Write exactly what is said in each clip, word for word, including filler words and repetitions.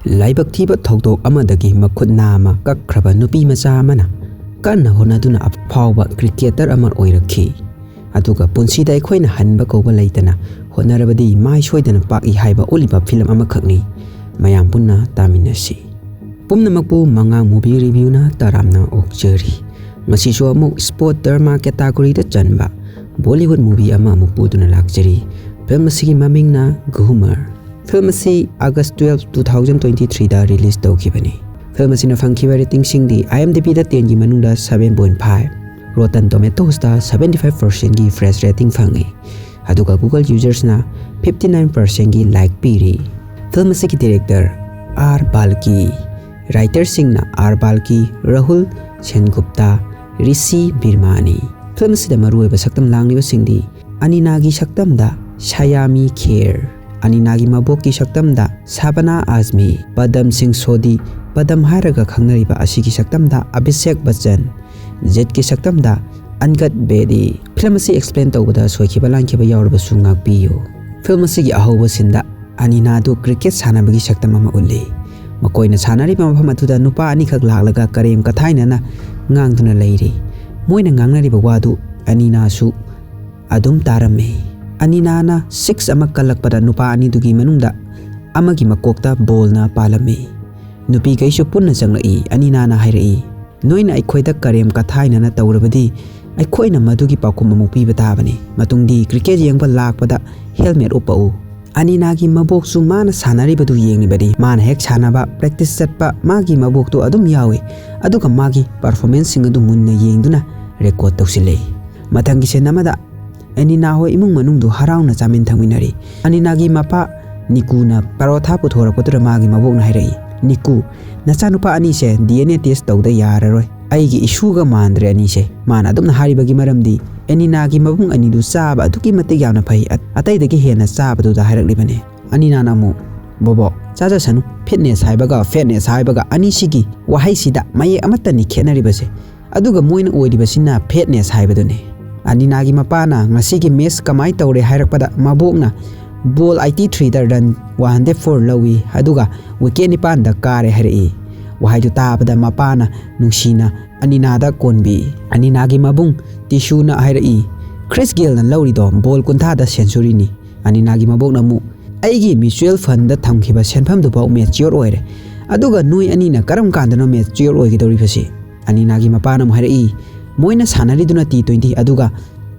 ꯂꯥꯏꯕꯛ ꯊꯤꯕ ꯊꯧꯗꯣꯛ ꯑꯃꯗꯒꯤ ꯃꯈꯨꯠ ꯅꯥꯝꯃ ꯀꯛꯈ꯭ꯔꯕ ꯅꯨꯄꯤ ꯃꯆꯥ ꯑꯃꯅ ꯀꯟꯅ ꯍꯣꯠꯅꯗꯨꯅ ꯑꯐꯥꯎꯕ ꯀ꯭ꯔꯤꯀꯦꯇꯔ ꯑꯃ ꯑꯣꯏꯔꯛꯈꯤ꯫ ꯑꯗꯨꯒ ꯄꯨꯟꯁꯤꯗ ꯑꯩꯈꯣꯏꯅ ꯍꯟꯕ ꯀꯧꯕ ꯂꯩꯇꯅ ꯍꯣꯠꯅꯔꯕꯗꯤ ꯃꯥꯏ ꯁꯣꯏꯗꯅ ꯄꯥꯛꯏ ꯍꯥꯏꯕ ꯎꯠꯂꯤꯕ ꯐꯤꯂꯝ ꯑꯃꯈꯛꯅꯤ꯫ ꯃꯌꯥꯝ ꯄꯨꯟꯅ ꯇꯥꯃꯤꯟꯅꯁꯤ꯫ ꯄꯨꯝꯅꯃꯛꯄꯨ ꯃꯉꯥꯡ ꯃꯨꯚꯤ ꯔꯤꯚ꯭ꯌꯨꯅ ꯇꯔꯥꯝꯅ ꯑꯣꯛꯆꯔꯤ꯫ ꯉꯁꯤꯁꯨ ꯑꯃꯨꯛ ꯁ꯭ꯄꯣꯔꯠ ꯗ꯭ꯔꯃꯥ ꯀꯦꯇꯥꯒꯣꯔꯤꯗ ꯆꯟꯕ ꯕꯣꯂꯤꯋꯨꯗ ꯃꯨꯚꯤ ꯑꯃ ꯑꯃꯨꯛ ꯄꯨꯗꯨꯅ ꯂꯥꯛꯆꯔꯤ꯫ ꯐꯤꯂꯝ ꯑꯁꯤꯒꯤ ꯃꯃꯤꯡꯅ ꯘꯨꯃꯔ꯫ ꯐꯤꯂꯝ ꯑꯁꯤ August twelve, two thousand twenty threeꯗ release ꯇꯧꯈꯤꯕꯅꯤ꯫ ꯐꯤꯂꯝ ꯑꯁꯤꯅ ꯐꯪꯈꯤꯕ ꯔꯦꯇꯤꯡꯁꯤꯡꯗꯤ IMDbꯗ tenꯒꯤ ꯃꯅꯨꯡꯗ seven point five, Rotten Tomatoesꯇ seventy five percentꯒꯤ fresh rating ꯐꯪꯉꯤ꯫ ꯑꯗꯨꯒ Google usersꯅ fifty nine percentꯒꯤ like ꯄꯤꯔꯤ꯫ ꯐꯤꯂꯝ ꯑꯁꯤꯒꯤ director R Balki, writerꯁꯤꯡꯅ R Balki, Rahul Sengupta, Rishi Virmani꯫ Film ꯑꯁꯤꯗ ꯃꯔꯨꯑꯣꯏꯕ ꯁꯛꯇꯝ ꯂꯥꯡꯂꯤꯕꯁꯤꯡꯗꯤ ꯑꯅꯤꯅꯥꯒꯤ ꯁꯛꯇꯝꯗ ꯁꯌꯥꯃꯤ ꯈꯦꯔ, ꯑꯅꯤꯅꯥꯒꯤ ꯃꯕꯣꯛꯀꯤ ꯁꯛꯇꯝꯗ ꯁꯥꯕꯅꯥ ꯑꯖꯃꯤ, ꯄꯗꯝ ꯁꯤꯡ ꯁꯣꯗꯤ, ꯄꯗꯝ ꯍꯥꯏꯔꯒ ꯈꯪꯅꯔꯤꯕ ꯑꯁꯤꯒꯤ ꯁꯛꯇꯝꯗ ꯑꯚꯤꯁꯦꯛ ꯕꯆꯟ, ꯖꯤꯠꯀꯤ ꯁꯛꯇꯝꯗ ꯑꯟꯒꯠ ꯕꯦꯗꯤ꯫ ꯐꯤꯂꯝ ꯑꯁꯤ explain ꯇꯧꯕꯗ ꯁꯣꯏꯈꯤꯕ ꯂꯥꯟꯈꯤꯕ ꯌꯥꯎꯔꯕꯁꯨ ꯉꯥꯛꯄꯤꯌꯨ꯫ ꯐꯤꯂꯝ ꯑꯁꯤꯒꯤ ꯑꯍꯧꯕ ꯁꯤꯟꯗ ꯑꯅꯤꯅꯥꯗꯨ ꯀ꯭ꯔꯤꯀꯦꯠ ꯁꯥꯟꯅꯕꯒꯤ ꯁꯛꯇꯝ ꯑꯃ ꯎꯠꯂꯤ꯫ ꯃꯈꯣꯏꯅ ꯁꯥꯟꯅꯔꯤꯕ ꯃꯐꯝ ꯑꯗꯨꯗ ꯅꯨꯄꯥ ꯑꯅꯤꯈꯛ ꯂꯥꯛꯂꯒ ꯀꯔꯦꯝ ꯀꯊꯥꯏꯅꯅ ꯉꯥꯡꯗꯨꯅ ꯂꯩꯔꯤ꯫ ꯃꯣꯏꯅ ꯉꯥꯡꯅꯔꯤꯕ ꯋꯥꯗꯨ ꯑꯅꯤꯅꯥꯁꯨ ꯑꯗꯨꯝ ꯇꯥꯔꯝꯃꯤ꯫ ꯑꯅꯤꯅꯥꯅ six ꯑꯃ ꯀꯜꯂꯛꯄꯗ ꯅꯨꯄꯥ ꯑꯅꯤꯗꯨꯒꯤ ꯃꯅꯨꯡꯗ ꯑꯃꯒꯤ ꯃꯀꯣꯛꯇ ꯕꯣꯜꯅ ꯄꯥꯜꯂꯝꯃꯤ꯫ ꯅꯨꯄꯤꯈꯩꯁꯨ ꯄꯨꯟꯅ ꯆꯪꯂꯛꯏ꯫ ꯑꯅꯤꯅꯥꯅ ꯍꯥꯏꯔꯛꯏ, "ꯅꯣꯏꯅ ꯑꯩꯈꯣꯏꯗ ꯀꯔꯦꯝ ꯀꯊꯥꯏꯅꯅ ꯇꯧꯔꯕꯗꯤ ꯑꯩꯈꯣꯏꯅ ꯃꯗꯨꯒꯤ ꯄꯥꯎꯈꯨꯝ ꯑꯃꯨꯛ ꯄꯤꯕ ꯇꯥꯕꯅꯤ꯫ ꯃꯇꯨꯡꯗꯤ ꯀ꯭ꯔꯤꯀꯦꯠ ꯌꯦꯡꯕ ꯂꯥꯛꯄꯗ helmet ꯎꯞꯄꯛꯎ꯫" ꯑꯅꯤꯅꯥꯒꯤ ꯃꯕꯣꯛꯁꯨ ꯃꯥꯅ ꯁꯥꯟꯅꯔꯤꯕꯗꯨ ꯌꯦꯡꯂꯤꯕꯅꯤ꯫ ꯃꯥꯅ ꯍꯦꯛ ꯁꯥꯟꯅꯕ, practice ꯆꯠꯄ, ꯃꯥꯒꯤ ꯃꯕꯣꯛꯇꯨ ꯑꯗꯨꯝ ꯌꯥꯎꯏ꯫ ꯑꯗꯨꯒ ꯃꯥꯒꯤ performanceꯁꯤꯡ ꯑꯗꯨ ꯃꯨꯟꯅ ꯌꯦꯡꯗꯨꯅ record ꯇꯧꯁꯤꯜꯂꯤ꯫ ꯃꯊꯪꯒꯤ ꯁꯤꯟ ꯑꯃꯗ ꯑꯅꯤꯅꯥ ꯍꯣꯏ ꯏꯃꯨꯡ ꯃꯅꯨꯡꯗꯨ ꯍꯔꯥꯎꯅ ꯆꯥꯃꯤꯟ ꯊꯛꯃꯤꯟꯅꯔꯤ꯫ ꯑꯅꯤꯅꯥꯒꯤ ꯃꯄꯥ ꯅꯤꯀꯨꯅ ꯄꯔꯣꯊꯥ ꯄꯨꯊꯣꯔꯛꯄꯗꯨꯗ ꯃꯥꯒꯤ ꯃꯕꯣꯛꯅ ꯍꯥꯏꯔꯛꯏ, "ꯅꯤꯀꯨ, ꯅꯆꯥꯅꯨꯄꯥ ꯑꯅꯤꯁꯦ DNA test ꯇꯧꯗ ꯌꯥꯔꯔꯣꯏ꯫ ꯑꯩꯒꯤ ꯏꯁꯨꯒ ꯃꯥꯟꯗ꯭ꯔꯦ ꯑꯅꯤꯁꯦ꯫" ꯃꯥꯅ ꯑꯗꯨꯝꯅ ꯍꯥꯏꯔꯤꯕꯒꯤ ꯃꯔꯝꯗꯤ ꯑꯦꯅꯤꯅꯥꯒꯤ ꯃꯕꯨꯡ ꯑꯅꯤꯗꯨ ꯆꯥꯕ ꯑꯗꯨꯛꯀꯤ ꯃꯇꯤꯛ ꯌꯥꯝꯅ ꯐꯩ, ꯑ-, ꯑꯇꯩꯗꯒꯤ ꯍꯦꯟꯅ ꯆꯥꯕꯗꯨꯗ ꯍꯥꯏꯔꯛꯂꯤꯕꯅꯤ꯫ ꯑꯅꯤꯅꯥꯅ ꯑꯃꯨꯛ, "ꯕꯣꯕꯣꯛ, ꯆꯥꯖꯁꯅꯨ, fitness ꯍꯥꯏꯕꯒ fatness ꯍꯥꯏꯕꯒ ꯑꯅꯤꯁꯤꯒꯤ ꯋꯥꯍꯩꯁꯤꯗ ꯃꯌꯦꯛ ꯑꯃꯠꯇꯅꯤ ꯈꯦꯠꯅꯔꯤꯕꯁꯦ꯫ ꯑꯗꯨꯒ ꯃꯣꯏꯅ ꯑꯣꯏꯔꯤꯕꯁꯤꯅ fatness ꯍꯥꯏꯕꯗꯨꯅꯤ꯫" ꯑꯅꯤꯅꯥꯒꯤ ꯃꯄꯥꯅ ꯉꯁꯤꯒꯤ match ꯀꯃꯥꯏ ꯇꯧꯔꯦ ꯍꯥꯏꯔꯛꯄꯗ ꯃꯕꯣꯛꯅ ꯕꯣꯜ eighty threeꯗ run one hundred four ꯂꯧꯏ, ꯑꯗꯨꯒ wicket ꯅꯤꯄꯥꯟꯗ ꯀꯥꯔꯦ ꯍꯥꯏꯔꯛꯏ꯫ ꯋꯥꯍꯩꯗꯨ ꯇꯥꯕꯗ ꯃꯄꯥꯅ ꯅꯨꯡꯁꯤꯅ ꯑꯅꯤꯅꯥꯗ ꯀꯣꯟꯕꯤ꯫ ꯑꯅꯤꯅꯥꯒꯤ ꯃꯕꯨꯡ ꯇꯤꯁꯨꯅ ꯍꯥꯏꯔꯛꯏ, "ꯈ꯭ꯔꯤꯁ ꯒꯦꯜꯅ ꯂꯧꯔꯤꯗꯣ ꯕꯣꯜ ꯀꯨꯟꯊ꯭ꯔꯥꯗ centuryꯅꯤ꯫" ꯑꯅꯤꯅꯥꯒꯤ ꯃꯕꯣꯛꯅ ꯑꯃꯨꯛ, "ꯑꯩꯒꯤ mutual fundꯗ ꯊꯝꯈꯤꯕ ꯁꯦꯟꯐꯝꯗꯨꯐꯥꯎ mature ꯑꯣꯏꯔꯦ, ꯑꯗꯨꯒ ꯅꯣꯏ ꯑꯅꯤꯅ ꯀꯔꯝ ꯀꯥꯟꯗꯅꯣ mature ꯑꯣꯏꯒꯗꯧꯔꯤꯕꯁꯤ?" ꯑꯅꯤꯅꯥꯒꯤ ꯃꯄꯥꯅ ꯑꯃꯨꯛ ꯍꯥꯏꯔꯛꯏ, "ꯃꯣꯏꯅ ꯁꯥꯟꯅꯔꯤꯗꯨꯅ T twenty, ꯑꯗꯨꯒ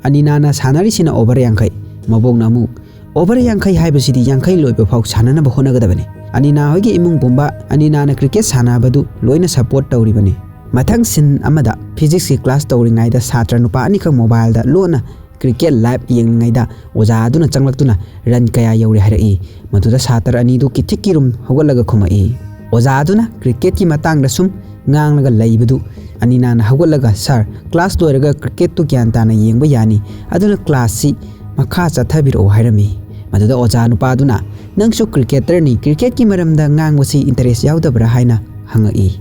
ꯑꯅꯤꯅꯥꯅ ꯁꯥꯟꯅꯔꯤꯁꯤꯅ over ꯌꯥꯡꯈꯩ꯫" ꯃꯕꯣꯛꯅ ꯑꯃꯨꯛ, "Over ꯌꯥꯡꯈꯩ ꯍꯥꯏꯕꯁꯤꯗꯤ ꯌꯥꯡꯈꯩ ꯂꯣꯏꯕ ꯐꯥꯎ ꯁꯥꯟꯅꯅꯕ ꯍꯣꯠꯅꯒꯗꯕꯅꯤ꯫ ꯑꯅꯤꯅꯥ ꯍꯣꯏꯒꯤ ꯏꯃꯨꯡ ꯄꯨꯝꯕ ꯑꯅꯤꯅꯥꯅ cricket ꯁꯥꯟꯅꯕꯗꯨ ꯂꯣꯏꯅ support ꯇꯧꯔꯤꯕꯅꯤ꯫" ꯃꯊꯪ scene ꯑꯃꯗ physicsꯀꯤ class ꯇꯧꯔꯤꯉꯩꯗ ꯁꯥꯇ꯭ꯔ ꯅꯨꯄꯥ ꯑꯅꯤꯈꯛ mobileꯗ ꯂꯣꯟꯅ cricket live ꯌꯦꯡꯂꯤꯉꯩꯗ ꯑꯣꯖꯥ ꯑꯗꯨꯅ ꯆꯪꯂꯛꯇꯨꯅ run ꯀꯌꯥ ꯌꯧꯔꯦ ꯍꯥꯏꯔꯛꯏ꯫ ꯃꯗꯨꯗ ꯁꯥꯇ꯭ꯔ ꯑꯅꯤꯗꯨ ꯀꯤꯊꯤꯛꯀꯤ ꯔꯨꯝ ꯍꯧꯒꯠꯂꯒ ꯈꯨꯝꯃꯛꯏ꯫ ꯑꯣꯖꯥ ꯑꯗꯨꯅ cricketꯀꯤ ꯃꯇꯥꯡꯗ ꯁꯨꯝ ꯉꯥꯡꯂꯒ ꯂꯩꯕꯗꯨ ꯑꯅꯤꯅꯥꯅ ꯍꯧꯒꯠꯂꯒ, "Sir, class ꯂꯣꯏꯔꯒ cricketꯇꯨ ꯒ꯭ꯌꯥꯟ ꯇꯥꯅ ꯌꯦꯡꯕ ꯌꯥꯅꯤ, ꯑꯗꯨꯅ classꯁꯤ ꯃꯈꯥ ꯆꯠꯊꯕꯤꯔꯛꯑꯣ," ꯍꯥꯏꯔꯝꯃꯤ꯫ ꯃꯗꯨꯗ ꯑꯣꯖꯥ ꯅꯨꯄꯥꯗꯨꯅ, "ꯅꯪꯁꯨ cricketerꯅꯤ, cricketꯀꯤ ꯃꯔꯝꯗ ꯉꯥꯡꯕꯁꯤ interest ꯌꯥꯎꯗꯕ꯭ꯔꯥ?" ꯍꯥꯏꯅ ꯍꯪꯉꯛꯏ꯫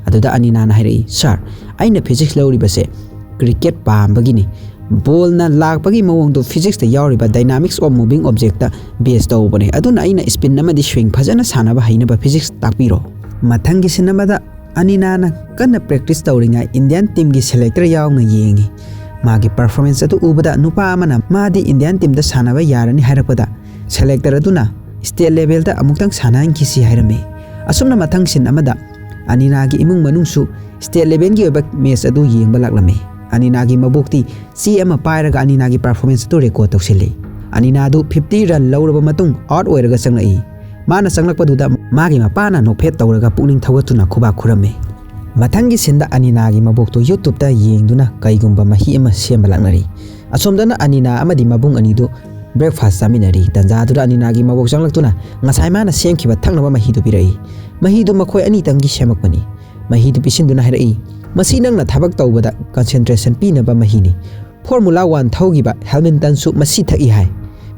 ꯑꯗꯨꯗ ꯑꯅꯤꯅꯥꯅ ꯍꯥꯏꯔꯛꯏ, "Sir, ꯑꯩꯅ physics ꯂꯧꯔꯤꯕꯁꯦ cricket ꯄꯥꯝꯕꯒꯤꯅꯤ꯫ ꯕꯣꯜꯅ ꯂꯥꯛꯄꯒꯤ ꯃꯑꯣꯡꯗꯨ physicsꯇ ꯌꯥꯎꯔꯤꯕ dynamics of moving objectꯇ base ꯇꯧꯕꯅꯦ꯫ ꯑꯗꯨꯅ ꯑꯩꯅ spin ꯑꯃꯗꯤ swing ꯐꯖꯅ ꯁꯥꯟꯅꯕ ꯍꯩꯅꯕ physics ꯇꯥꯛꯄꯤꯔꯣ꯫" ꯃꯊꯪꯒꯤ scene ꯑꯃꯗ ꯑꯅꯤꯅꯥꯅ ꯀꯟꯅ practice ꯇꯧꯔꯤꯉꯩ Indian teamꯒꯤ selector ꯌꯥꯎꯅ ꯌꯦꯡꯉꯤ꯫ ꯃꯥꯒꯤ performance ꯑꯗꯨ ꯎꯕꯗ ꯅꯨꯄꯥ ꯑꯃꯅ ꯃꯥꯗꯤ Indian teamꯗ ꯁꯥꯟꯅꯕ ꯌꯥꯔꯅꯤ ꯍꯥꯏꯔꯛꯄꯗ selector ꯑꯗꯨꯅ state levelꯗ ꯑꯃꯨꯛꯇꯪ ꯁꯥꯟꯅꯍꯟꯈꯤꯁꯤ ꯍꯥꯏꯔꯝꯃꯤ꯫ ꯑꯁꯨꯝꯅ ꯃꯊꯪ scene ꯑꯃꯗ ꯑꯅꯤꯅꯥꯒꯤ ꯏꯃꯨꯡ ꯃꯅꯨꯡꯁꯨ state levelꯒꯤ ꯑꯣꯏꯕ match ꯑꯗꯨ ꯌꯦꯡꯕ ꯂꯥꯛꯂꯝꯃꯤ꯫ ꯑꯅꯤꯅꯥꯒꯤ ꯃꯕꯣꯛꯇꯤ ꯆꯦ ꯑꯃ ꯄꯥꯏꯔꯒ ꯑꯅꯤꯅꯥꯒꯤ performance ꯑꯗꯨ record ꯇꯧꯁꯤꯜꯂꯤ꯫ ꯑꯅꯤꯅꯥꯗꯨ fifty run ꯂꯧꯔꯕ ꯃꯇꯨꯡ out ꯑꯣꯏꯔꯒ ꯆꯪꯂꯛꯏ꯫ ꯃꯥꯅ ꯆꯪꯂꯛꯄꯗꯨꯗ ꯃꯥꯒꯤ ꯃꯄꯥꯅ ꯅꯣꯛꯐꯦꯠ ꯇꯧꯔꯒ ꯄꯨꯛꯅꯤꯡ ꯊꯧꯒꯠꯇꯨꯅ ꯈꯨꯕꯥꯛ ꯈꯨꯔꯝꯃꯤ꯫ ꯃꯊꯪꯒꯤ sceneꯗ ꯑꯅꯤꯅꯥꯒꯤ ꯃꯕꯣꯛꯇꯨ YouTubeꯇ ꯌꯦꯡꯗꯨꯅ ꯀꯩꯒꯨꯝꯕ ꯃꯍꯤ ꯑꯃ ꯁꯦꯝꯕ ꯂꯥꯛꯅꯔꯤ꯫ ꯑꯁꯣꯝꯗꯅ ꯑꯅꯤꯅꯥ ꯑꯃꯗꯤ ꯃꯕꯨꯡ ꯑꯅꯤꯗꯨ breakfast ꯆꯥꯃꯤꯟꯅꯔꯤ꯫ ꯇꯟꯖꯥꯗꯨꯗ ꯑꯅꯤꯅꯥꯒꯤ ꯃꯕꯣꯛ ꯆꯪꯂꯛꯇꯨꯅ ꯉꯁꯥꯏ ꯃꯥꯅ ꯁꯦꯝꯈꯤꯕ ꯊꯛꯅꯕ ꯃꯍꯤꯗꯨ ꯄꯤꯔꯛꯏ꯫ ꯃꯍꯤꯗꯨ ꯃꯈꯣꯏ ꯑꯅꯤꯇꯪꯒꯤ ꯁꯦꯝꯃꯛꯄꯅꯤ꯫ ꯃꯍꯤꯗꯨ ꯄꯤꯁꯤꯟꯗꯨꯅ ꯍꯥꯏꯔꯛꯏ, "ꯃꯁꯤ ꯅꯪꯅ ꯊꯕꯛ ꯇꯧꯕꯗ concentration ꯄꯤꯅꯕ ꯃꯍꯤꯅꯤ꯫ Formula One ꯊꯧꯈꯤꯕ ꯍꯦꯃꯤꯜꯇꯟꯁꯨ ꯃꯁꯤ ꯊꯛꯏ ꯍꯥꯏ꯫"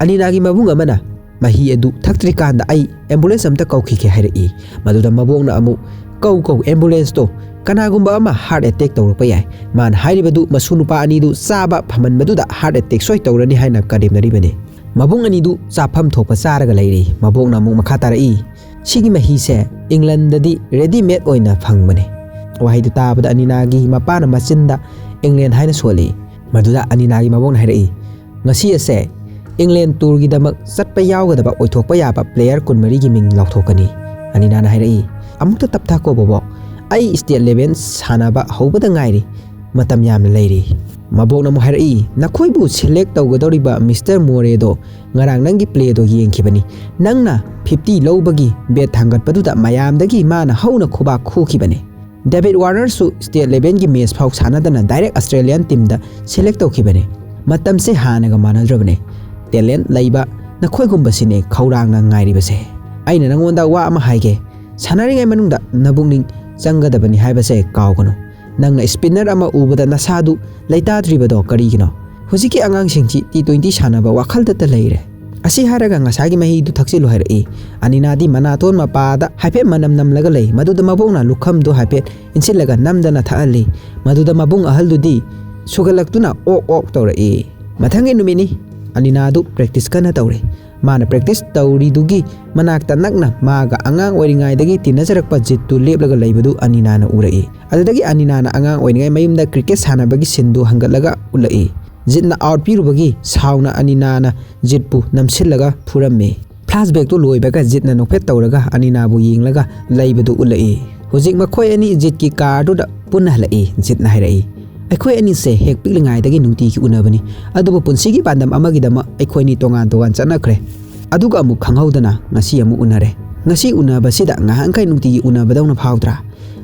ꯑꯅꯤꯅꯥꯒꯤ ꯃꯕꯨꯡ ꯑꯃꯅ, "ꯃꯍꯤ ꯑꯗꯨ ꯊꯛꯇ꯭ꯔꯤꯀꯥꯟꯗ ꯑꯩ ambulance ꯑꯝꯇ ꯀꯧꯈꯤꯒꯦ" ꯍꯥꯏꯔꯛꯏ꯫ ꯃꯗꯨꯗ ꯃꯕꯣꯛꯅ ꯑꯃꯨꯛ, "ꯀꯧ ꯀꯧ ambulanceꯇꯣ, ꯀꯅꯥꯒꯨꯝꯕ ꯑꯃ heart attack ꯇꯧꯔꯛꯄ ꯌꯥꯏ꯫" ꯃꯥꯅ ꯍꯥꯏꯔꯤꯕꯗꯨ ꯃꯁꯨ ꯅꯨꯄꯥ ꯑꯅꯤꯗꯨ ꯆꯥꯕ ꯐꯝꯃꯟꯕꯗꯨꯗ heart attack ꯁꯣꯏ ꯇꯧꯔꯅꯤ ꯍꯥꯏꯅ ꯀꯔꯦꯝꯅꯔꯤꯕꯅꯤ꯫ ꯃꯕꯨꯡ ꯑꯅꯤꯗꯨ ꯆꯥꯐꯝ ꯊꯣꯛꯄ ꯆꯥꯔꯒ ꯂꯩꯔꯤ꯫ ꯃꯕꯣꯛꯅ ꯑꯃꯨꯛ ꯃꯈꯥ ꯇꯥꯔꯛꯏ, "ꯁꯤꯒꯤ ꯃꯍꯤꯁꯦ ꯏꯪꯂꯟꯗꯗꯤ readymade ꯑꯣꯏꯅ ꯐꯪꯕꯅꯦ"꯫ ꯋꯥꯍꯩꯗꯨ ꯇꯥꯕꯗ ꯑꯅꯤꯅꯥꯒꯤ ꯃꯄꯥꯅ ꯃꯆꯤꯟꯗ "ꯏꯪꯂꯦꯟ" ꯍꯥꯏꯅ ꯁꯣꯜꯂꯤ꯫ ꯃꯗꯨꯗ ꯑꯅꯤꯅꯥꯒꯤ ꯃꯕꯣꯛꯅ ꯍꯥꯏꯔꯛꯏ, "ꯉꯁꯤ ꯑꯁꯦ ꯏꯪꯂꯦꯟ tourꯒꯤꯗꯃꯛ ꯆꯠꯄ ꯌꯥꯎꯒꯗꯕ ꯑꯣꯏꯊꯣꯛꯄ ꯌꯥꯕ player ꯀꯨꯟꯃꯔꯤꯒꯤ ꯃꯤꯡ ꯂꯥꯎꯊꯣꯛꯀꯅꯤ"꯫ ꯑꯅꯤꯅꯥꯅ ꯍꯥꯏꯔꯛꯏ, "ꯑꯃꯨꯛꯇ ꯇꯞꯊꯥꯀꯣ ꯕꯣꯕꯣꯛ, ꯑꯩ state level ꯁꯥꯟꯅꯕ ꯍꯧꯕꯗ ꯉꯥꯏꯔꯤ, ꯃꯇꯝ ꯌꯥꯝꯅ ꯂꯩꯔꯤ"꯫ ꯃꯕꯣꯛꯅ ꯑꯃꯨꯛ ꯍꯥꯏꯔꯛꯏ, "ꯅꯈꯣꯏꯕꯨ select ꯇꯧꯒꯗꯧꯔꯤꯕ Mister Moreꯗꯣ ꯉꯔꯥꯡ ꯅꯪꯒꯤ playꯗꯣ ꯌꯦꯡꯈꯤꯕꯅꯤ꯫ ꯅꯪꯅ fifty ꯂꯧꯕꯒꯤ bet ꯊꯥꯡꯒꯠꯄꯗꯨꯗ ꯃꯌꯥꯝꯗꯒꯤ ꯃꯥꯅ ꯍꯧꯅ ꯈꯨꯕꯥꯛ ꯈꯨꯈꯤꯕꯅꯤ꯫ David Warnerꯁꯨ state levelꯒꯤ match ꯐꯥꯎ ꯁꯥꯟꯅꯗꯅ direct Australian teamꯗ select ꯇꯧꯈꯤꯕꯅꯤ꯫ ꯃꯇꯝꯁꯦ ꯍꯥꯟꯅꯒ ꯃꯥꯟꯅꯗ꯭ꯔꯕꯅꯦ꯫ Talent ꯂꯩꯕ ꯅꯈꯣꯏꯒꯨꯝꯕꯁꯤꯅꯦ ꯈꯧꯔꯥꯡꯅ ꯉꯥꯏꯔꯤꯕꯁꯦ꯫ ꯑꯩꯅ ꯅꯪꯉꯣꯟꯗ ꯋꯥ ꯑꯃ ꯍꯥꯏꯒꯦ, ꯁꯥꯟꯅꯔꯤꯉꯩ ꯃꯅꯨꯡꯗ ꯅꯕꯨꯛꯅꯤꯡ ꯆꯪꯒꯗꯕꯅꯤ ꯍꯥꯏꯕꯁꯦ ꯀꯥꯎꯒꯅꯨ꯫ ꯅꯪꯅ spinner ꯑꯃ ꯎꯕꯗ ꯅꯁꯥꯗꯨ ꯂꯩꯇꯥꯗ꯭ꯔꯤꯕꯗꯣ ꯀꯔꯤꯒꯤꯅꯣ? ꯍꯧꯖꯤꯛꯀꯤ ꯑꯉꯥꯡꯁꯤꯡꯁꯤ T twenty ꯁꯥꯟꯅꯕ ꯋꯥꯈꯜꯗꯇ ꯂꯩꯔꯦ"꯫ ꯑꯁꯤ ꯍꯥꯏꯔꯒ ꯉꯁꯥꯏꯒꯤ ꯃꯍꯤꯗꯨ ꯊꯛꯆꯤꯜꯂꯨ ꯍꯥꯏꯔꯛꯏ꯫ ꯑꯅꯤꯅꯥꯗꯤ ꯃꯅꯥꯇꯣꯟ ꯃꯄꯥꯗ ꯍꯥꯏꯐꯦꯠ ꯃꯅꯝ ꯅꯝꯂꯒ ꯂꯩ꯫ ꯃꯗꯨꯗ ꯃꯕꯣꯛꯅ ꯂꯨꯈꯝꯗꯨ ꯍꯥꯏꯐꯦꯠ ꯏꯟꯁꯤꯜꯂꯒ ꯅꯝꯗꯅ ꯊꯛꯍꯜꯂꯤ꯫ ꯃꯗꯨꯗ ꯃꯕꯨꯡ ꯑꯍꯜꯗꯨꯗꯤ ꯁꯨꯒꯠꯂꯛꯇꯨꯅ ꯑꯣꯛ ꯑꯣꯛ ꯇꯧꯔꯛꯏ꯫ ꯃꯊꯪꯒꯤ ꯅꯨꯃꯤꯠꯅꯤ꯫ ꯑꯅꯤꯅꯥꯗꯨ practice ꯀꯟꯅ ꯇꯧꯔꯤ꯫ ꯃꯥꯅ practice ꯇꯧꯔꯤꯗꯨꯒꯤ ꯃꯅꯥꯛꯇ ꯅꯛꯅ ꯃꯥꯒ ꯑꯉꯥꯡ ꯑꯣꯏꯔꯤꯉꯩꯗꯒꯤ ꯇꯤꯟꯅꯖꯔꯛꯄ ꯖꯤꯠꯇꯨ ꯂꯦꯞꯂꯒ ꯂꯩꯕꯗꯨ ꯑꯅꯤꯅꯥꯅ ꯎꯔꯛꯏ꯫ ꯑꯗꯨꯗꯒꯤ ꯑꯅꯤꯅꯥꯅ ꯑꯉꯥꯡ ꯑꯣꯏꯔꯤꯉꯩ ꯃꯌꯨꯝꯗ cricket ꯁꯥꯟꯅꯕꯒꯤ sceneꯗꯨ ꯍꯪꯒꯠꯂꯒ ꯎꯠꯂꯛꯏ꯫ ꯖꯤꯠꯅ out ꯄꯤꯔꯨꯕꯒꯤ ꯁꯥꯎꯅ ꯑꯅꯤꯅꯥꯅ ꯖꯤꯠꯄꯨ ꯅꯝꯁꯤꯜꯂꯒ ꯐꯨꯔꯝꯃꯤ꯫ Flashbackꯇꯨ ꯂꯣꯏꯕꯒ ꯖꯤꯠꯅ ꯅꯣꯛꯐꯦꯠ ꯇꯧꯔꯒ ꯑꯅꯤꯅꯥꯕꯨ ꯌꯦꯡꯂꯒ ꯂꯩꯕꯗꯨ ꯎꯠꯂꯛꯏ꯫ ꯍꯧꯖꯤꯛ ꯃꯈꯣꯏ ꯑꯅꯤ ꯖꯤꯠꯀꯤ carꯗꯨꯗ ꯄꯨꯟꯅ ꯍꯜꯂꯛꯏ꯫ ꯖꯤꯠꯅ ꯍꯥꯏꯔꯛꯏ, "ꯑꯩꯈꯣꯏ ꯑꯅꯤꯁꯦ ꯍꯦꯛ ꯄꯤꯛꯂꯤꯉꯩꯗꯒꯤ ꯅꯨꯡꯇꯤꯒꯤ ꯎꯅꯕꯅꯤ, ꯑꯗꯨꯕꯨ ꯄꯨꯟꯁꯤꯒꯤ ꯄꯥꯟꯗꯝ ꯑꯃꯒꯤꯗꯃꯛ ꯑꯩꯈꯣꯏ ꯑꯅꯤ ꯇꯣꯉꯥꯟ ꯇꯣꯉꯥꯟ ꯆꯠꯅꯈ꯭ꯔꯦ꯫ ꯑꯗꯨꯒ ꯑꯃꯨꯛ ꯈꯪꯍꯧꯗꯅ ꯉꯁꯤ ꯑꯃꯨꯛ ꯎꯅꯔꯦ꯫ ꯉꯁꯤ ꯎꯅꯕꯁꯤꯗ ꯉꯥꯏꯍꯥꯛꯈꯩ ꯅꯨꯡꯇꯤꯒꯤ ꯎꯅꯕꯗꯧꯅ ꯐꯥꯎꯗ꯭ꯔꯥ?"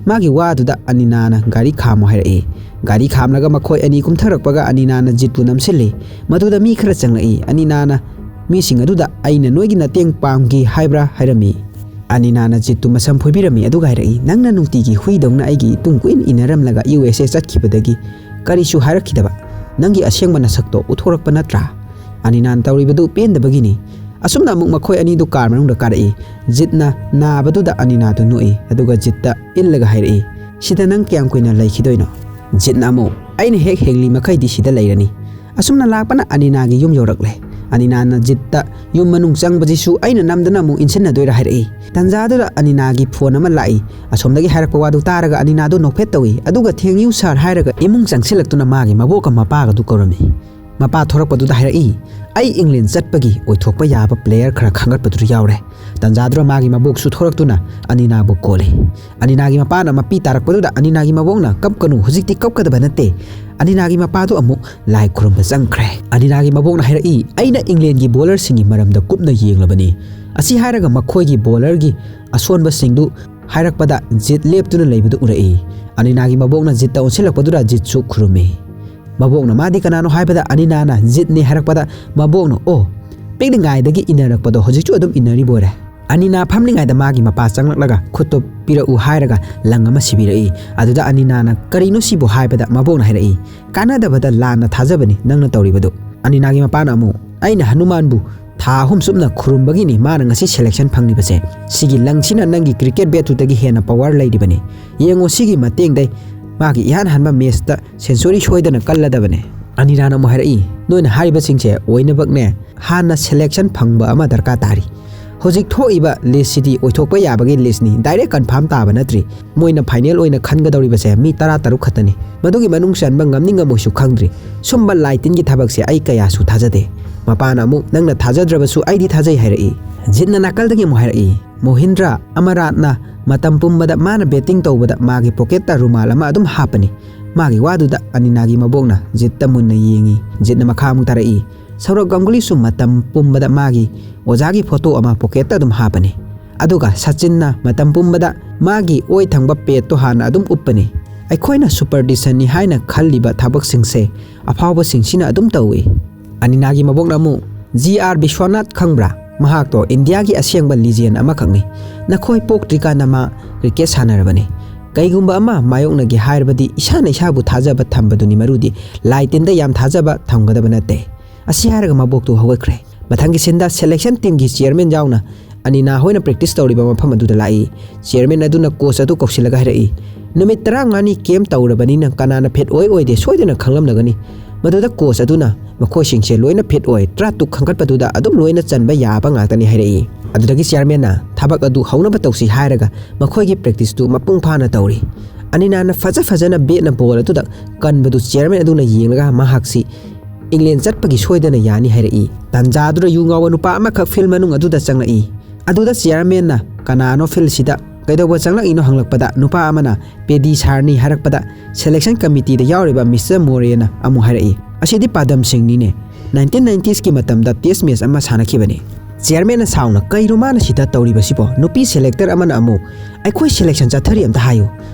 ꯃꯥꯒꯤ ꯋꯥꯗꯨꯗ ꯑꯅꯤꯅꯥꯅ ꯒꯥꯔꯤ ꯈꯥꯝꯃꯣ ꯍꯥꯏꯔꯛꯏ꯫ ꯒꯥꯔꯤ ꯈꯥꯝꯂꯒ ꯃꯈꯣꯏ ꯑꯅꯤ ꯀꯨꯝꯊꯔꯛꯄꯒ ꯑꯅꯤꯅꯥꯅ ꯖꯤꯠꯄꯨ ꯅꯝꯁꯤꯜꯂꯤ꯫ ꯃꯗꯨꯗ ꯃꯤ ꯈꯔ ꯆꯪꯂꯛꯏ꯫ ꯑꯅꯤꯅꯥꯅ ꯃꯤꯁꯤꯡ ꯑꯗꯨꯗ, "ꯑꯩꯅ ꯅꯣꯏꯒꯤ ꯃꯇꯦꯡ ꯄꯥꯡꯒꯦ ꯍꯥꯏꯕ꯭ꯔꯥ?" ꯍꯥꯏꯔꯝꯃꯤ꯫ ꯑꯅꯤꯅꯥꯅ ꯖꯤꯠꯇꯨ ꯃꯁꯝ ꯐꯣꯏꯕꯤꯔꯝꯃꯤ, ꯑꯗꯨꯒ ꯍꯥꯏꯔꯛꯏ, "ꯅꯪꯅ ꯅꯨꯡꯇꯤꯒꯤ ꯍꯨꯏꯗꯧꯅ ꯑꯩꯒꯤ ꯏꯇꯨꯡ ꯀꯣꯏꯏꯟ ꯏꯟꯅꯔꯝꯂꯒ U S A ꯆꯠꯈꯤꯕꯗꯒꯤ ꯀꯔꯤꯁꯨ ꯍꯥꯏꯔꯛꯈꯤꯗꯕ? ꯅꯪꯒꯤ ꯑꯁꯦꯡꯕ ꯅꯁꯛꯇꯣ ꯎꯠꯊꯣꯔꯛꯄ ꯅꯠꯇ꯭ꯔꯥ?" ꯑꯅꯤꯅꯥꯅ ꯇꯧꯔꯤꯕꯗꯨ ꯄꯦꯟꯗꯕꯒꯤꯅꯤ꯫ ꯑꯁꯨꯝꯅ ꯑꯃꯨꯛ ꯃꯈꯣꯏ ꯑꯅꯤꯗꯨ car ꯃꯅꯨꯡꯗ ꯀꯥꯔꯛꯏ꯫ ꯖꯤꯠꯅ ꯅꯥꯕꯗꯨꯗ ꯑꯅꯤꯅꯥꯗꯨ ꯅꯣꯛꯏ, ꯑꯗꯨꯒ ꯖꯤꯠꯇ ꯏꯜꯂꯒ ꯍꯥꯏꯔꯛꯏ, "ꯁꯤꯗ ꯅꯪ ꯀꯌꯥꯝ ꯀꯨꯏꯅ ꯂꯩꯈꯤꯗꯣꯏꯅꯣ?" ꯖꯤꯠꯅ ꯑꯃꯨꯛ, "ꯑꯩꯅ ꯍꯦꯛ ꯍꯦꯡꯂꯤ ꯃꯈꯩꯗꯤ ꯁꯤꯗ ꯂꯩꯔꯅꯤ"꯫ ꯑꯁꯨꯝꯅ ꯂꯥꯛꯄꯅ ꯑꯅꯤꯅꯥꯒꯤ ꯌꯨꯝ ꯌꯧꯔꯛꯂꯦ꯫ ꯑꯅꯤꯅꯥꯅ ꯖꯤꯠꯇ ꯌꯨꯝ ꯃꯅꯨꯡ ꯆꯪꯕꯁꯤꯁꯨ ꯑꯩꯅ ꯅꯝꯗꯅ ꯑꯃꯨꯛ ꯏꯟꯁꯤꯟꯅꯗꯣꯏꯔꯥ ꯍꯥꯏꯔꯛꯏ꯫ ꯇꯟꯖꯥꯗꯨꯗ ꯑꯅꯤꯅꯥꯒꯤ ꯐꯣꯟ ꯑꯃ ꯂꯥꯛꯏ꯫ ꯑꯁꯣꯝꯗꯒꯤ ꯍꯥꯏꯔꯛꯄ ꯋꯥꯗꯨ ꯇꯥꯔꯒ ꯑꯅꯤꯅꯥꯗꯨ ꯅꯣꯛꯐꯦꯠ ꯇꯧꯏ, ꯑꯗꯨꯒ "Thank you, sir" ꯍꯥꯏꯔꯒ ꯏꯃꯨꯡ ꯆꯪꯁꯤꯜꯂꯛꯇꯨꯅ ꯃꯥꯒꯤ ꯃꯕꯣꯛꯀ ꯃꯄꯥꯒꯗꯨ ꯀꯧꯔꯝꯃꯤ꯫ ꯃꯄꯥ ꯊꯣꯔꯛꯄꯗꯨꯗ ꯍꯥꯏꯔꯛꯏ, "ꯑꯩ ꯏꯪꯂꯦꯟ ꯆꯠꯄꯒꯤ ꯑꯣꯏꯊꯣꯛꯄ ꯌꯥꯕ ꯄ꯭ꯂꯦꯌꯔ ꯈꯔ ꯈꯟꯒꯠꯄꯗꯨꯗ ꯌꯥꯎꯔꯦ꯫" ꯇꯟꯖꯥꯗꯨꯗ ꯃꯥꯒꯤ ꯃꯕꯣꯛꯁꯨ ꯊꯣꯔꯛꯇꯨꯅ ꯑꯅꯤꯅꯥꯕꯨ ꯀꯣꯜꯂꯤ꯫ ꯑꯅꯤꯅꯥꯒꯤ ꯃꯄꯥꯅ ꯃꯄꯤ ꯇꯥꯔꯛꯄꯗꯨꯗ ꯑꯅꯤꯅꯥꯒꯤ ꯃꯕꯣꯛꯅ, "ꯀꯞꯀꯅꯨ, ꯍꯧꯖꯤꯛꯇꯤ ꯀꯞꯀꯗꯕ ꯅꯠꯇꯦ꯫" ꯑꯅꯤꯅꯥꯒꯤ ꯃꯄꯥꯗꯨ ꯑꯃꯨꯛ ꯂꯥꯏ ꯈꯨꯔꯨꯝꯕ ꯆꯪꯈ꯭ꯔꯦ꯫ ꯑꯅꯤꯅꯥꯒꯤ ꯃꯕꯣꯛꯅ ꯍꯥꯏꯔꯛꯏ, "ꯑꯩꯅ ꯏꯪꯂꯦꯟꯒꯤ ꯕꯣꯂꯔꯁꯤꯡꯒꯤ ꯃꯔꯝꯗ ꯀꯨꯞꯅ ꯌꯦꯡꯂꯕꯅꯤ꯫" ꯑꯁꯤ ꯍꯥꯏꯔꯒ ꯃꯈꯣꯏꯒꯤ ꯕꯣꯂꯔꯒꯤ ꯑꯁꯣꯟꯕꯁꯤꯡꯗꯨ ꯍꯥꯏꯔꯛꯄꯗ ꯖꯤꯠ ꯂꯦꯞꯇꯨꯅ ꯂꯩꯕꯗꯨ ꯎꯔꯛꯏ꯫ ꯑꯅꯤꯅꯥꯒꯤ ꯃꯕꯣꯛꯅ ꯖꯤꯠꯇ ꯑꯣꯟꯁꯤꯜꯂꯛꯄꯗꯨꯗ ꯖꯤꯠꯁꯨ ꯈꯨꯔꯨꯝꯃꯤ꯫ ꯃꯕꯣꯛꯅ ꯃꯥꯗꯤ ꯀꯅꯥꯅꯣ ꯍꯥꯏꯕꯗ ꯑꯅꯤꯅꯥꯅ ꯖꯤꯠꯅꯤ ꯍꯥꯏꯔꯛꯄꯗ ꯃꯕꯣꯛꯅ, "ꯑꯣ, ꯄꯤꯛꯂꯤꯉꯥꯏꯗꯒꯤ ꯏꯟꯅꯔꯛꯄꯗꯣ ꯍꯧꯖꯤꯛꯁꯨ ꯑꯗꯨꯝ ꯏꯟꯅꯔꯤꯕ ꯑꯣꯏꯔꯦ꯫" ꯑꯅꯤꯅꯥ ꯐꯝꯂꯤꯉꯩꯗ ꯃꯥꯒꯤ ꯃꯄꯥ ꯆꯪꯂꯛꯂꯒ ꯈꯨꯠꯇꯣ ꯄꯤꯔꯛꯎ ꯍꯥꯏꯔꯒ ꯂꯪ ꯑꯃ ꯁꯤꯕꯤꯔꯛꯏ꯫ ꯑꯗꯨꯗ ꯑꯅꯤꯅꯥꯅ, "ꯀꯔꯤꯅꯣ ꯁꯤꯕꯨ?" ꯍꯥꯏꯕꯗ ꯃꯕꯣꯛꯅ ꯍꯥꯏꯔꯛꯏ, "ꯀꯥꯟꯅꯗꯕꯗ ꯂꯥꯟꯅ ꯊꯥꯖꯕꯅꯤ ꯅꯪꯅ ꯇꯧꯔꯤꯕꯗꯨ꯫" ꯑꯅꯤꯅꯥꯒꯤ ꯃꯄꯥꯅ ꯑꯃꯨꯛ, "ꯑꯩꯅ ꯍꯅꯨꯃꯥꯟꯕꯨ ꯊꯥ ꯑꯍꯨꯝ ꯆꯨꯞꯅ ꯈꯨꯔꯨꯝꯕꯒꯤꯅꯤ ꯃꯥꯅ ꯉꯁꯤ ꯁꯦꯂꯦꯛꯁꯟ ꯐꯪꯂꯤꯕꯁꯦ꯫ ꯁꯤꯒꯤ ꯂꯪꯁꯤꯅ ꯅꯪꯒꯤ ꯀ꯭ꯔꯤꯀꯦꯠ ꯕꯦꯠꯇꯨꯗꯒꯤ ꯍꯦꯟꯅ ꯄꯋꯥꯔ ꯂꯩꯔꯤꯕꯅꯤ꯫ ꯌꯦꯡꯉꯣ, ꯁꯤꯒꯤ ꯃꯇꯦꯡꯗꯩ ꯃꯥꯒꯤ ꯏꯍꯥꯟ ꯍꯥꯟꯕ ꯃꯦꯠꯁꯇ ꯁꯦꯟꯆꯨꯔꯤ ꯁꯣꯏꯗꯅ ꯀꯜꯂꯗꯕꯅꯦ꯫" ꯑꯅꯤꯔꯥꯅ ꯑꯃꯨꯛ ꯍꯥꯏꯔꯛꯏ, "ꯅꯣꯏꯅ ꯍꯥꯏꯔꯤꯕꯁꯤꯡꯁꯦ ꯑꯣꯏꯅꯕꯛꯅꯦ, ꯍꯥꯟꯅ ꯁꯦꯂꯦꯛꯁꯟ ꯐꯪꯕ ꯑꯃ ꯗꯔꯀꯥꯔ ꯇꯥꯔꯤ꯫ ꯍꯧꯖꯤꯛ ꯊꯣꯛꯏꯕ ꯂꯤꯁꯁꯤꯗꯤ ꯑꯣꯏꯊꯣꯛꯄ ꯌꯥꯕꯒꯤ ꯂꯤꯁꯅꯤ, ꯗꯥꯏꯔꯦꯛ ꯀꯟꯐꯥꯔꯝ ꯇꯥꯕ ꯅꯠꯇ꯭ꯔꯤ꯫ ꯃꯣꯏꯅ ꯐꯥꯏꯅꯦꯜ ꯑꯣꯏꯅ ꯈꯟꯒꯗꯧꯔꯤꯕꯁꯦ ꯃꯤ ꯇꯔꯥ ꯇꯔꯨꯛ ꯈꯛꯇꯅꯤ꯫ ꯃꯗꯨꯒꯤ ꯃꯅꯨꯡ ꯆꯟꯕ ꯉꯝꯅꯤ ꯉꯝꯃꯣꯏꯁꯨ ꯈꯪꯗ꯭ꯔꯤ꯫ ꯁꯨꯝꯕ ꯂꯥꯏ ꯇꯤꯟꯒꯤ ꯊꯕꯛꯁꯦ ꯑꯩ ꯀꯌꯥꯁꯨ ꯊꯥꯖꯗꯦ꯫" ꯃꯄꯥꯅ ꯑꯃꯨꯛ, "ꯅꯪꯅ ꯊꯥꯖꯗ꯭ꯔꯕꯁꯨ ꯑꯩꯗꯤ ꯊꯥꯖꯩ" ꯍꯥꯏꯔꯛꯏ꯫ ꯖꯤꯠꯅ ꯅꯥꯀꯜꯗꯒꯤ ꯑꯃꯨꯛ ꯍꯥꯏꯔꯛꯏ, "ꯃꯣꯍꯤꯟꯗ꯭ꯔ ꯑꯃꯔꯥꯠꯅ ꯃꯇꯝ ꯄꯨꯝꯕꯗ ꯃꯥꯅ ꯕꯦꯇꯤꯡ ꯇꯧꯕꯗ ꯃꯥꯒꯤ ꯄꯣꯀꯦꯠꯇ ꯔꯨꯃꯥꯜ ꯑꯃ ꯑꯗꯨꯝ ꯍꯥꯞꯄꯅꯤ꯫ ꯃꯥꯒꯤ ꯋꯥꯗꯨꯗ ꯑꯅꯤꯅꯥꯒꯤ ꯃꯕꯣꯛꯅ ꯖꯤꯠꯇ ꯃꯨꯟꯅ ꯌꯦꯡꯉꯤ꯫" ꯖꯤꯠꯅ ꯃꯈꯥ ꯑꯃꯨꯛ ꯇꯥꯔꯛꯏ, "ꯁꯧꯔꯚ ꯒꯪꯒꯨꯂꯤꯁꯨ ꯃꯇꯝ ꯄꯨꯝꯕꯗ ꯃꯥꯒꯤ ꯑꯣꯖꯥꯒꯤ ꯐꯣꯇꯣ ꯑꯃ ꯄꯣꯀꯦꯠꯇ ꯑꯗꯨꯝ ꯍꯥꯞꯄꯅꯤ꯫ ꯑꯗꯨꯒ ꯁꯆꯤꯟꯅ ꯃꯇꯝ ꯄꯨꯝꯕꯗ ꯃꯥꯒꯤ ꯑꯣꯏ ꯊꯪꯕ ꯄꯦꯠꯇꯣ ꯍꯥꯟꯅ ꯑꯗꯨꯝ ꯎꯞꯄꯅꯤ꯫ ꯑꯩꯈꯣꯏꯅ ꯁꯨꯄꯔꯗꯤꯁꯟꯅꯤ ꯍꯥꯏꯅ ꯈꯜꯂꯤꯕ ꯊꯕꯛꯁꯤꯡꯁꯦ ꯑꯐꯥꯎꯕꯁꯤꯡꯁꯤꯅ ꯑꯗꯨꯝ ꯇꯧꯏ꯫" ꯑꯅꯤꯅꯥꯒꯤ ꯃꯕꯣꯛꯅ ꯑꯃꯨꯛ, "ꯖꯤ ꯑꯥꯔ ꯕꯤꯁ꯭ꯋꯥꯅꯥꯊ ꯈꯪꯕ꯭ꯔꯥ? ꯃꯍꯥꯛꯇꯣ ꯏꯟꯗꯤꯌꯥꯒꯤ ꯑꯁꯦꯡꯕ ꯂꯤꯖꯦꯟ ꯑꯃꯈꯛꯅꯤ꯫ ꯅꯈꯣꯏ ꯄꯣꯛꯇ꯭ꯔꯤꯀꯥꯟꯗ ꯃꯥ ꯀ꯭ꯔꯤꯀꯦꯠ ꯁꯥꯟꯅꯔꯕꯅꯤ꯫ ꯀꯩꯒꯨꯝꯕ ꯑꯃ ꯃꯥꯌꯣꯛꯅꯒꯦ ꯍꯥꯏꯔꯕꯗꯤ ꯏꯁꯥꯅ ꯏꯁꯥꯕꯨ ꯊꯥꯖꯕ ꯊꯝꯕꯗꯨꯅꯤ ꯃꯔꯨꯗꯤ꯫ ꯂꯥꯏ ꯇꯤꯟꯗ ꯌꯥꯝ ꯊꯥꯖꯕ ꯊꯝꯒꯗꯕ ꯅꯠꯇꯦ꯫" ꯑꯁꯤ ꯍꯥꯏꯔꯒ ꯃꯕꯣꯛꯇꯨ ꯍꯧꯒꯠꯈ꯭ꯔꯦ꯫ ꯃꯊꯪꯒꯤ ꯁꯤꯟꯗ ꯁꯦꯂꯦꯛꯁꯟ ꯇꯤꯝꯒꯤ ꯆꯤꯌꯔꯃꯦꯟ ꯌꯥꯎꯅ ꯑꯅꯤꯅꯥ ꯍꯣꯏꯅ ꯄ꯭ꯔꯦꯛꯇꯤꯁ ꯇꯧꯔꯤꯕ ꯃꯐꯝ ꯑꯗꯨꯗ ꯂꯥꯛꯏ꯫ ꯆꯤꯌꯔꯃꯦꯟ ꯑꯗꯨꯅ ꯀꯣꯆ ꯑꯗꯨ ꯀꯧꯁꯤꯜꯂꯒ ꯍꯥꯏꯔꯛꯏ, "ꯅꯨꯃꯤꯠ ꯇꯔꯥꯃꯉꯥꯅꯤ ꯀꯦꯝ ꯇꯧꯔꯕꯅꯤꯅ ꯀꯅꯥꯅ ꯐꯤꯠ ꯑꯣꯏ ꯑꯣꯏꯗꯦ ꯁꯣꯏꯗꯅ ꯈꯪꯂꯝꯂꯒꯅꯤ꯫ ꯃꯗꯨꯗ ꯀꯣꯆ ꯑꯗꯨꯅ ꯃꯈꯣꯏꯁꯤꯡꯁꯦ ꯂꯣꯏꯅ ꯐꯤꯠ ꯑꯣꯏ, ꯇꯔꯥꯇꯨꯛ ꯈꯟꯒꯠꯄꯗꯨꯗ ꯑꯗꯨꯝ ꯂꯣꯏꯅ ꯆꯟꯕ ꯌꯥꯕ ꯉꯥꯛꯇꯅꯤ ꯍꯥꯏꯔꯛꯏ꯫ ꯑꯗꯨꯗꯒꯤ ꯆꯤꯌꯔꯃꯦꯟꯅ ꯊꯕꯛ ꯑꯗꯨ ꯍꯧꯅꯕ ꯇꯧꯁꯤ ꯍꯥꯏꯔꯒ ꯃꯈꯣꯏꯒꯤ ꯄ꯭ꯔꯦꯛꯇꯤꯁꯇꯨ ꯃꯄꯨꯡ ꯐꯥꯅ ꯇꯧꯔꯤ꯫ ꯑꯅꯤꯅꯥꯅ ꯐꯖ ꯐꯖꯅ ꯕꯦꯠꯅ ꯕꯣꯜ ꯑꯗꯨꯗ ꯀꯟꯕꯗꯨ ꯆꯤꯌꯔꯃꯦꯟ ꯑꯗꯨꯅ ꯌꯦꯡꯂꯒ ꯃꯍꯥꯛꯁꯤ ꯏꯪꯂꯦꯟ ꯆꯠꯄꯒꯤ ꯁꯣꯏꯗꯅ ꯌꯥꯅꯤ ꯍꯥꯏꯔꯛꯏ꯫ ꯇꯥꯟꯖꯥ ꯑꯗꯨꯗ ꯌꯨ ꯉꯥꯎꯕ ꯅꯨꯄꯥ ꯑꯃꯈꯛ ꯐꯤꯜ ꯃꯅꯨꯡ ꯑꯗꯨꯗ ꯆꯪꯂꯛꯏ꯫ ꯑꯗꯨꯗ ꯆꯤꯌꯔꯃꯦꯟꯅ ꯀꯅꯥꯅꯣ ꯐꯤꯜꯁꯤꯗ ꯀꯩꯗꯧꯕ ꯆꯪꯂꯛꯏꯅꯣ ꯍꯪꯂꯛꯄꯗ ꯅꯨꯄꯥ ꯑꯃꯅ ꯄꯦꯗꯤ ꯁꯥꯔꯅꯤ ꯍꯥꯏꯔꯛꯄꯗ ꯁꯦꯂꯦꯛꯁꯟ ꯀꯃꯤꯇꯤꯗ ꯌꯥꯎꯔꯤꯕ ꯃꯤꯁꯇꯔ ꯃꯣꯔꯦꯅ ꯑꯃꯨꯛ ꯍꯥꯏꯔꯛꯏ, "ꯑꯁꯤꯗꯤ ꯄꯥꯗꯝꯁꯤꯡꯅꯤꯅꯦ, ꯅꯥꯏꯟꯇꯤꯟ ꯅꯥꯏꯟꯇꯤꯁꯀꯤ ꯃꯇꯝꯗ ꯇꯦꯁ ꯃꯦꯆ ꯑꯃ ꯁꯥꯟꯅꯈꯤꯕꯅꯤ"꯫ ꯆꯤꯌꯔꯃꯦꯟꯅ ꯁꯥꯎꯅ, "ꯀꯩꯅꯣ ꯃꯥꯅ ꯁꯤꯗ ꯇꯧꯔꯤꯕꯁꯤꯕꯣ? ꯅꯨꯄꯤ ꯁꯦꯂꯦꯛꯇꯔ ꯑꯃꯅ ꯑꯃꯨꯛ ꯑꯩꯈꯣꯏ ꯁꯦꯂꯦꯛꯁꯟ ꯆꯠꯊꯔꯤ ꯑꯝꯇ ꯍꯥꯏꯌꯨ"꯫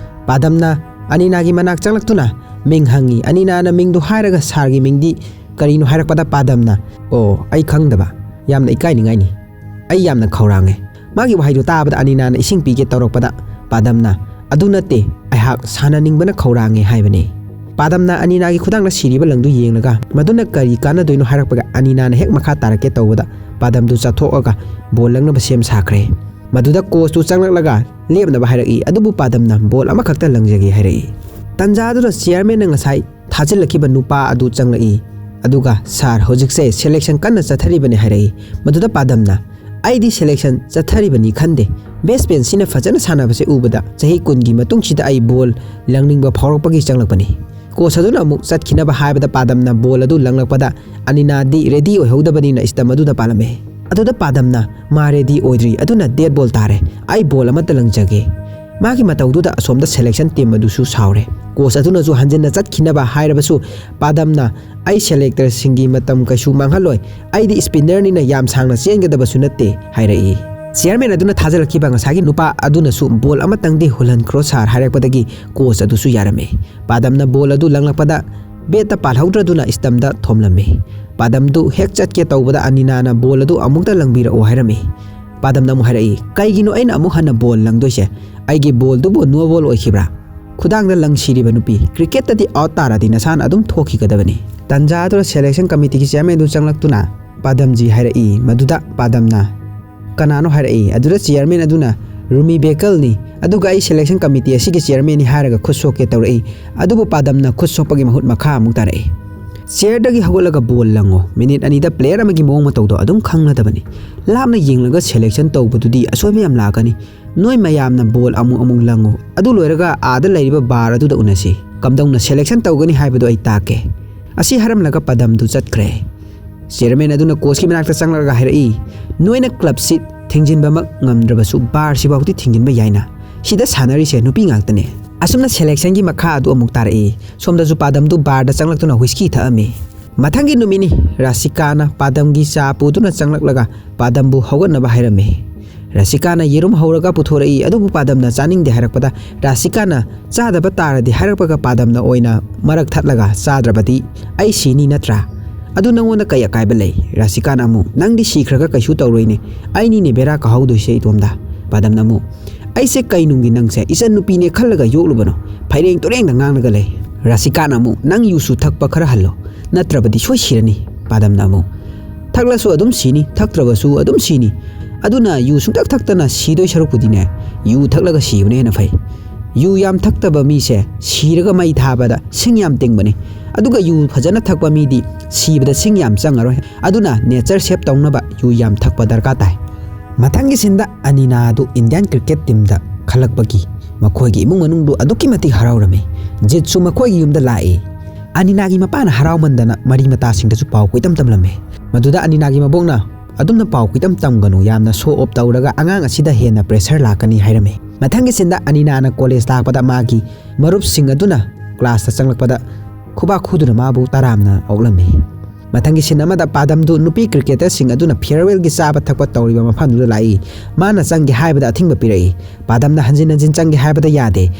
ꯄꯥꯗꯝꯅ ꯑꯅꯤꯅꯥꯒꯤ ꯃꯅꯥꯛ ꯆꯪꯂꯛꯇꯨꯅ ꯃꯤꯡ ꯍꯪꯉꯤ꯫ ꯑꯅꯤꯅꯥꯅ ꯃꯤꯡꯗꯨ ꯍꯥꯏꯔꯒ ꯁꯥꯔꯒꯤ ꯃꯤꯡꯗꯤ ꯀꯔꯤꯅꯣ ꯍꯥꯏꯔꯛꯄꯗ ꯄꯥꯗꯝꯅ, "ꯑꯣ, ꯑꯩ ꯈꯪꯗꯕ, ꯌꯥꯝꯅ ꯏꯀꯥꯏꯅꯤꯡꯉꯥꯏꯅꯤ, ꯑꯩ ꯌꯥꯝꯅ ꯈꯧꯔꯥꯡꯉꯦ"꯫ ꯃꯥꯒꯤ ꯋꯥꯍꯩꯗꯨ ꯇꯥꯕꯗ ꯑꯅꯤꯅꯥꯅ ꯏꯁꯤꯡ ꯄꯤꯒꯦ ꯇꯧꯔꯛꯄꯗ ꯄꯥꯗꯝꯅ, "ꯑꯗꯨ ꯅꯠꯇꯦ, ꯑꯩꯍꯥꯛ ꯁꯥꯟꯅꯅꯤꯡꯕꯅ ꯈꯧꯔꯥꯡꯉꯦ" ꯍꯥꯏꯕꯅꯤ꯫ ꯄꯥꯗꯝꯅ ꯑꯅꯤꯅꯥꯒꯤ ꯈꯨꯗꯥꯡꯗ ꯁꯤꯔꯤꯕ ꯂꯪꯗꯨ ꯌꯦꯡꯂꯒ ꯃꯗꯨꯅ ꯀꯔꯤ ꯀꯥꯟꯅꯗꯣꯏꯅꯣ ꯍꯥꯏꯔꯛꯄꯒ ꯑꯅꯤꯅꯥꯅ ꯍꯦꯛ ꯃꯈꯥ ꯇꯥꯔꯛꯀꯦ ꯇꯧꯕꯗ ꯄꯥꯗꯝꯗꯨ ꯆꯥꯊꯣꯛꯑꯒ ꯕꯣꯜ ꯂꯪꯅꯕ ꯁꯦꯝ ꯁꯥꯈ꯭ꯔꯦ꯫ ꯃꯗꯨꯗ ꯀꯣꯆꯇꯨ ꯆꯪꯂꯛꯂꯒ ꯂꯦꯞꯅꯕ ꯍꯥꯏꯔꯛꯏ, ꯑꯗꯨꯕꯨ ꯄꯥꯗꯝꯅ ꯕꯣꯜ ꯑꯃꯈꯛꯇ ꯂꯪꯖꯒꯦ ꯍꯥꯏꯔꯛꯏ꯫ ꯇꯟꯖꯥꯗꯨꯗ ꯆꯤꯌꯔꯃꯦꯟꯅ ꯉꯁꯥꯏ ꯊꯥꯖꯤꯜꯂꯛꯈꯤꯕ ꯅꯨꯄꯥ ꯑꯗꯨ ꯆꯪꯂꯛꯏ꯫ ꯑꯗꯨꯒ, "ꯁꯥꯔ, ꯍꯧꯖꯤꯛꯁꯦ ꯁꯦꯂꯦꯛꯁꯟ ꯀꯟꯅ ꯆꯠꯊꯔꯤꯕꯅꯤ" ꯍꯥꯏꯔꯛꯏ꯫ ꯃꯗꯨꯗ ꯄꯥꯗꯝꯅ, "ꯑꯩꯗꯤ ꯁꯦꯂꯦꯛꯁꯟ ꯆꯠꯊꯔꯤꯕꯅꯤ ꯈꯟꯗꯦ, ꯕꯦꯁꯃꯦꯟꯁꯤꯅ ꯐꯖꯅ ꯁꯥꯟꯅꯕꯁꯦ ꯎꯕꯗ ꯆꯍꯤ ꯀꯨꯟꯒꯤ ꯃꯇꯨꯡꯁꯤꯗ ꯑꯩ ꯕꯣꯜ ꯂꯪꯅꯤꯡꯕ ꯐꯥꯎꯔꯛꯄꯒꯤ ꯆꯪꯂꯛꯄꯅꯤ"꯫ ꯀꯣꯆ ꯑꯗꯨꯅ ꯑꯃꯨꯛ ꯆꯠꯈꯤꯅꯕ ꯍꯥꯏꯕꯗ ꯄꯥꯗꯝꯅ ꯕꯣꯜ ꯑꯗꯨ ꯂꯪꯂꯛꯄꯗ ꯑꯅꯤꯅꯥꯗꯤ ꯔꯦꯗꯤ ꯑꯣꯏꯍꯧꯗꯕꯅꯤꯅ ꯏꯁꯇꯝ ꯑꯗꯨꯗ ꯄꯥꯜꯂꯝꯃꯦ꯫ ꯑꯗꯨꯗ ꯄꯥꯗꯝꯅ, "ꯃꯥ ꯔꯦꯗꯤ ꯑꯣꯏꯗ꯭ꯔꯤ, ꯑꯗꯨꯅ ꯗꯦꯠ ꯕꯣꯜ ꯇꯥꯔꯦ, ꯑꯩ ꯕꯣꯜ ꯑꯃꯠꯇ ꯂꯪꯖꯒꯦ"꯫ ꯃꯥꯒꯤ ꯃꯇꯧꯗꯨꯗ ꯑꯁꯣꯝꯗ ꯁꯦꯂꯦꯛꯁꯟ ꯇꯤꯝ ꯑꯗꯨꯁꯨ ꯁꯥꯎꯔꯦ꯫ ꯀꯣꯆ ꯑꯗꯨꯅꯁꯨ ꯍꯟꯖꯤꯟꯅ ꯆꯠꯈꯤꯅꯕ ꯍꯥꯏꯔꯕꯁꯨ ꯄꯥꯗꯝꯅ, "ꯑꯩ ꯁꯦꯂꯦꯛꯇꯔꯁꯤꯡꯒꯤ ꯃꯇꯝ ꯀꯩꯁꯨ ꯃꯥꯡꯍꯜꯂꯣꯏ, ꯑꯩꯗꯤ ꯏꯁꯄꯤꯟꯅꯔꯅꯤꯅ ꯌꯥꯝ ꯁꯥꯡꯅ ꯆꯦꯟꯒꯗꯕꯁꯨ ꯅꯠꯇꯦ" ꯍꯥꯏꯔꯛꯏ꯫ ꯆꯤꯌꯔꯃꯦꯟ ꯑꯗꯨꯅ ꯊꯥꯖꯤꯜꯂꯛꯈꯤꯕ ꯉꯁꯥꯏꯒꯤ ꯅꯨꯄꯥ ꯑꯗꯨꯅꯁꯨ ꯕꯣꯜ ꯑꯃꯇꯪꯗꯤ ꯍꯨꯜꯍꯟꯈ꯭ꯔꯣ ꯁꯥꯔ ꯍꯥꯏꯔꯛꯄꯗꯒꯤ ꯀꯣꯆ ꯑꯗꯨꯁꯨ ꯌꯥꯔꯝꯃꯤ꯫ ꯄꯥꯗꯝꯅ ꯕꯣꯜ ꯑꯗꯨ ꯂꯪꯂꯛꯄꯗ ꯕꯦꯠꯇ ꯄꯥꯜꯍꯧꯗ꯭ꯔꯗꯨꯅ ꯏꯁꯇꯝꯗ ꯊꯣꯝꯂꯝꯃꯤ꯫ ꯄꯥꯗꯝꯗꯨ ꯍꯦꯛ ꯆꯠꯀꯦ ꯇꯧꯕꯗ ꯑꯅꯤꯅꯥꯅ ꯕꯣꯜ ꯑꯗꯨ ꯑꯃꯨꯛꯇ ꯂꯪꯕꯤꯔꯛꯎ ꯍꯥꯏꯔꯝꯃꯤ꯫ ꯄꯥꯗꯝꯅ ꯑꯃꯨꯛ ꯍꯥꯏꯔꯛꯏ, "ꯀꯩꯒꯤꯅꯣ ꯑꯩꯅ ꯑꯃꯨꯛ ꯍꯟꯅ ꯕꯣꯜ ꯂꯪꯗꯣꯏꯁꯦ? ꯑꯩꯒꯤ ꯕꯣꯜꯗꯨꯕꯨ ꯅꯣ ꯕꯣꯜ ꯑꯣꯏꯈꯤꯕ꯭ꯔꯥ? ꯈꯨꯗꯥꯡꯗ ꯂꯪ ꯁꯤꯔꯤꯕ ꯅꯨꯄꯤ, ꯀ꯭ꯔꯤꯀꯦꯠꯇꯗꯤ ꯑꯥꯎꯠ ꯇꯥꯔꯗꯤ ꯅꯁꯥꯅ ꯑꯗꯨꯝ ꯊꯣꯛꯈꯤꯒꯗꯕꯅꯤ"꯫ ꯇꯟꯖꯥ ꯑꯗꯨꯗ ꯁꯦꯂꯦꯛꯁꯟ ꯀꯃꯤꯇꯤꯒꯤ ꯆꯤꯌꯔꯃꯦꯟꯗꯨ ꯆꯪꯂꯛꯇꯨꯅ ꯄꯥꯗꯝꯖꯤ ꯍꯥꯏꯔꯛꯏ꯫ ꯃꯗꯨꯗ ꯄꯥꯗꯝꯅ, "ꯀꯅꯥꯅꯣ?" ꯍꯥꯏꯔꯛꯏ꯫ ꯑꯗꯨꯗ ꯆꯤꯌꯔꯃꯦꯟ ꯑꯗꯨꯅ, "ꯔꯨꯃꯤ ꯕꯦꯀꯜꯅꯤ, ꯑꯗꯨꯒ ꯑꯩ ꯁꯦꯂꯦꯛꯁꯟ ꯀꯃꯤꯇꯤ ꯑꯁꯤꯒꯤ ꯆꯤꯌꯔꯃꯦꯟꯅꯤ" ꯍꯥꯏꯔꯒ ꯈꯨꯠ ꯁꯣꯛꯀꯦ ꯇꯧꯔꯛꯏ꯫ ꯑꯗꯨꯕꯨ ꯄꯥꯗꯝꯅ ꯈꯨꯠ ꯁꯣꯛꯄꯒꯤ ꯃꯍꯨꯠ ꯃꯈꯥ ꯑꯃꯨꯛ ꯇꯥꯔꯛꯏ꯫ ꯆꯤꯌꯔꯗꯒꯤ ꯍꯧꯒꯠꯂꯒ ꯕꯣꯜ ꯂꯪꯉꯣ꯫ ꯃꯤꯅꯤꯠ ꯑꯅꯤꯗ ꯄ꯭ꯂꯦꯌꯔ ꯑꯃꯒꯤ ꯃꯑꯣꯡ ꯃꯇꯧꯗꯣ ꯑꯗꯨꯝ ꯈꯪꯂꯗꯕꯅꯤ꯫ ꯂꯥꯞꯅ ꯌꯦꯡꯂꯒ ꯁꯦꯂꯦꯛꯁꯟ ꯇꯧꯕꯗꯨꯗꯤ ꯑꯁꯣꯏꯕ ꯌꯥꯝ ꯂꯥꯛꯀꯅꯤ꯫ ꯅꯣꯏ ꯃꯌꯥꯝꯅ ꯕꯣꯜ ꯑꯃꯨꯛ ꯑꯃꯨꯛ ꯂꯪꯉꯨ꯫ ꯑꯗꯨ ꯂꯣꯏꯔꯒ ꯑꯥꯗ ꯂꯩꯔꯤꯕ ꯕꯥꯔ ꯑꯗꯨꯗ ꯎꯅꯁꯤ꯫ ꯀꯝꯗꯧꯅ ꯁꯦꯂꯦꯛꯁꯟ ꯇꯧꯒꯅꯤ ꯍꯥꯏꯕꯗꯨ ꯑꯩ ꯇꯥꯛꯀꯦ꯫ ꯑꯁꯤ ꯍꯥꯏꯔꯝꯂꯒ ꯄꯥꯗꯝꯗꯨ ꯆꯠꯈ꯭ꯔꯦ꯫ ꯆꯤꯌꯔꯃꯦꯟ ꯑꯗꯨꯅ ꯀꯣꯆꯀꯤ ꯃꯅꯥꯛꯇ ꯆꯪꯂꯛꯂꯒ ꯍꯥꯏꯔꯛꯏ, "ꯅꯣꯏꯅ ꯀ꯭ꯂꯕꯁꯤ ꯊꯤꯡꯖꯤꯟꯕꯃꯛ ꯉꯝꯗ꯭ꯔꯕꯁꯨ ꯕꯥꯔꯁꯤꯐꯥꯎꯗꯤ ꯊꯤꯡꯖꯤꯟꯕ ꯌꯥꯏꯅ꯫ ꯁꯤꯗ ꯁꯥꯟꯅꯔꯤꯁꯦ ꯅꯨꯄꯤ ꯉꯥꯛꯇꯅꯦ꯫" ꯑꯁꯨꯝꯅ ꯁꯦꯂꯦꯛꯁꯟꯒꯤ ꯃꯈꯥ ꯑꯗꯨ ꯑꯃꯨꯛ ꯇꯥꯔꯛꯏ꯫ ꯁꯣꯝꯗꯁꯨ ꯄꯥꯗꯝꯗꯨ ꯕꯥꯔꯗ ꯆꯪꯂꯛꯇꯨꯅ ꯍꯨꯏꯁꯀꯤ ꯊꯛꯑꯝꯃꯤ꯫ ꯃꯊꯪꯒꯤ ꯅꯨꯃꯤꯠꯅꯤ꯫ ꯔꯥꯁꯤꯀꯥꯅ ꯄꯥꯗꯝꯒꯤ ꯆꯥ ꯄꯨꯗꯨꯅ ꯆꯪꯂꯛꯂꯒ ꯄꯥꯗꯝꯕꯨ ꯍꯧꯒꯠꯅꯕ ꯍꯥꯏꯔꯝꯃꯤ꯫ ꯔꯥꯁꯤꯀꯥꯅ ꯌꯦꯔꯨꯝ ꯍꯧꯔꯒ ꯄꯨꯊꯣꯔꯛꯏ, ꯑꯗꯨꯕꯨ ꯄꯥꯗꯝꯅ ꯆꯥꯅꯤꯡꯗꯦ ꯍꯥꯏꯔꯛꯄꯗ ꯔꯥꯁꯤꯀꯥꯅ ꯆꯥꯗꯕ ꯇꯥꯔꯗꯤ ꯍꯥꯏꯔꯛꯄꯒ ꯄꯥꯗꯝꯅ ꯑꯣꯏꯅ ꯃꯔꯛ ꯊꯠꯂꯒ, "ꯆꯥꯗ꯭ꯔꯕꯗꯤ ꯑꯩ ꯁꯤꯅꯤ ꯅꯠꯇ꯭ꯔꯥ? ꯑꯗꯨ ꯅꯪꯉꯣꯟꯗ ꯀꯩ ꯑꯀꯥꯏꯕ ꯂꯩ?" ꯔꯥꯁꯤꯀꯥꯅ ꯑꯃꯨꯛ, "ꯅꯪꯗꯤ ꯁꯤꯈ꯭ꯔꯒ ꯀꯩꯁꯨ ꯇꯧꯔꯣꯏꯅꯦ꯫ ꯑꯩꯅꯤꯅꯦ ꯕꯦꯔꯥ ꯀꯥꯍꯧꯗꯣꯏꯁꯦ ꯏꯇꯣꯝꯗ꯫" ꯄꯥꯗꯝꯅ ꯑꯃꯨꯛ, "ꯑꯩꯁꯦ ꯀꯩ ꯅꯨꯡꯒꯤ ꯅꯪꯁꯦ ꯏꯆꯟ ꯅꯨꯄꯤꯅꯦ ꯈꯜꯂꯒ ꯌꯣꯛꯂꯨꯕꯅꯣ? ꯐꯩꯔꯦꯡ ꯇꯨꯔꯦꯡꯗ ꯉꯥꯡꯂꯒ ꯂꯩ꯫" ꯔꯥꯁꯤꯀꯥꯅ ꯑꯃꯨꯛ, "ꯅꯪ ꯌꯨꯁꯨ ꯊꯛꯄ ꯈꯔ ꯍꯜꯂꯣ, ꯅꯠꯇ꯭ꯔꯕꯗꯤ ꯁꯣꯏ ꯁꯤꯔꯅꯤ꯫" ꯄꯥꯗꯝꯅ ꯑꯃꯨꯛ, "ꯊꯛꯂꯁꯨ ꯑꯗꯨꯝ ꯁꯤꯅꯤ, ꯊꯛꯇ꯭ꯔꯕꯁꯨ ꯑꯗꯨꯝ ꯁꯤꯅꯤ꯫ ꯑꯗꯨꯅ ꯌꯨ ꯁꯨꯡꯊꯛ ꯊꯛꯇꯅ ꯁꯤꯗꯣꯏ ꯁꯔꯨꯛꯄꯨꯗꯤꯅꯦ, ꯌꯨ ꯊꯛꯂꯒ ꯁꯤꯕꯅ ꯍꯦꯟꯅ ꯐꯩ꯫ ꯌꯨ ꯌꯥꯝ ꯊꯛꯇꯕ ꯃꯤꯁꯦ ꯁꯤꯔꯒ ꯃꯩ ꯊꯥꯕꯗ ꯁꯤꯡ ꯌꯥꯝ ꯇꯤꯡꯕꯅꯤ꯫ ꯑꯗꯨꯒ ꯌꯨ ꯐꯖꯅ ꯊꯛꯄ ꯃꯤꯗꯤ ꯁꯤꯕꯗ ꯁꯤꯡ ꯌꯥꯝ ꯆꯪꯉꯔꯣꯏ꯫ ꯑꯗꯨꯅ ꯅꯦꯆꯔ ꯁꯦꯞ ꯇꯧꯅꯕ ꯌꯨ ꯌꯥꯝ ꯊꯛꯄ ꯗꯔꯀꯥꯔ ꯇꯥꯏ꯫" ꯃꯊꯪꯒꯤ ꯁꯤꯟꯗ ꯑꯅꯤꯅꯥ ꯑꯗꯨ ꯏꯟꯗꯤꯌꯥꯟ ꯀ꯭ꯔꯤꯀꯦꯠ ꯇꯤꯝꯗ ꯈꯜꯂꯛꯄꯒꯤ ꯃꯈꯣꯏꯒꯤ ꯏꯃꯨꯡ ꯃꯅꯨꯡꯗꯨ ꯑꯗꯨꯛꯀꯤ ꯃꯇꯤꯛ ꯍꯔꯥꯎꯔꯝꯃꯤ꯫ ꯖꯤꯠꯁꯨ ꯃꯈꯣꯏꯒꯤ ꯌꯨꯝꯗ ꯂꯥꯛꯏ꯫ ꯑꯅꯤꯅꯥꯒꯤ ꯃꯄꯥꯅ ꯍꯔꯥꯎꯃꯟꯗꯅ ꯃꯔꯤ ꯃꯇꯥꯁꯤꯡꯗꯁꯨ ꯄꯥꯎ ꯀꯣꯏꯇꯝ ꯇꯝꯂꯝꯃꯤ꯫ ꯃꯗꯨꯗ ꯑꯅꯤꯅꯥꯒꯤ ꯃꯕꯣꯛꯅ, "ꯑꯗꯨꯝꯅ ꯄꯥꯎ ꯀꯣꯏꯇꯝ ꯇꯝꯒꯅꯨ, ꯌꯥꯝꯅ ꯁꯣ ꯑꯣꯞ ꯇꯧꯔꯒ ꯑꯉꯥꯡ ꯑꯁꯤꯗ ꯍꯦꯟꯅ ꯄ꯭ꯔꯦꯁꯔ ꯂꯥꯛꯀꯅꯤ" ꯍꯥꯏꯔꯝꯃꯤ꯫ ꯃꯊꯪꯒꯤ ꯁꯤꯟꯗ ꯑꯅꯤꯅꯥꯅ ꯀꯣꯂꯦꯖ ꯂꯥꯛꯄꯗ ꯃꯥꯒꯤ ꯃꯔꯨꯞꯁꯤꯡ ꯑꯗꯨꯅ ꯀ꯭ꯂꯥꯁꯇ ꯆꯪꯂꯛꯄꯗ ꯈꯨꯕꯥꯛ ꯈꯨꯗꯨꯅ ꯃꯥꯕꯨ ꯇꯔꯥꯝꯅ ꯑꯣꯛꯂꯝꯃꯤ꯫ ꯃꯊꯪꯒꯤ ꯁꯤꯟ ꯑꯃꯗ ꯄꯥꯗꯝꯗꯨ ꯅꯨꯄꯤ ꯀ꯭ꯔꯤꯀꯦꯇꯔꯁꯤꯡ ꯑꯗꯨꯅ ꯐꯤꯌꯔꯋꯦꯜꯒꯤ ꯆꯥꯕ ꯊꯛꯄ ꯇꯧꯔꯤꯕ ꯃꯐꯝꯗꯨꯗ ꯂꯥꯛꯏ꯫ ꯃꯥꯅ ꯆꯪꯒꯦ ꯍꯥꯏꯕꯗ ꯑꯊꯤꯡꯕ ꯄꯤꯔꯛꯏ꯫ ꯄꯥꯗꯝꯅ ꯍꯟꯖꯤꯟ ꯍꯟꯖꯤꯟ ꯆꯪꯒꯦ ꯍꯥꯏꯕꯗ ꯌꯥꯗꯦ꯫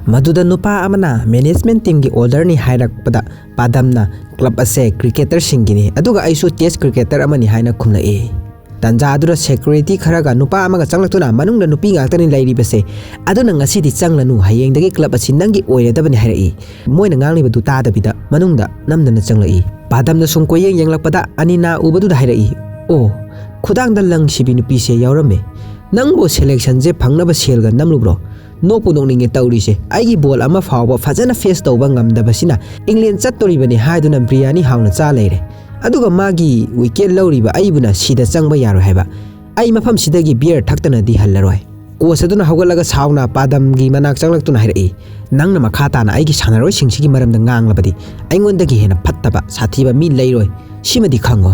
ꯃꯗꯨꯗ ꯅꯨꯄꯥ ꯑꯃꯅ ꯃꯦꯅꯦꯖꯃꯦꯟ ꯇꯤꯝꯒꯤ ꯑꯣꯔꯗꯔꯅꯤ ꯍꯥꯏꯔꯛꯄꯗ ꯄꯥꯗꯝꯅ ꯀ꯭ꯂꯕ ꯑꯁꯦ ꯀ꯭ꯔꯤꯀꯦꯇꯔꯁꯤꯡꯒꯤꯅꯤ, ꯑꯗꯨꯒ ꯑꯩꯁꯨ ꯇꯦꯁ ꯀ꯭ꯔꯤꯀꯦꯇꯔ ꯑꯃꯅꯤ ꯍꯥꯏꯅ ꯈꯨꯝꯂꯛꯏ꯫ ꯇꯟꯖꯥ ꯑꯗꯨꯗ ꯁꯦꯀ꯭ꯌꯨꯔꯤꯇꯤ ꯈꯔꯒ ꯅꯨꯄꯥ ꯑꯃꯒ ꯆꯪꯂꯛꯇꯨꯅ ꯃꯅꯨꯡꯗ ꯅꯨꯄꯤ ꯉꯥꯛꯇꯅꯤ ꯂꯩꯔꯤꯕꯁꯦ, ꯑꯗꯨꯅ ꯉꯁꯤꯗꯤ ꯆꯪꯂꯅꯨ, ꯍꯌꯦꯡꯗꯒꯤ ꯀ꯭ꯂꯕ ꯑꯁꯤ ꯅꯪꯒꯤ ꯑꯣꯏꯔꯗꯕꯅꯤ ꯍꯥꯏꯔꯛꯏ꯫ ꯃꯣꯏꯅ ꯉꯥꯡꯂꯤꯕꯗꯨ ꯇꯥꯗꯕꯤꯗ ꯃꯅꯨꯡꯗ ꯅꯝꯗꯅ ꯆꯪꯂꯛꯏ꯫ ꯄꯥꯗꯝꯅ ꯁꯨꯝ ꯀꯣꯏꯌꯦꯡ ꯌꯦꯡꯂꯛꯄꯗ ꯑꯅꯤꯅꯥ ꯎꯕꯗꯨꯗ ꯍꯥꯏꯔꯛꯏ, "ꯑꯣ, ꯈꯨꯗꯥꯡꯗ ꯂꯪ ꯁꯤꯕꯤ ꯅꯨꯄꯤꯁꯦ ꯌꯥꯎꯔꯝꯃꯦ꯫ ꯅꯪꯕꯨ ꯁꯦꯂꯦꯛꯁꯟꯁꯦ ꯐꯪꯅꯕ ꯁꯦꯜꯒ ꯅꯝꯂꯨꯕ꯭ꯔꯣ? ꯅꯣꯛꯄꯨ ꯅꯣꯛꯅꯤꯡꯉꯦ ꯇꯧꯔꯤꯁꯦ꯫ ꯑꯩꯒꯤ ꯕꯣꯜ ꯑꯃ ꯐꯥꯎꯕ ꯐꯖꯅ ꯐꯦꯁ ꯇꯧꯕ ꯉꯝꯗꯕꯁꯤꯅ ꯏꯪꯂꯦꯟ ꯆꯠꯇꯣꯔꯤꯕꯅꯤ ꯍꯥꯏꯗꯨꯅ ꯕꯤꯔꯌꯥꯅꯤ ꯍꯥꯎꯅ ꯆꯥ ꯂꯩꯔꯦ꯫ ꯑꯗꯨꯒ ꯃꯥꯒꯤ ꯋꯤꯀꯦꯠ ꯂꯧꯔꯤꯕ ꯑꯩꯕꯨꯅ ꯁꯤꯗ ꯆꯪꯕ ꯌꯥꯔꯣꯏ ꯍꯥꯏꯕ꯫ ꯑꯩ ꯃꯐꯝꯁꯤꯗꯒꯤ ꯕꯤꯌꯔ ꯊꯛꯇꯅꯗꯤ ꯍꯜꯂꯔꯣꯏ꯫ ꯀꯣꯆ ꯑꯗꯨꯅ ꯍꯧꯒꯠꯂꯒ ꯁꯥꯎꯅ ꯄꯥꯗꯝꯒꯤ ꯃꯅꯥꯛ ꯆꯪꯂꯛꯇꯨꯅ ꯍꯥꯏꯔꯛꯏ, "ꯅꯪꯅ ꯃꯈꯥ ꯇꯥꯅ ꯑꯩꯒꯤ ꯁꯥꯟꯅꯔꯣꯏꯁꯤꯡꯁꯤꯒꯤ ꯃꯔꯝꯗ ꯉꯥꯡꯂꯕꯗꯤ ꯑꯩꯉꯣꯟꯗꯒꯤ ꯍꯦꯟꯅ ꯐꯠꯇꯕ, ꯁꯥꯊꯤꯕ ꯃꯤ ꯂꯩꯔꯣꯏ꯫ ꯁꯤꯃꯗꯤ ꯈꯪꯉꯣ꯫"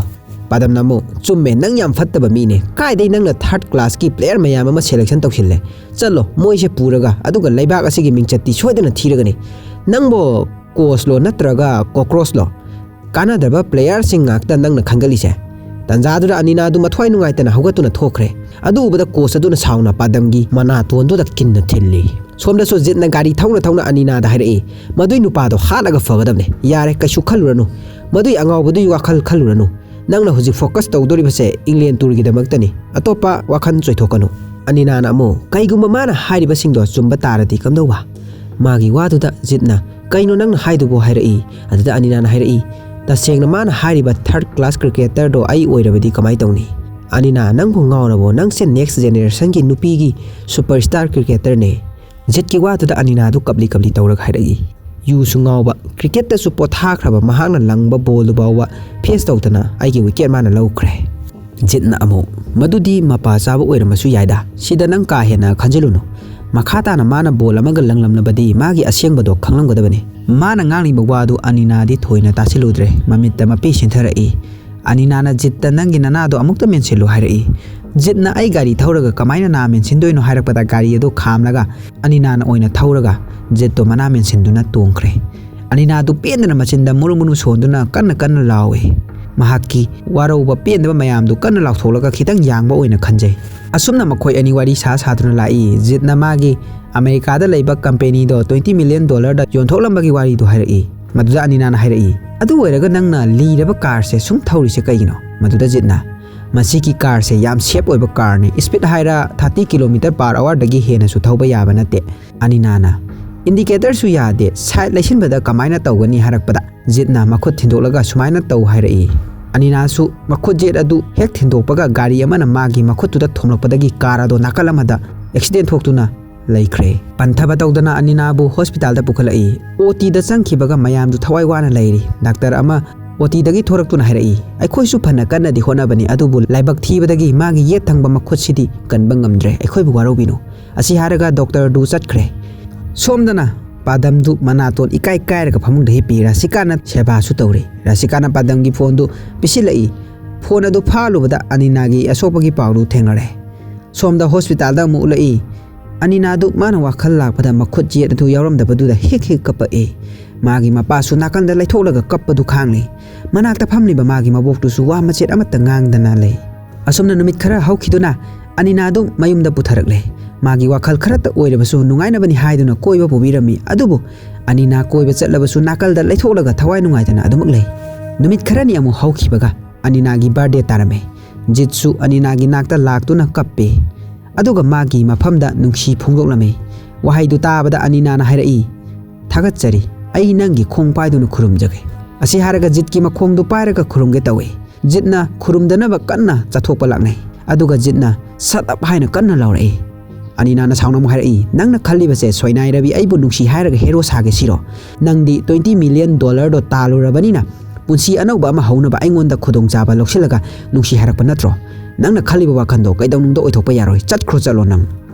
ꯄꯥꯗꯝꯅ ꯑꯃꯨꯛ, "ꯆꯨꯝꯃꯦ, ꯅꯪ ꯌꯥꯝ ꯐꯠꯇꯕ ꯃꯤꯅꯦ꯫ ꯀꯥꯏꯗꯩ ꯅꯪꯅ ꯊꯥꯔꯠ ꯀ꯭ꯂꯥꯁꯀꯤ ꯄ꯭ꯂꯦꯌꯔ ꯃꯌꯥꯝ ꯑꯃ ꯁꯦꯂꯦꯛꯁꯟ ꯇꯧꯁꯤꯜꯂꯦ? ꯆꯠꯂꯣ, ꯃꯣꯏꯁꯦ ꯄꯨꯔꯒ, ꯑꯗꯨꯒ ꯂꯩꯕꯥꯛ ꯑꯁꯤꯒꯤ ꯃꯤꯡꯆꯠꯇꯤ ꯁꯣꯏꯗꯅ ꯊꯤꯔꯒꯅꯤ꯫ ꯅꯪꯕꯨ ꯀꯣꯆꯂꯣ ꯅꯠꯇ꯭ꯔꯒ ꯀꯣꯀ꯭ꯔꯣꯁꯂꯣ? ꯀꯥꯟꯅꯗ꯭ꯔꯕ ꯄ꯭ꯂꯦꯌꯔꯁꯤꯡ ꯉꯥꯛꯇ ꯅꯪꯅ ꯈꯟꯒꯠꯂꯤꯁꯦ꯫" ꯇꯟꯖꯥꯗꯨꯗ ꯑꯅꯤꯅꯥꯗꯨ ꯃꯊ꯭ꯋꯥꯏ ꯅꯨꯡꯉꯥꯏꯇꯅ ꯍꯧꯒꯠꯇꯨꯅ ꯊꯣꯛꯈ꯭ꯔꯦ꯫ ꯑꯗꯨ ꯎꯕꯗ ꯀꯣꯆ ꯑꯗꯨꯅ ꯁꯥꯎꯅ ꯄꯥꯗꯝꯒꯤ ꯃꯅꯥꯇꯣꯟꯗꯨꯗ ꯀꯤꯟꯅ ꯊꯤꯜꯂꯤ꯫ ꯁꯣꯝꯗꯁꯨ ꯖꯤꯠꯅ ꯒꯥꯔꯤ ꯊꯧꯅ ꯊꯧꯅ ꯑꯅꯤꯅꯥꯗ ꯍꯥꯏꯔꯛꯏ, "ꯃꯗꯨꯏ ꯅꯨꯄꯥꯗꯣ ꯍꯥꯠꯂꯒ ꯐꯒꯗꯕꯅꯦ꯫ ꯌꯥꯔꯦ, ꯀꯩꯁꯨ ꯈꯜꯂꯨꯔꯅꯨ꯫ ꯃꯗꯨꯏ ꯑꯉꯥꯎꯕꯗꯨꯒꯤ ꯋꯥꯈꯜ ꯈꯜꯂꯨꯔꯅꯨ꯫ ꯅꯪꯅ ꯍꯧꯖꯤꯛ ꯐꯣꯀꯁ ꯇꯧꯗꯣꯔꯤꯕꯁꯦ ꯏꯪꯂꯦꯟ ꯇꯨꯔꯒꯤꯗꯃꯛꯇꯅꯤ꯫ ꯑꯇꯣꯞꯄ ꯋꯥꯈꯜ ꯆꯣꯏꯊꯣꯛꯀꯅꯨ꯫" ꯑꯅꯤꯅꯥꯅ ꯑꯃꯨꯛ, "ꯀꯩꯒꯨꯝꯕ ꯃꯥꯅ ꯍꯥꯏꯔꯤꯕꯁꯤꯡꯗꯣ ꯑꯆꯨꯝꯕ ꯇꯥꯔꯗꯤ ꯀꯝꯗꯧꯕ?" ꯃꯥꯒꯤ ꯋꯥꯗꯨꯗ ꯖꯤꯠꯅ, "ꯀꯩꯅꯣ ꯅꯪꯅ ꯍꯥꯏꯗꯨꯕꯣ?" ꯍꯥꯏꯔꯛꯏ꯫ ꯑꯗꯨꯗ ꯑꯅꯤꯅꯥꯅ ꯍꯥꯏꯔꯛꯏ, "ꯇꯁꯦꯡꯅ ꯃꯥꯅ ꯍꯥꯏꯔꯤꯕ ꯊꯥꯔꯠ ꯀ꯭ꯂꯥꯁ ꯀ꯭ꯔꯤꯀꯦꯇꯔꯗꯣ ꯑꯩ ꯑꯣꯏꯔꯕꯗꯤ ꯀꯃꯥꯏ ꯇꯧꯅꯤ?" ꯑꯅꯤꯅꯥ, "ꯅꯪꯕꯨ ꯉꯥꯎꯔꯕꯣ? ꯅꯪꯁꯦ ꯅꯦꯛꯁ ꯖꯦꯅꯦꯔꯦꯁꯟꯒꯤ ꯅꯨꯄꯤꯒꯤ ꯁꯨꯄꯔꯁ꯭ꯇꯥꯔ ꯀ꯭ꯔꯤꯀꯦꯇꯔꯅꯦ꯫" ꯖꯤꯠꯀꯤ ꯋꯥꯗꯨꯗ ꯑꯅꯤꯅꯥꯗꯨ ꯀꯞꯂꯤ ꯀꯞꯂꯤ ꯇꯧꯔꯒ ꯍꯥꯏꯔꯛꯏ, "ꯌꯨꯁꯨ ꯉꯥꯎꯕ, ꯀ꯭ꯔꯤꯀꯦꯠꯇꯁꯨ ꯄꯣꯊꯥꯈ꯭ꯔꯕ ꯃꯍꯥꯛꯅ ꯂꯪꯕ ꯕꯣꯜꯗꯨ ꯐꯥꯎꯕ ꯐꯦꯁ ꯇꯧꯗꯅ ꯑꯩꯒꯤ ꯋꯤꯀꯦꯠ ꯃꯥꯅ ꯂꯧꯈ꯭ꯔꯦ꯫" ꯖꯤꯠꯅ ꯑꯃꯨꯛ, "ꯃꯗꯨꯗꯤ ꯃꯄꯥ ꯆꯥꯕ ꯑꯣꯏꯔꯝꯕꯁꯨ ꯌꯥꯏꯗ, ꯁꯤꯗ ꯅꯪ ꯀꯥ ꯍꯦꯟꯅ ꯈꯟꯖꯤꯜꯂꯨꯅꯨ꯫ ꯃꯈꯥ ꯇꯥꯅ ꯃꯥꯅ ꯕꯣꯜ ꯑꯃꯒ ꯂꯪꯂꯝꯂꯕꯗꯤ ꯃꯥꯒꯤ ꯑꯁꯦꯡꯕꯗꯣ ꯈꯪꯂꯝꯒꯗꯕꯅꯤ꯫" ꯃꯥꯅ ꯉꯥꯡꯂꯤꯕ ꯋꯥꯗꯨ ꯑꯅꯤꯅꯥꯗꯤ ꯊꯣꯏꯅ ꯇꯥꯁꯤꯜꯂꯨꯗ꯭ꯔꯦ꯫ ꯃꯃꯤꯠꯇ ꯃꯄꯤ ꯁꯤꯟꯊꯔꯛꯏ꯫ ꯑꯅꯤꯅꯥꯅ ꯖꯤꯠꯇ, "ꯅꯪꯒꯤ ꯅꯅꯥꯗꯣ ꯑꯃꯨꯛꯇ ꯃꯦꯟꯁꯤꯜꯂꯨ" ꯍꯥꯏꯔꯛꯏ꯫ ꯖꯤꯠꯅ, "ꯑꯩ ꯒꯥꯔꯤ ꯊꯧꯔꯒ ꯀꯃꯥꯏꯅ ꯅꯥ ꯃꯦꯟꯁꯤꯟꯗꯣꯏꯅꯣ?" ꯍꯥꯏꯔꯛꯄꯗ ꯒꯥꯔꯤ ꯑꯗꯨ ꯈꯥꯝꯂꯒ ꯑꯅꯤꯅꯥꯅ ꯑꯣꯏꯅ ꯊꯧꯔꯒ ꯖꯤꯠꯇꯣ ꯃꯅꯥ ꯃꯦꯟꯁꯤꯟꯗꯨꯅ ꯇꯣꯡꯈ꯭ꯔꯦ꯫ ꯑꯅꯤꯅꯥꯗꯨ ꯄꯦꯟꯗꯅ ꯃꯆꯤꯟꯗ ꯃꯨꯔꯨ ꯃꯨꯔꯨ ꯁꯣꯟꯗꯨꯅ ꯀꯟꯅ ꯀꯟꯅ ꯂꯥꯎꯏ꯫ ꯃꯍꯥꯛꯀꯤ ꯋꯥꯔꯧꯕ ꯄꯦꯟꯗꯕ ꯃꯌꯥꯝꯗꯨ ꯀꯟꯅ ꯂꯥꯎꯊꯣꯛꯂꯒ ꯈꯤꯇꯪ ꯌꯥꯡꯕ ꯑꯣꯏꯅ ꯈꯟꯖꯩ꯫ ꯑꯁꯨꯝꯅ ꯃꯈꯣꯏ ꯑꯅꯤ ꯋꯥꯔꯤ ꯁꯥ ꯁꯥꯗꯨꯅ ꯂꯥꯛꯏ꯫ ꯖꯤꯠꯅ ꯃꯥꯒꯤ ꯑꯃꯦꯔꯤꯀꯥꯗ ꯂꯩꯕ ꯀꯝꯄꯦꯅꯤꯗꯣ ꯇ꯭ꯋꯦꯟꯇꯤ ꯃꯤꯂꯤꯌꯟ ꯗꯣꯂꯔꯗ ꯌꯣꯟꯊꯣꯛꯂꯝꯕꯒꯤ ꯋꯥꯔꯤꯗꯨ ꯍꯥꯏꯔꯛꯏ꯫ ꯃꯗꯨꯗ ꯑꯅꯤꯅꯥꯅ ꯍꯥꯏꯔꯛꯏ, "ꯑꯗꯨ ꯑꯣꯏꯔꯒ ꯅꯪꯅ ꯂꯤꯔꯕ ꯀꯥꯔꯁꯦ ꯁꯨꯝ ꯊꯧꯔꯤꯁꯦ ꯀꯩꯒꯤꯅꯣ?" ꯃꯗꯨꯗ ꯖꯤꯠꯅ, "ꯃꯁꯤꯒꯤ ꯀꯥꯔꯁꯦ ꯌꯥꯝ ꯁꯦꯐ ꯑꯣꯏꯕ ꯀꯥꯔꯅꯤ꯫ ꯏꯁꯄꯤꯠ ꯍꯥꯏꯔ ꯊꯥꯔꯇꯤ ꯀꯤꯂꯣꯃꯤꯇꯔ ꯄꯥꯔ ꯑꯋꯥꯔꯗꯒꯤ ꯍꯦꯟꯅꯁꯨ ꯊꯧꯕ ꯌꯥꯕ ꯅꯠꯇꯦ꯫" ꯑꯅꯤꯅꯥꯅ, "ꯏꯟꯗꯤꯀꯦꯇꯔꯁꯨ ꯌꯥꯗꯦ, ꯁꯥꯏꯠ ꯂꯩꯁꯤꯟꯕꯗ ꯀꯃꯥꯏꯅ ꯇꯧꯒꯅꯤ?" ꯍꯥꯏꯔꯛꯄꯗ ꯖꯤꯠꯅ ꯃꯈꯨꯠ ꯊꯤꯟꯗꯣꯛꯂꯒ ꯁꯨꯃꯥꯏꯅ ꯇꯧ ꯍꯥꯏꯔꯛꯏ꯫ ꯑꯅꯤꯅꯥꯁꯨ ꯃꯈꯨꯠ ꯌꯦꯠ ꯑꯗꯨ ꯍꯦꯛ ꯊꯤꯟꯗꯣꯛꯄꯒ ꯒꯥꯔꯤ ꯑꯃꯅ ꯃꯥꯒꯤ ꯃꯈꯨꯠꯇꯨꯗ ꯊꯣꯝꯂꯛꯄꯗꯒꯤ ꯀꯥꯔ ꯑꯗꯣ ꯅꯥꯀꯜ ꯑꯃꯗ ꯑꯦꯛꯁꯤꯗꯦꯟ ꯊꯣꯛꯇꯨꯅ ꯂꯩꯈ꯭ꯔꯦ꯫ ꯄꯟꯊꯕ ꯇꯧꯗꯅ ꯑꯅꯤꯅꯥꯕꯨ ꯍꯣꯁꯄꯤꯇꯥꯜꯗ ꯄꯨꯈꯠꯂꯛꯏ꯫ ꯑꯣ ꯇꯤꯗ ꯆꯪꯈꯤꯕꯒ ꯃꯌꯥꯝꯗꯨ ꯊꯋꯥꯏ ꯋꯥꯅ ꯂꯩꯔꯤ꯫ ꯗꯥꯛꯇꯔ ꯑꯃ ꯑꯣ ꯇꯤꯗꯒꯤ ꯊꯣꯔꯛꯇꯨꯅ ꯍꯥꯏꯔꯛꯏ, "ꯑꯩꯈꯣꯏꯁꯨ ꯐꯅ ꯀꯟꯅꯗꯤ ꯍꯣꯠꯅꯕꯅꯤ, ꯑꯗꯨꯕꯨ ꯂꯥꯏꯕꯛ ꯊꯤꯕꯗꯒꯤ ꯃꯥꯒꯤ ꯌꯦꯠ ꯊꯪꯕ ꯃꯈꯨꯠꯁꯤꯗꯤ ꯀꯟꯕ ꯉꯝꯗ꯭ꯔꯦ꯫ ꯑꯩꯈꯣꯏꯕꯨ ꯋꯥꯔꯧꯕꯤꯅꯨ"꯫ ꯑꯁꯤ ꯍꯥꯏꯔꯒ ꯗꯣꯛꯇꯔꯗꯨ ꯆꯠꯈ꯭ꯔꯦ꯫ ꯁꯣꯝꯗꯅ ꯄꯥꯗꯝꯗꯨ ꯃꯅꯥꯇꯣꯟ ꯏꯀꯥꯏ ꯀꯥꯏꯔꯒ ꯐꯃꯨꯡꯗ ꯍꯤꯞꯄꯤ꯫ ꯔꯥꯁꯤꯀꯥꯅ ꯁꯦꯕꯥꯁꯨ ꯇꯧꯔꯤ꯫ ꯔꯥꯁꯤꯀꯥꯅ ꯄꯥꯗꯝꯒꯤ ꯐꯣꯟꯗꯨ ꯄꯤꯁꯤꯜꯂꯛꯏ꯫ ꯐꯣꯟ ꯑꯗꯨ ꯐꯥꯂꯨꯕꯗ ꯑꯅꯤꯅꯥꯒꯤ ꯑꯁꯣꯛꯄꯒꯤ ꯄꯥꯎꯗꯨ ꯊꯦꯡꯅꯔꯦ꯫ ꯁꯣꯝꯗ ꯍꯣꯁꯄꯤꯇꯥꯜꯗ ꯑꯃꯨꯛ ꯎꯠꯂꯛꯏ꯫ ꯑꯅꯤꯅꯥꯗꯨ ꯃꯥꯅ ꯋꯥꯈꯜ ꯂꯥꯛꯄꯗ ꯃꯈꯨꯠ ꯌꯦꯠ ꯑꯗꯨ ꯌꯥꯎꯔꯝꯗꯕꯗꯨꯗ ꯍꯦꯛ ꯍꯦꯛ ꯀꯞꯄꯛꯏ꯫ ꯃꯥꯒꯤ ꯃꯄꯥꯁꯨ ꯅꯥꯀꯟꯗ ꯂꯩꯊꯣꯛꯂꯒ ꯀꯞꯄꯗꯨ ꯈꯥꯡꯂꯤ꯫ ꯃꯅꯥꯛꯇ ꯐꯝꯂꯤꯕ ꯃꯥꯒꯤ ꯃꯕꯣꯛꯇꯨꯁꯨ ꯋꯥ ꯃꯆꯦꯠ ꯑꯃꯠꯇ ꯉꯥꯡꯗꯅ ꯂꯩ꯫ ꯑꯁꯨꯝꯅ ꯅꯨꯃꯤꯠ ꯈꯔ ꯍꯧꯈꯤꯗꯨꯅ ꯑꯅꯤꯅꯥꯗꯨ ꯃꯌꯨꯝꯗ ꯄꯨꯊꯔꯛꯂꯦ꯫ ꯃꯥꯒꯤ ꯋꯥꯈꯜ ꯈꯔꯇ ꯑꯣꯏꯔꯕꯁꯨ ꯅꯨꯡꯉꯥꯏꯅꯕꯅꯤ ꯍꯥꯏꯗꯨꯅ ꯀꯣꯏꯕ ꯄꯨꯕꯤꯔꯝꯃꯤ꯫ ꯑꯗꯨꯕꯨ ꯑꯅꯤꯅꯥ ꯀꯣꯏꯕ ꯆꯠꯂꯕꯁꯨ ꯅꯥꯀꯜꯗ ꯂꯩꯊꯣꯛꯂꯒ ꯊꯋꯥꯏ ꯅꯨꯡꯉꯥꯏꯇꯅ ꯑꯗꯨꯃꯛ ꯂꯩ꯫ ꯅꯨꯃꯤꯠ ꯈꯔꯅꯤ ꯑꯃꯨꯛ ꯍꯧꯈꯤꯕꯒ ꯑꯅꯤꯅꯥꯒꯤ ꯕꯥꯔꯗꯦ ꯇꯥꯔꯝꯃꯦ꯫ ꯖꯤꯠꯁꯨ ꯑꯅꯤꯅꯥꯒꯤ ꯅꯥꯛꯇ ꯂꯥꯛꯇꯨꯅ ꯀꯞꯄꯦ꯫ ꯑꯗꯨꯒ ꯃꯥꯒꯤ ꯃꯐꯝꯗ ꯅꯨꯡꯁꯤ ꯐꯣꯡꯗꯣꯛꯂꯝꯃꯤ꯫ ꯋꯥꯍꯩꯗꯨ ꯇꯥꯕꯗ ꯑꯅꯤꯅꯥꯅ ꯍꯥꯏꯔꯛꯏ, "ꯊꯥꯒꯠꯆꯔꯤ, ꯑꯩ ꯅꯪꯒꯤ ꯈꯣꯡ ꯄꯥꯏꯗꯨꯅ ꯈꯨꯔꯨꯝꯖꯒꯦ"꯫ ꯑꯁꯤ ꯍꯥꯏꯔꯒ ꯖꯤꯠꯀꯤ ꯃꯈꯣꯡꯗꯨ ꯄꯥꯏꯔꯒ ꯈꯨꯔꯨꯝꯒꯦ ꯇꯧꯏ꯫ ꯖꯤꯠꯅ ꯈꯨꯔꯨꯝꯗꯅꯕ ꯀꯟꯅ ꯆꯠꯊꯣꯛꯄ ꯂꯥꯛꯅꯩ꯫ ꯑꯗꯨꯒ ꯖꯤꯠꯅ "Shut up" ꯍꯥꯏꯅ ꯀꯟꯅ ꯂꯥꯎꯔꯛꯏ꯫ ꯑꯅꯤꯅꯥꯅ ꯁꯥꯎꯅ ꯑꯃꯨꯛ ꯍꯥꯏꯔꯛꯏ, "ꯅꯪꯅ ꯈꯜꯂꯤꯕꯁꯦ ꯁꯣꯏꯅꯥꯏ ꯔꯕꯤ ꯑꯩꯕꯨ ꯅꯨꯡꯁꯤ ꯍꯥꯏꯔꯒ ꯍꯦꯔꯣ ꯁꯥꯒꯦ ꯁꯤꯔꯣ? ꯅꯪꯗꯤ twenty million dollar ꯗꯣ ꯇꯥꯜꯂꯨꯔꯕꯅꯤꯅ ꯄꯨꯟꯁꯤ ꯑꯅꯧꯕ ꯑꯃ ꯍꯧꯅꯕ ꯑꯩꯉꯣꯟꯗ ꯈꯨꯗꯣꯡꯆꯥꯕ ꯂꯧꯁꯤꯜꯂꯒ ꯅꯨꯡꯁꯤ ꯍꯥꯏꯔꯛꯄ ꯅꯠꯇ꯭ꯔꯣ? ꯅꯪꯅ ꯈꯜꯂꯤꯕ ꯋꯥꯈꯜꯗꯣ ꯀꯩꯗꯧꯅꯨꯡꯗ ꯑꯣꯏꯊꯣꯛꯄ ꯌꯥꯔꯣꯏ꯫ ꯆꯠꯈ꯭ꯔꯣ, ꯆꯠꯂꯣ ꯅꯪ"꯫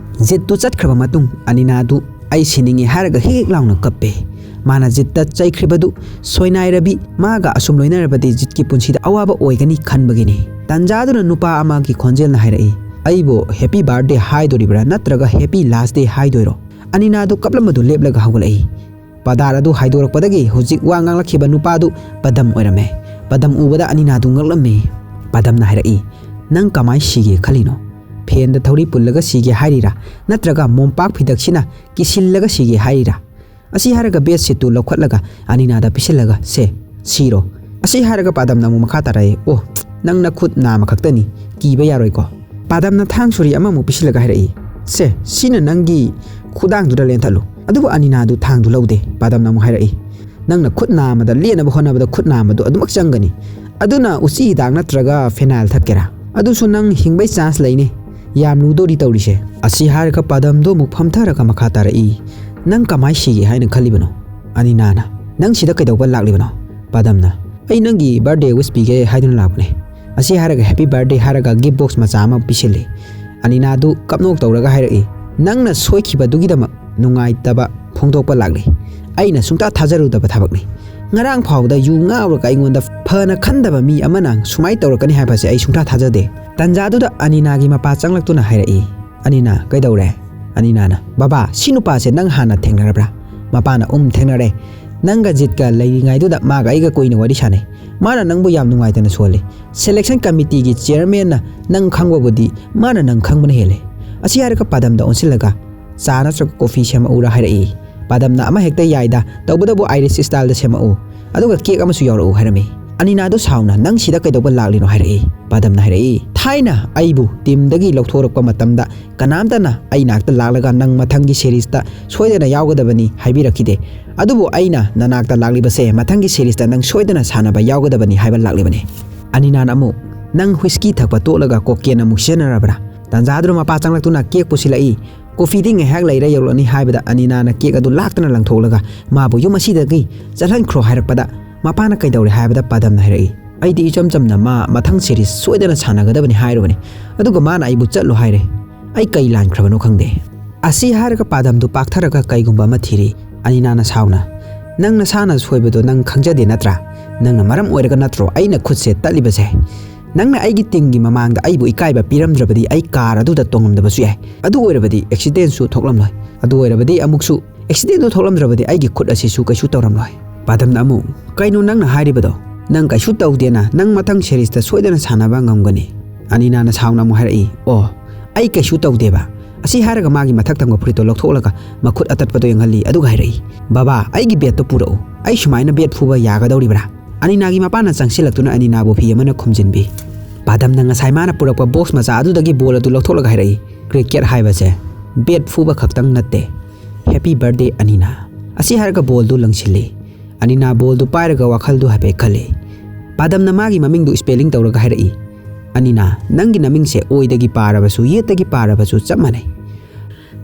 ꯖꯤꯠꯇꯨ ꯆꯠꯈ꯭ꯔꯕ ꯃꯇꯨꯡ ꯑꯅꯤꯅꯥꯗꯨ "ꯑꯩ ꯁꯤꯅꯤꯡꯉꯤ" ꯍꯥꯏꯔꯒ ꯍꯦꯛ ꯍꯦꯛ ꯂꯥꯎꯅ ꯀꯞꯄꯦ꯫ ꯃꯥꯅ ꯖꯤꯠꯇ ꯆꯩꯈ꯭ꯔꯤꯕꯗꯨ ꯁꯣꯏꯅꯥꯏ ꯔꯕꯤ ꯃꯥꯒ ꯑꯁꯨꯝ ꯂꯣꯏꯅꯔꯕꯗꯤ ꯖꯤꯠꯀꯤ ꯄꯨꯟꯁꯤꯗ ꯑꯋꯥꯕ ꯑꯣꯏꯒꯅꯤ ꯈꯟꯕꯒꯤꯅꯤ꯫ ꯇꯥꯟꯖꯥꯗꯨꯅ ꯅꯨꯄꯥ ꯑꯃꯒꯤ ꯈꯣꯟꯖꯦꯜꯅ ꯍꯥꯏꯔꯛꯏ, "ꯑꯩꯕꯨ happy birthday ꯍꯥꯏꯗꯣꯔꯤꯕ꯭ꯔꯥ ꯅꯠꯇ꯭ꯔꯒ happy last day ꯍꯥꯏꯗꯣꯏꯔꯣ?" ꯑꯅꯤꯅꯥꯗꯨ ꯀꯞꯂꯝꯕꯗꯨ ꯂꯦꯞꯂꯒ ꯍꯧꯒꯠꯂꯛꯏ꯫ ꯄꯥꯗꯥꯔ ꯑꯗꯨ ꯍꯥꯏꯗꯣꯔꯛꯄꯗꯒꯤ ꯍꯧꯖꯤꯛ ꯋꯥ ꯉꯥꯡꯂꯛꯈꯤꯕ ꯅꯨꯄꯥꯗꯨ ꯄꯗꯝ ꯑꯣꯏꯔꯝꯃꯦ꯫ ꯄꯗꯝ ꯎꯕꯗ ꯑꯅꯤꯅꯥꯗꯨ ꯉꯛꯂꯝꯃꯤ꯫ ꯄꯗꯝꯅ ꯍꯥꯏꯔꯛꯏ, "ꯅꯪ ꯀꯃꯥꯏ ꯁꯤꯒꯦ ꯈꯜꯂꯤꯅꯣ? ꯐꯦꯟꯗ ꯊꯧꯔꯤ ꯄꯨꯜꯂꯒ ꯁꯤꯒꯦ ꯍꯥꯏꯔꯤꯔꯥ? ꯅꯠꯇ꯭ꯔꯒ ꯃꯣꯝꯄꯥꯛ ꯐꯤꯗꯛꯁꯤꯅ ꯀꯤꯁꯤꯜꯂꯒ ꯁꯤꯒꯦ ꯍꯥꯏꯔꯤꯔꯥ?" ꯑꯁꯤ ꯍꯥꯏꯔꯒ ꯕꯦꯗꯁꯤꯠꯇꯨ ꯂꯧꯈꯠꯂꯒ ꯑꯅꯤꯅꯥꯗ ꯄꯤꯁꯤꯜꯂꯒ, "ꯁꯦ, ꯁꯤꯔꯣ"꯫ ꯑꯁꯤ ꯍꯥꯏꯔꯒ ꯄꯥꯗꯝꯅ ꯑꯃꯨꯛ ꯃꯈꯥ ꯇꯥꯔꯛꯏ, "ꯑꯣ, ꯅꯪ ꯅꯈꯨꯠ ꯅꯥꯝꯃ ꯈꯛꯇꯅꯤ, ꯀꯤꯕ ꯌꯥꯔꯣꯏꯀꯣ"꯫ ꯄꯥꯗꯝꯅ ꯊꯥꯡ ꯁꯨꯔꯤ ꯑꯃꯃꯨꯛ ꯄꯤꯁꯤꯜꯂꯒ ꯍꯥꯏꯔꯛꯏ, "ꯁꯦ, ꯁꯤꯅ ꯅꯪꯒꯤ ꯈꯨꯗꯥꯡꯗꯨꯗ ꯂꯦꯟꯊꯠꯂꯨ"꯫ ꯑꯗꯨꯕꯨ ꯑꯅꯤꯅꯥꯗꯨ ꯊꯥꯡꯗꯨ ꯂꯧꯗꯦ꯫ ꯄꯥꯗꯝꯅ ꯑꯃꯨꯛ ꯍꯥꯏꯔꯛꯏ, "ꯅꯪꯅ ꯈꯨꯠ ꯅꯥꯝꯃꯗ ꯂꯦꯟꯅꯕ ꯍꯣꯠꯅꯕꯗ ꯈꯨꯠ ꯅꯥꯝꯃꯗꯨ ꯑꯗꯨꯃꯛ ꯆꯪꯒꯅꯤ꯫ ꯑꯗꯨꯅ ꯎꯆꯤ ꯍꯤꯗꯥꯛ ꯅꯠꯇ꯭ꯔꯒ ꯐꯦꯅꯥꯏꯜ ꯊꯛꯀꯦꯔꯥ? ꯑꯗꯨꯁꯨ ꯅꯪ ꯍꯤꯡꯕꯩ ꯆꯥꯟꯁ ꯂꯩꯅꯤ"꯫ ꯌꯥꯝ ꯂꯨꯗꯣꯔꯤ ꯇꯧꯔꯤꯁꯦ꯫ ꯑꯁꯤ ꯍꯥꯏꯔꯒ ꯄꯥꯗꯝꯗꯣ ꯑꯃꯨꯛ ꯐꯝꯊꯔꯒ ꯃꯈꯥ ꯇꯥꯔꯛꯏ꯫ "ꯅꯪ ꯀꯃꯥꯏ ꯁꯤꯒꯦ ꯍꯥꯏꯅ ꯈꯜꯂꯤꯕꯅꯣ?" ꯑꯅꯤꯅꯥꯅ꯫ "ꯅꯪ ꯁꯤꯗ ꯀꯩꯗꯧꯕ ꯂꯥꯛꯂꯤꯕꯅꯣ?" ꯄꯥꯗꯝꯅ꯫ "ꯑꯩ ꯅꯪꯒꯤ ꯕꯥꯔꯗꯦ ꯋꯤꯁ ꯄꯤꯒꯦ ꯍꯥꯏꯗꯨꯅ ꯂꯥꯛꯄꯅꯦ꯫" ꯑꯁꯤ ꯍꯥꯏꯔꯒ ꯍꯦꯄꯤ ꯕꯥꯔꯗꯦ ꯍꯥꯏꯔꯒ ꯒꯤꯐ ꯕꯣꯛꯁ ꯃꯆꯥ ꯑꯃ ꯄꯤꯁꯤꯜꯂꯤ꯫ ꯑꯅꯤꯅꯥꯗꯨ ꯀꯞꯅꯣꯛ ꯇꯧꯔꯒ ꯍꯥꯏꯔꯛꯏ, "ꯅꯪꯅ ꯁꯣꯏꯈꯤꯕꯗꯨꯒꯤꯗꯃꯛ ꯅꯨꯡꯉꯥꯏꯇꯕ ꯐꯣꯡꯗꯣꯛꯄ ꯂꯥꯛꯂꯤ꯫ ꯑꯩꯅ ꯁꯨꯡꯊꯥ ꯊꯥꯖꯔꯨꯗꯕ ꯊꯕꯛꯅꯤ꯫ ꯉꯔꯥꯡ ꯐꯥꯎꯕꯗ ꯌꯨ ꯉꯥꯎꯔꯒ ꯑꯩꯉꯣꯟꯗ ꯐꯅ ꯈꯟꯗꯕ ꯃꯤ ꯑꯃꯅ ꯁꯨꯃꯥꯏꯅ ꯇꯧꯔꯛꯀꯅꯤ ꯍꯥꯏꯕꯁꯦ ꯑꯩ ꯁꯨꯡꯊꯥ ꯊꯥꯖꯗꯦ꯫" ꯇꯟꯖꯥꯗꯨꯗ ꯑꯅꯤꯅꯥꯒꯤ ꯃꯄꯥ ꯆꯪꯂꯛꯇꯨꯅ ꯍꯥꯏꯔꯛꯏ, "ꯑꯅꯤꯅꯥ, ꯀꯩꯗꯧꯔꯦ?" ꯑꯅꯤꯅꯥꯅ, "ꯕꯕꯥ, ꯁꯤ ꯅꯨꯄꯥꯁꯦ ꯅꯪ ꯍꯥꯟꯅ ꯊꯦꯡꯅꯔꯕ꯭ꯔꯥ?" ꯃꯄꯥꯅ, "ꯎꯝ, ꯊꯦꯡꯅꯔꯦ꯫ ꯅꯪꯒ ꯖꯤꯠꯀ ꯂꯩꯔꯤꯉꯩꯗꯨꯗ ꯃꯥꯒ ꯑꯩꯒ ꯀꯨꯏꯅ ꯋꯥꯔꯤ ꯁꯥꯟꯅꯩ꯫ ꯃꯥꯅ ꯅꯪꯕꯨ ꯌꯥꯝ ꯅꯨꯡꯉꯥꯏꯇꯅ ꯁꯣꯜꯂꯤ꯫ ꯁꯦꯂꯦꯛꯁꯟ ꯀꯃꯤꯇꯤꯒꯤ ꯆꯤꯌꯔꯃꯦꯟꯅ ꯅꯪ ꯈꯪꯕꯕꯨꯗꯤ ꯃꯥꯅ ꯅꯪ ꯈꯪꯕꯅ ꯍꯦꯜꯂꯦ꯫" ꯑꯁꯤ ꯍꯥꯏꯔꯒ ꯄꯥꯗꯝꯗ ꯑꯣꯟꯁꯤꯜꯂꯒ, "ꯆꯥ ꯅꯠꯇ꯭ꯔꯒ ꯀꯣꯐꯤ ꯁꯦꯝꯃꯛꯎꯔꯥ?" ꯍꯥꯏꯔꯛꯏ꯫ ꯄꯥꯗꯝꯅ, "ꯑꯃ ꯍꯦꯛꯇ ꯌꯥꯏꯗ, ꯇꯧꯕꯇꯕꯨ ꯑꯥꯏꯔꯤꯁ ꯁ꯭ꯇꯥꯏꯜꯗ ꯁꯦꯝꯃꯛꯎ꯫ ꯑꯗꯨꯒ ꯀꯦꯛ ꯑꯃꯁꯨ ꯌꯥꯎꯔꯛꯎ," ꯍꯥꯏꯔꯝꯃꯤ꯫ ꯑꯅꯤꯅꯥꯗꯣ ꯁꯥꯎꯅ, "ꯅꯪ ꯁꯤꯗ ꯀꯩꯗꯧꯕ ꯂꯥꯛꯂꯤꯅꯣ?" ꯍꯥꯏꯔꯛꯏ꯫ ꯄꯥꯗꯝꯅ ꯍꯥꯏꯔꯛꯏ, "ꯊꯥꯏꯅ ꯑꯩꯕꯨ ꯇꯤꯝꯗꯒꯤ ꯂꯧꯊꯣꯔꯛꯄ ꯃꯇꯝꯗ ꯀꯅꯥꯝꯇꯅ ꯑꯩ ꯅꯥꯛꯇ ꯂꯥꯛꯂꯒ ꯅꯪ ꯃꯊꯪꯒꯤ ꯁꯦꯔꯤꯁꯇ ꯁꯣꯏꯗꯅ ꯌꯥꯎꯒꯗꯕꯅꯤ ꯍꯥꯏꯕꯤꯔꯛꯈꯤꯗꯦ꯫ ꯑꯗꯨꯕꯨ ꯑꯩꯅ ꯅꯅꯥꯛꯇ ꯂꯥꯛꯂꯤꯕꯁꯦ ꯃꯊꯪꯒꯤ ꯁꯦꯔꯤꯁꯇ ꯅꯪ ꯁꯣꯏꯗꯅ ꯁꯥꯟꯅꯕ ꯌꯥꯎꯒꯗꯕꯅꯤ ꯍꯥꯏꯕ ꯂꯥꯛꯂꯤꯕꯅꯤ꯫" ꯑꯅꯤꯅꯥꯅ ꯑꯃꯨꯛ, "ꯅꯪ ꯍꯨꯏꯁꯀꯤ ꯊꯛꯄ ꯇꯣꯛꯂꯒ ꯀꯣꯀꯦꯟ ꯑꯃꯨꯛ ꯁꯤꯖꯤꯟꯅꯔꯕ꯭ꯔꯥ?" ꯇꯥꯟꯖꯥꯗꯨꯗ ꯃꯄꯥ ꯆꯪꯂꯛꯇꯨꯅ ꯀꯦꯛ ꯄꯨꯁꯤꯜꯂꯛꯏ꯫ "ꯀꯣꯐꯤꯗꯤ ꯉꯥꯏꯍꯥꯛ ꯂꯩꯔ ꯌꯧꯔꯛꯂꯅꯤ" ꯍꯥꯏꯕꯗ ꯑꯅꯤꯅꯥꯅ ꯀꯦꯛ ꯑꯗꯨ ꯂꯥꯛꯇꯅ ꯂꯪꯊꯣꯛꯂꯒ ꯃꯥꯕꯨ ꯌꯨꯝ ꯑꯁꯤꯗꯒꯤ ꯆꯠꯍꯟꯈ꯭ꯔꯣ ꯍꯥꯏꯔꯛꯄꯗ, ꯃꯄꯥꯅ ꯀꯩꯗꯧꯔꯦ ꯍꯥꯏꯕꯗ ꯄꯥꯗꯝꯅ ꯍꯥꯏꯔꯛꯏ, "ꯑꯩꯗꯤ ꯏꯆꯝ ꯆꯝꯅ ꯃꯥ ꯃꯊꯪ ꯁꯦꯔꯤꯁ ꯁꯣꯏꯗꯅ ꯁꯥꯟꯅꯒꯗꯕꯅꯤ ꯍꯥꯏꯔꯨꯕꯅꯤ, ꯑꯗꯨꯒ ꯃꯥꯅ ꯑꯩꯕꯨ ꯆꯠꯂꯣ ꯍꯥꯏꯔꯦ꯫ ꯑꯩ ꯀꯩ ꯂꯥꯟꯈ꯭ꯔꯕꯅꯣ ꯈꯪꯗꯦ꯫" ꯑꯁꯤ ꯍꯥꯏꯔꯒ ꯄꯥꯗꯝꯗꯨ ꯄꯥꯛꯊꯔꯒ ꯀꯩꯒꯨꯝꯕ ꯑꯃ ꯊꯤꯔꯤ꯫ ꯑꯅꯤꯅꯥꯅ ꯁꯥꯎꯅ, "ꯅꯪ ꯅꯁꯥꯅ ꯁꯣꯏꯕꯗꯣ ꯅꯪ ꯈꯪꯖꯗꯦ ꯅꯠꯇ꯭ꯔꯥ? ꯅꯪꯅ ꯃꯔꯝ ꯑꯣꯏꯔꯒ ꯅꯠꯇ꯭ꯔꯣ ꯑꯩꯅ ꯈꯨꯠꯁꯦ ꯇꯠꯂꯤꯕꯁꯦ? ꯅꯪꯅ ꯑꯩꯒꯤ ꯇꯤꯝꯒꯤ ꯃꯃꯥꯡꯗ ꯑꯩꯕꯨ ꯏꯀꯥꯏꯕ ꯄꯤꯔꯝꯗ꯭ꯔꯕꯗꯤ ꯑꯩ ꯀꯥꯔ ꯑꯗꯨꯗ ꯇꯣꯡꯉꯝꯗꯕꯁꯨ ꯌꯥꯏ꯫ ꯑꯗꯨ ꯑꯣꯏꯔꯕꯗꯤ ꯑꯦꯛꯁꯤꯗꯦꯟꯁꯨ ꯊꯣꯛꯂꯝꯂꯣꯏ꯫ ꯑꯗꯨ ꯑꯣꯏꯔꯕꯗꯤ ꯑꯃꯨꯛꯁꯨ ꯑꯦꯛꯁꯤꯗꯦꯟꯗꯨ ꯊꯣꯛꯂꯝꯗ꯭ꯔꯕꯗꯤ ꯑꯩꯒꯤ ꯈꯨꯠ ꯑꯁꯤꯁꯨ ꯀꯩꯁꯨ ꯇꯧꯔꯝꯂꯣꯏ꯫" ꯄꯥꯗꯝꯅ ꯑꯃꯨꯛ, "ꯀꯩꯅꯣ ꯅꯪꯅ ꯍꯥꯏꯔꯤꯕꯗꯣ? ꯅꯪ ꯀꯩꯁꯨ ꯇꯧꯗꯦꯅ ꯅꯪ ꯃꯊꯪ ꯁꯦꯔꯤꯁꯇ ꯁꯣꯏꯗꯅ ꯁꯥꯟꯅꯕ ꯉꯝꯒꯅꯤ꯫" ꯑꯅꯤꯅꯥꯅ ꯁꯥꯎꯅ ꯑꯃꯨꯛ ꯍꯥꯏꯔꯛꯏ, "ꯑꯣ, ꯑꯩ ꯀꯩꯁꯨ ꯇꯧꯗꯦꯕ꯫" ꯑꯁꯤ ꯍꯥꯏꯔꯒ ꯃꯥꯒꯤ ꯃꯊꯛ ꯊꯪꯕ ꯐꯨꯔꯤꯠꯇꯣ ꯂꯧꯊꯣꯛꯂꯒ ꯃꯈꯨꯠ ꯑꯇꯠꯄꯗꯣ ꯌꯦꯡꯍꯜꯂꯤ, ꯑꯗꯨꯒ ꯍꯥꯏꯔꯛꯏ, "ꯕꯕꯥ, ꯑꯩꯒꯤ ꯕꯦꯠꯇꯣ ꯄꯨꯔꯛꯎ꯫ ꯑꯩ ꯁꯨꯃꯥꯏꯅ ꯕꯦꯠ ꯐꯨꯕ ꯌꯥꯒꯗꯧꯔꯤꯕ꯭ꯔꯥ?" ꯑꯅꯤꯅꯥꯒꯤ ꯃꯄꯥꯅ ꯆꯪꯁꯤꯜꯂꯛꯇꯨꯅ ꯑꯅꯤꯅꯥꯕꯨ ꯐꯤ ꯑꯃꯅ ꯈꯨꯝꯖꯤꯟꯕꯤ꯫ ꯄꯥꯗꯝꯅ ꯉꯁꯥꯏ ꯃꯥꯅ ꯄꯨꯔꯛꯄ ꯕꯣꯛꯁ ꯃꯆꯥ ꯑꯗꯨꯗꯒꯤ ꯕꯣꯜ ꯑꯗꯨ ꯂꯧꯊꯣꯛꯂꯒ ꯍꯥꯏꯔꯛꯏ, "ꯀ꯭ꯔꯤꯀꯦꯠ ꯍꯥꯏꯕꯁꯦ ꯕꯦꯠ ꯐꯨꯕ ꯈꯛꯇꯪ ꯅꯠꯇꯦ꯫ ꯍꯦꯄꯤ ꯕꯔꯊꯗꯦ ꯑꯅꯤꯅꯥ꯫" ꯑꯁꯤ ꯍꯥꯏꯔꯒ ꯕꯣꯜꯗꯨ ꯂꯪꯁꯤꯜꯂꯤ꯫ ꯑꯅꯤꯅꯥ ꯕꯣꯜꯗꯨ ꯄꯥꯏꯔꯒ ꯋꯥꯈꯜꯗꯨ ꯍꯥꯏꯐꯦꯠ ꯈꯜꯂꯤ꯫ ꯄꯥꯗꯝꯅ ꯃꯥꯒꯤ ꯃꯃꯤꯡꯗꯨ ꯁ꯭ꯄꯦꯂꯤꯡ ꯇꯧꯔꯒ ꯍꯥꯏꯔꯛꯏ, ꯑꯅꯤꯅꯥ, ꯅꯪꯒꯤ ꯅꯃꯤꯡꯁꯦ ꯑꯣꯏꯗꯒꯤ ꯄꯥꯔꯕꯁꯨ, ꯌꯦꯠꯇꯒꯤ ꯄꯥꯔꯕꯁꯨ ꯆꯞ ꯃꯥꯟꯅꯩ꯫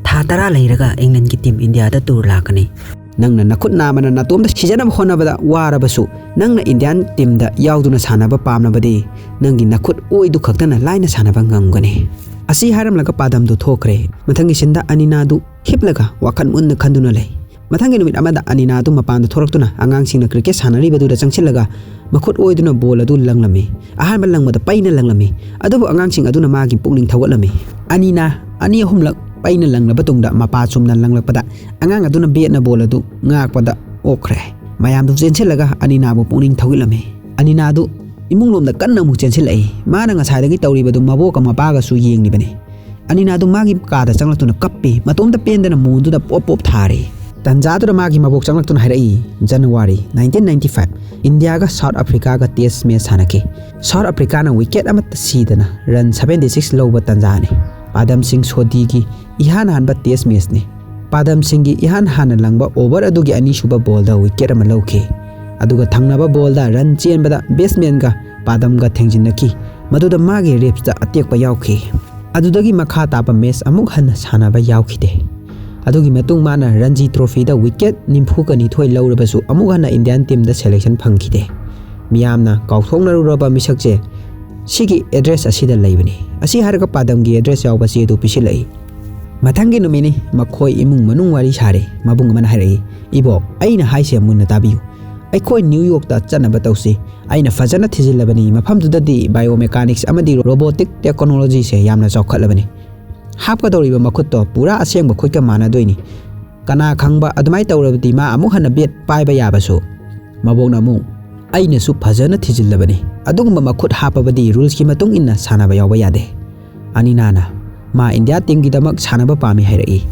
ꯊꯥ ꯇꯔꯥ ꯂꯩꯔꯒ ꯏꯪꯂꯦꯟꯒꯤ ꯇꯤꯝ ꯏꯟꯗꯤꯌꯥꯗ ꯇꯨꯔ ꯂꯥꯛꯀꯅꯤ꯫ ꯅꯪꯅ ꯅꯈꯨꯠ ꯅꯥꯝꯃꯅ ꯅꯇꯣꯝꯇ ꯁꯤꯖꯅꯕ ꯍꯣꯠꯅꯕꯗ ꯋꯥꯔꯕꯁꯨ, ꯅꯪꯅ ꯏꯟꯗꯤꯌꯥꯟ ꯇꯤꯝꯗ ꯌꯥꯎꯗꯨꯅ ꯁꯥꯟꯅꯕ ꯄꯥꯝꯂꯕꯗꯤ, ꯅꯪꯒꯤ ꯅꯈꯨꯠ ꯑꯣꯏꯗꯨ ꯈꯛꯇꯅ ꯂꯥꯏꯅ ꯁꯥꯟꯅꯕ ꯉꯝꯒꯅꯤ꯫ ꯑꯁꯤ ꯍꯥꯏꯔꯝꯂꯒ ꯄꯥꯗꯝꯗꯨ ꯊꯣꯛꯈ꯭ꯔꯦ꯫ ꯃꯊꯪꯒꯤ ꯁꯤꯟꯗ ꯑꯅꯤꯅꯥꯗꯨ ꯍꯤꯞꯂꯒ ꯋꯥꯈꯜ ꯃꯨꯟꯅ ꯈꯟꯗꯨꯅ ꯂꯩ꯫ ꯃꯊꯪꯒꯤ ꯅꯨꯃꯤꯠ ꯑꯃꯗ ꯑꯅꯤꯅꯥꯗꯨ ꯃꯄꯥꯟꯗ ꯊꯣꯔꯛꯇꯨꯅ ꯑꯉꯥꯡꯁꯤꯡꯅ ꯀ꯭ꯔꯤꯀꯦꯠ ꯁꯥꯟꯅꯔꯤꯕꯗꯨꯗ ꯆꯪꯁꯤꯜꯂꯒ ꯃꯈꯨꯠ ꯑꯣꯏꯗꯨꯅ ꯕꯣꯜ ꯑꯗꯨ ꯂꯪꯂꯝꯃꯤ꯫ ꯑꯍꯥꯟꯕ ꯂꯪꯕꯗ ꯄꯩꯅ ꯂꯪꯂꯝꯃꯤ, ꯑꯗꯨꯕꯨ ꯑꯉꯥꯡꯁꯤꯡ ꯑꯗꯨꯅ ꯃꯥꯒꯤ ꯄꯨꯛꯅꯤꯡ ꯊꯧꯒꯠꯂꯝꯃꯤ꯫ ꯑꯅꯤꯅꯥ ꯑꯅꯤ ꯑꯍꯨꯝꯂꯛ ꯄꯩꯅ ꯂꯪꯂꯕ ꯇꯨꯡꯗ ꯃꯄꯥ ꯆꯨꯝꯅ ꯂꯪꯂꯛꯄꯗ ꯑꯉꯥꯡ ꯑꯗꯨꯅ ꯕꯦꯠꯅ ꯕꯣꯜ ꯑꯗꯨ ꯉꯥꯛꯄꯗ ꯑꯣꯛꯈ꯭ꯔꯦ꯫ ꯃꯌꯥꯝꯗꯨ ꯆꯦꯟꯁꯤꯜꯂꯒ ꯑꯅꯤꯅꯥꯕꯨ ꯄꯨꯛꯅꯤꯡ ꯊꯧꯒꯠꯂꯝꯃꯤ꯫ ꯑꯅꯤꯅꯥꯗꯨ ꯏꯃꯨꯡꯂꯣꯝꯗ ꯀꯟꯅ ꯑꯃꯨꯛ ꯆꯦꯟꯁꯤꯜꯂꯛꯏ꯫ ꯃꯥꯅ ꯉꯁꯥꯏꯗꯒꯤ ꯇꯧꯔꯤꯕꯗꯨ ꯃꯕꯣꯛꯀ ꯃꯄꯥꯒꯁꯨ ꯌꯦꯡꯂꯤꯕꯅꯤ꯫ ꯑꯅꯤꯅꯥꯗꯨ ꯃꯥꯒꯤ ꯀꯥꯗ ꯆꯪꯂꯛꯇꯨꯅ ꯀꯞꯄꯤ꯫ ꯃꯇꯣꯝꯇ ꯄꯦꯟꯗꯅ ꯃꯣꯟꯗꯨꯗ ꯄꯣꯞ ꯄꯣꯞ ꯊꯥꯔꯤ꯫ ꯇꯟꯖꯥꯗꯨꯗ ꯃꯥꯒꯤ ꯃꯕꯣꯛ ꯆꯪꯂꯛꯇꯨꯅ ꯍꯥꯏꯔꯛꯏ, "ꯖꯅꯋꯥꯔꯤ nineteen ninety five, ꯏꯟꯗꯤꯌꯥꯒ ꯁꯥꯎꯠ ꯑꯐ꯭ꯔꯤꯀꯥꯒ ꯇꯦꯁ ꯃꯦꯆ ꯁꯥꯟꯅꯈꯤ꯫ ꯁꯥꯎꯠ ꯑꯐ꯭ꯔꯤꯀꯥꯅ ꯋꯤꯀꯦꯠ ꯑꯃꯠꯇ ꯁꯤꯗꯅ ꯔꯟ seventy six ꯂꯧꯕ ꯇꯟꯖꯥꯅꯤ꯫ ꯄꯥꯗꯝ ꯁꯤꯡ ꯁꯣꯗꯤꯒꯤ ꯏꯍꯥꯟ ꯍꯥꯟꯕ ꯇꯦꯁ ꯃꯦꯆꯅꯤ꯫ ꯄꯥꯗꯝ ꯁꯤꯡꯒꯤ ꯏꯍꯥꯟ ꯍꯥꯟꯅ ꯂꯪꯕ ꯑꯣꯚꯔ ꯑꯗꯨꯒꯤ ꯑꯅꯤꯁꯨꯕ ꯕꯣꯜꯗ ꯋꯤꯀꯦꯠ ꯑꯃ ꯂꯧꯈꯤ꯫ ꯑꯗꯨꯒ ꯊꯪꯅꯕ ꯕꯣꯜꯗ ꯔꯟ ꯆꯦꯟꯕꯗ ꯕꯦꯠꯁꯃꯦꯟꯒ ꯄꯥꯗꯝꯒ ꯊꯦꯡꯖꯤꯟꯅꯈꯤ꯫ ꯃꯗꯨꯗ ꯃꯥꯒꯤ ꯔꯤꯞꯁꯇ ꯑꯇꯦꯛꯄ ꯌꯥꯎꯈꯤ꯫ ꯑꯗꯨꯗꯒꯤ ꯃꯈꯥ ꯇꯥꯕ ꯃꯦꯆ ꯑꯃꯨꯛ ꯍꯟꯅ ꯁꯥꯟꯅꯕ ꯌꯥꯎꯈꯤꯗꯦ꯫ ꯑꯗꯨꯒꯤ ꯃꯇꯨꯡ ꯃꯥꯅ ꯔꯟꯖꯤ ꯇ꯭ꯔꯣꯐꯤꯗ ꯋꯤꯀꯦꯠ ꯅꯤꯐꯨꯒ ꯅꯤꯊꯣꯏ ꯂꯧꯔꯕꯁꯨ ꯑꯃꯨꯛ ꯍꯟꯅ ꯏꯟꯗꯤꯌꯥꯟ ꯇꯤꯝꯗ ꯁꯦꯂꯦꯛꯁꯟ ꯐꯪꯈꯤꯗꯦ꯫ ꯃꯤꯌꯥꯝꯅ ꯀꯥꯎꯊꯣꯛꯅꯔꯨꯔꯕ ꯃꯤꯁꯛꯁꯦ ꯁꯤꯒꯤ ꯑꯦꯗ꯭ꯔꯦꯁ ꯑꯁꯤꯗ ꯂꯩꯕꯅꯤ꯫ ꯑꯁꯤ ꯍꯥꯏꯔꯒ ꯄꯥꯗꯝꯒꯤ ꯑꯦꯗ꯭ꯔꯦꯁ ꯌꯥꯎꯕ ꯆꯦ ꯑꯗꯨ ꯄꯤꯁꯤꯜꯂꯛꯏ꯫ ꯃꯊꯪꯒꯤ ꯅꯨꯃꯤꯠꯅꯤ꯫ ꯃꯈꯣꯏ ꯏꯃꯨꯡ ꯃꯅꯨꯡ ꯋꯥꯔꯤ ꯁꯥꯔꯤ꯫ ꯃꯕꯨꯡ ꯑꯃꯅ ꯍꯥꯏꯔꯛꯏ, "ꯏꯕꯣꯛ, ꯑꯩꯅ ꯍꯥꯏꯁꯦ ꯃꯨꯟꯅ ꯇꯥꯕꯤꯌꯨ꯫ ꯑꯩꯈꯣꯏ ꯅ꯭ꯌꯨ ꯌꯣꯔꯛꯇ ꯆꯠꯅꯕ ꯇꯧꯁꯤ꯫ ꯑꯩꯅ ꯐꯖꯅ ꯊꯤꯖꯤꯜꯂꯕꯅꯤ꯫ ꯃꯐꯝꯗꯨꯗꯗꯤ ꯕꯥꯏꯑꯣꯃꯦꯀꯥꯅꯤꯛꯁ ꯑꯃꯗꯤ ꯔꯣꯕꯣꯇꯤꯛ ꯇꯦꯛꯅꯣꯂꯣꯖꯤꯁꯦ ꯌꯥꯝꯅ ꯆꯥꯎꯈꯠꯂꯕꯅꯤ꯫ ꯍꯥꯞꯀꯗꯧꯔꯤꯕ ꯃꯈꯨꯠꯇꯣ ꯄꯨꯔꯥ ꯑꯁꯦꯡꯕ ꯈꯨꯠꯀ ꯃꯥꯟꯅꯗꯣꯏꯅꯤ꯫ ꯀꯅꯥ ꯈꯪꯕ, ꯑꯗꯨꯃꯥꯏꯅ ꯇꯧꯔꯕꯗꯤ ꯃꯥ ꯑꯃꯨꯛ ꯍꯟꯅ ꯕꯦꯠ ꯄꯥꯏꯕ ꯌꯥꯕꯁꯨ"꯫ ꯃꯕꯣꯛꯅ ꯑꯃꯨꯛ, "ꯑꯩꯅꯁꯨ ꯐꯖꯅ ꯊꯤꯖꯤꯜꯂꯕꯅꯤ꯫ ꯑꯗꯨꯒꯨꯝꯕ ꯃꯈꯨꯠ ꯍꯥꯞꯄꯕꯗꯤ ꯔꯨꯜꯁꯀꯤ ꯃꯇꯨꯡ ꯏꯟꯅ ꯁꯥꯟꯅꯕ ꯌꯥꯎꯕ ꯌꯥꯗꯦ"꯫ ꯑꯅꯤꯅꯥꯅ, "ꯃꯥ ꯏꯟꯗꯤꯌꯥ ꯇꯤꯝꯒꯤꯗꯃꯛ ꯁꯥꯟꯅꯕ ꯄꯥꯝꯃꯤ" ꯍꯥꯏꯔꯛꯏ꯫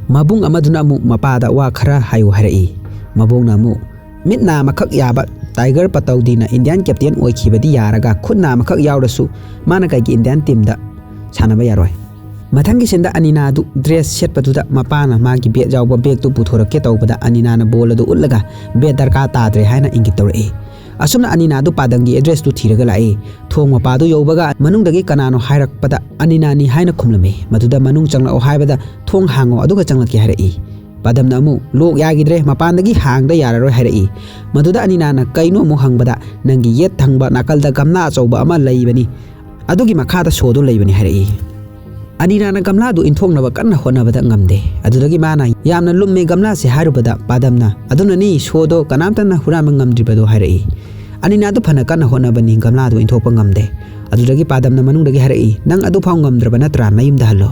ꯃꯕꯨꯡ ꯑꯃꯗꯨꯅ ꯑꯃꯨꯛ ꯃꯄꯥꯗ ꯋꯥ ꯈꯔ ꯍꯥꯏꯌꯨ ꯍꯥꯏꯔꯛꯏ꯫ ꯃꯕꯣꯛꯅ ꯑꯃꯨꯛ, "ꯃꯤꯠ ꯅꯥ ꯑꯃꯈꯛ ꯌꯥꯕ ꯇꯥꯏꯒꯔ ꯄꯇꯧꯗꯤꯅ ꯏꯟꯗꯤꯌꯥꯟ ꯀꯦꯞꯇꯦꯟ ꯑꯣꯏꯈꯤꯕꯗꯤ ꯌꯥꯔꯒ, ꯈꯨꯠ ꯅꯥ ꯑꯃꯈꯛ ꯌꯥꯎꯔꯁꯨ ꯃꯥꯅ ꯀꯩꯒꯤ ꯏꯟꯗꯤꯌꯥꯟ ꯇꯤꯝꯗ ꯁꯥꯟꯅꯕ ꯌꯥꯔꯣꯏ?" ꯃꯊꯪꯒꯤ ꯁꯤꯟꯗ ꯑꯅꯤꯅꯥꯗꯨ ꯗ꯭ꯔꯦꯁ ꯁꯦꯠꯄꯗꯨꯗ ꯃꯄꯥꯅ ꯃꯥꯒꯤ ꯕꯦꯠ ꯌꯥꯎꯕ ꯕꯦꯒꯇꯨ ꯄꯨꯊꯣꯔꯛꯀꯦ ꯇꯧꯕꯗ, ꯑꯅꯤꯅꯥꯅ ꯕꯣꯜ ꯑꯗꯨ ꯎꯠꯂꯒ ꯕꯦꯠ ꯗꯔꯀꯥꯔ ꯇꯥꯗ꯭ꯔꯦ ꯍꯥꯏꯅ ꯏꯪꯒꯤꯠ ꯇꯧꯔꯛꯏ꯫ ꯑꯁꯨꯝꯅ ꯑꯅꯤꯅꯥꯗꯨ ꯄꯥꯗꯝꯒꯤ ꯑꯦꯗ꯭ꯔꯦꯁꯇꯨ ꯊꯤꯔꯒ ꯂꯥꯛꯏ꯫ ꯊꯣꯡ ꯃꯄꯥꯗꯨ ꯌꯧꯕꯒ ꯃꯅꯨꯡꯗꯒꯤ ꯀꯅꯥꯅꯣ ꯍꯥꯏꯔꯛꯄꯗ ꯑꯅꯤꯅꯥꯅꯤ ꯍꯥꯏꯅ ꯈꯨꯝꯂꯝꯃꯤ꯫ ꯃꯗꯨꯗ ꯃꯅꯨꯡ ꯆꯪꯂꯛꯑꯣ ꯍꯥꯏꯕꯗ ꯊꯣꯡ ꯍꯥꯡꯉꯣ ꯑꯗꯨꯒ ꯆꯪꯂꯛꯀꯦ ꯍꯥꯏꯔꯛꯏ꯫ ꯄꯥꯗꯝꯅ ꯑꯃꯨꯛ ꯂꯣꯛ ꯌꯥꯈꯤꯗ꯭ꯔꯦ, ꯃꯄꯥꯟꯗꯒꯤ ꯍꯥꯡꯗ ꯌꯥꯔꯔꯣꯏ ꯍꯥꯏꯔꯛꯏ꯫ ꯃꯗꯨꯗ ꯑꯅꯤꯅꯥꯅ ꯀꯩꯅꯣ ꯑꯃꯨꯛ ꯍꯪꯕꯗ ꯅꯪꯒꯤ ꯌꯦꯠ ꯊꯪꯕ ꯅꯥꯀꯜꯗ ꯒꯝꯂꯥ ꯑꯆꯧꯕ ꯑꯃ ꯂꯩꯕꯅꯤ, ꯑꯗꯨꯒꯤ ꯃꯈꯥꯗ ꯁꯣꯗꯨ ꯂꯩꯕꯅꯤ ꯍꯥꯏꯔꯛꯏ꯫ ꯑꯅꯤꯅꯥꯅ ꯒꯝꯂꯥꯗꯨ ꯏꯟꯊꯣꯛꯅꯕ ꯀꯟꯅ ꯍꯣꯠꯅꯕꯗ ꯉꯝꯗꯦ꯫ ꯑꯗꯨꯗꯒꯤ ꯃꯥꯅ ꯌꯥꯝꯅ ꯂꯨꯝꯃꯦ ꯒꯝꯂꯥꯁꯦ ꯍꯥꯏꯔꯨꯕꯗ ꯄꯥꯗꯝꯅ ꯑꯗꯨꯅꯅꯤ ꯁꯣꯗꯣ ꯀꯅꯥꯝꯇꯅ ꯍꯨꯔꯥꯟꯕ ꯉꯝꯗ꯭ꯔꯤꯕꯗꯣ ꯍꯥꯏꯔꯛꯏ꯫ ꯑꯅꯤꯅꯥꯗꯨ ꯐꯅ ꯀꯟꯅ ꯍꯣꯠꯅꯕꯅꯤ, ꯒꯝꯂꯥꯗꯨ ꯏꯟꯊꯣꯛꯄ ꯉꯝꯗꯦ꯫ ꯑꯗꯨꯗꯒꯤ ꯄꯥꯗꯝꯅ ꯃꯅꯨꯡꯗꯒꯤ ꯍꯥꯏꯔꯛꯏ, ꯅꯪ ꯑꯗꯨꯐꯥꯎ ꯉꯝꯗ꯭ꯔꯕ ꯅꯠꯇ꯭ꯔꯥ? ꯅꯌꯨꯝꯗ ꯍꯜꯂꯣ꯫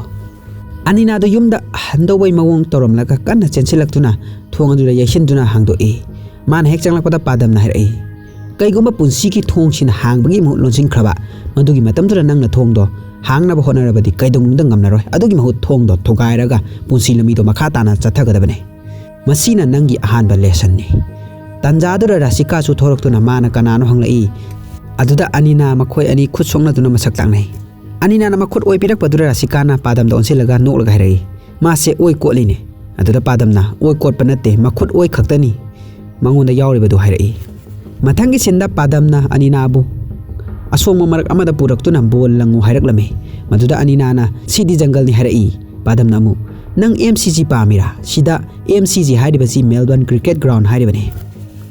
ꯑꯅꯤꯅꯥꯗꯨ ꯌꯨꯝꯗ ꯍꯟꯗꯧꯕꯩ ꯃꯑꯣꯡ ꯇꯧꯔꯝꯂꯒ ꯀꯟꯅ ꯆꯦꯟꯁꯤꯜꯂꯛꯇꯨꯅ ꯊꯣꯡ ꯑꯗꯨꯗ ꯌꯩꯁꯤꯟꯗꯨꯅ ꯍꯥꯡꯗꯣꯛꯏ꯫ ꯃꯥꯅ ꯍꯦꯛ ꯆꯪꯂꯛꯄꯗ ꯄꯥꯗꯝꯅ ꯍꯥꯏꯔꯛꯏ, ꯀꯩꯒꯨꯝꯕ ꯄꯨꯟꯁꯤꯒꯤ ꯊꯣꯡꯁꯤꯅ ꯍꯥꯡꯕꯒꯤ ꯃꯍꯨꯠ ꯂꯣꯟꯁꯤꯟꯈ꯭ꯔꯕ, ꯃꯗꯨꯒꯤ ꯃꯇꯝꯗꯨꯗ ꯅꯪꯅ ꯊꯣꯡꯗꯣ ꯍꯥꯡꯅꯕ ꯍꯣꯠꯅꯔꯕꯗꯤ ꯀꯩꯗꯧꯅꯨꯡꯗ ꯉꯝꯂꯔꯣꯏ꯫ ꯑꯗꯨꯒꯤ ꯃꯍꯨꯠ ꯊꯣꯡꯗꯣ ꯊꯨꯒꯥꯏꯔꯒ ꯄꯨꯟꯁꯤ ꯂꯝꯕꯤꯗꯣ ꯃꯈꯥ ꯇꯥꯅ ꯆꯠꯊꯒꯗꯕꯅꯤ꯫ ꯃꯁꯤꯅ ꯅꯪꯒꯤ ꯑꯍꯥꯟꯕ ꯂꯦꯁꯟꯅꯤ꯫ ꯇꯟꯖꯥꯗꯨꯗ ꯔꯥꯁꯤꯀꯥꯁꯨ ꯊꯣꯔꯛꯇꯨꯅ ꯃꯥꯅ ꯀꯅꯥꯅꯣ ꯍꯪꯂꯛꯏ꯫ ꯑꯗꯨꯗ ꯑꯅꯤꯅꯥ ꯃꯈꯣꯏ ꯑꯅꯤ ꯈꯨꯠ ꯁꯣꯛꯅꯗꯨꯅ ꯃꯁꯛ ꯇꯥꯛꯅꯩ꯫ ꯑꯅꯤꯅꯥꯅ ꯃꯈꯨꯠ ꯑꯣꯏ ꯄꯤꯔꯛꯄꯗꯨꯗ ꯔꯥꯁꯤꯀꯥꯅ ꯄꯥꯗꯝꯗ ꯑꯣꯟꯁꯤꯜꯂꯒ ꯅꯣꯛꯂꯒ ꯍꯥꯏꯔꯛꯏ, ꯃꯥꯁꯦ ꯑꯣꯏ ꯀꯣꯠꯂꯤꯅꯦ꯫ ꯑꯗꯨꯗ ꯄꯥꯗꯝꯅ ꯑꯣꯏ ꯀꯣꯠꯄ ꯅꯠꯇꯦ, ꯃꯈꯨꯠ ꯑꯣꯏ ꯈꯛꯇꯅꯤ ꯃꯉꯣꯟꯗ ꯌꯥꯎꯔꯤꯕꯗꯨ ꯍꯥꯏꯔꯛꯏ꯫ ꯃꯊꯪꯒꯤ ꯁꯤꯟꯗ ꯄꯥꯗꯝꯅ ꯑꯅꯤꯅꯥꯕꯨ ꯑꯁꯣꯡꯕ ꯃꯔꯛ ꯑꯃꯗ ꯄꯨꯔꯛꯇꯨꯅ ꯕꯣꯜ ꯂꯪꯉꯨ ꯍꯥꯏꯔꯛꯂꯝꯃꯤ꯫ ꯃꯗꯨꯗ ꯑꯅꯤꯅꯥꯅ ꯁꯤꯗꯤ ꯖꯪꯒꯜꯅꯤ ꯍꯥꯏꯔꯛꯏ꯫ ꯄꯥꯗꯝꯅ ꯑꯃꯨꯛ, ꯅꯪ ꯑꯦꯝ ꯁꯤ ꯖꯤ ꯄꯥꯝꯃꯤꯔꯥ? ꯁꯤꯗ ꯑꯦꯝ ꯁꯤ ꯖꯤ ꯍꯥꯏꯔꯤꯕꯁꯤ ꯃꯦꯜꯕꯟ ꯀ꯭ꯔꯤꯀꯦꯠ ꯒ꯭ꯔꯥꯎꯟ ꯍꯥꯏꯔꯤꯕꯅꯤ꯫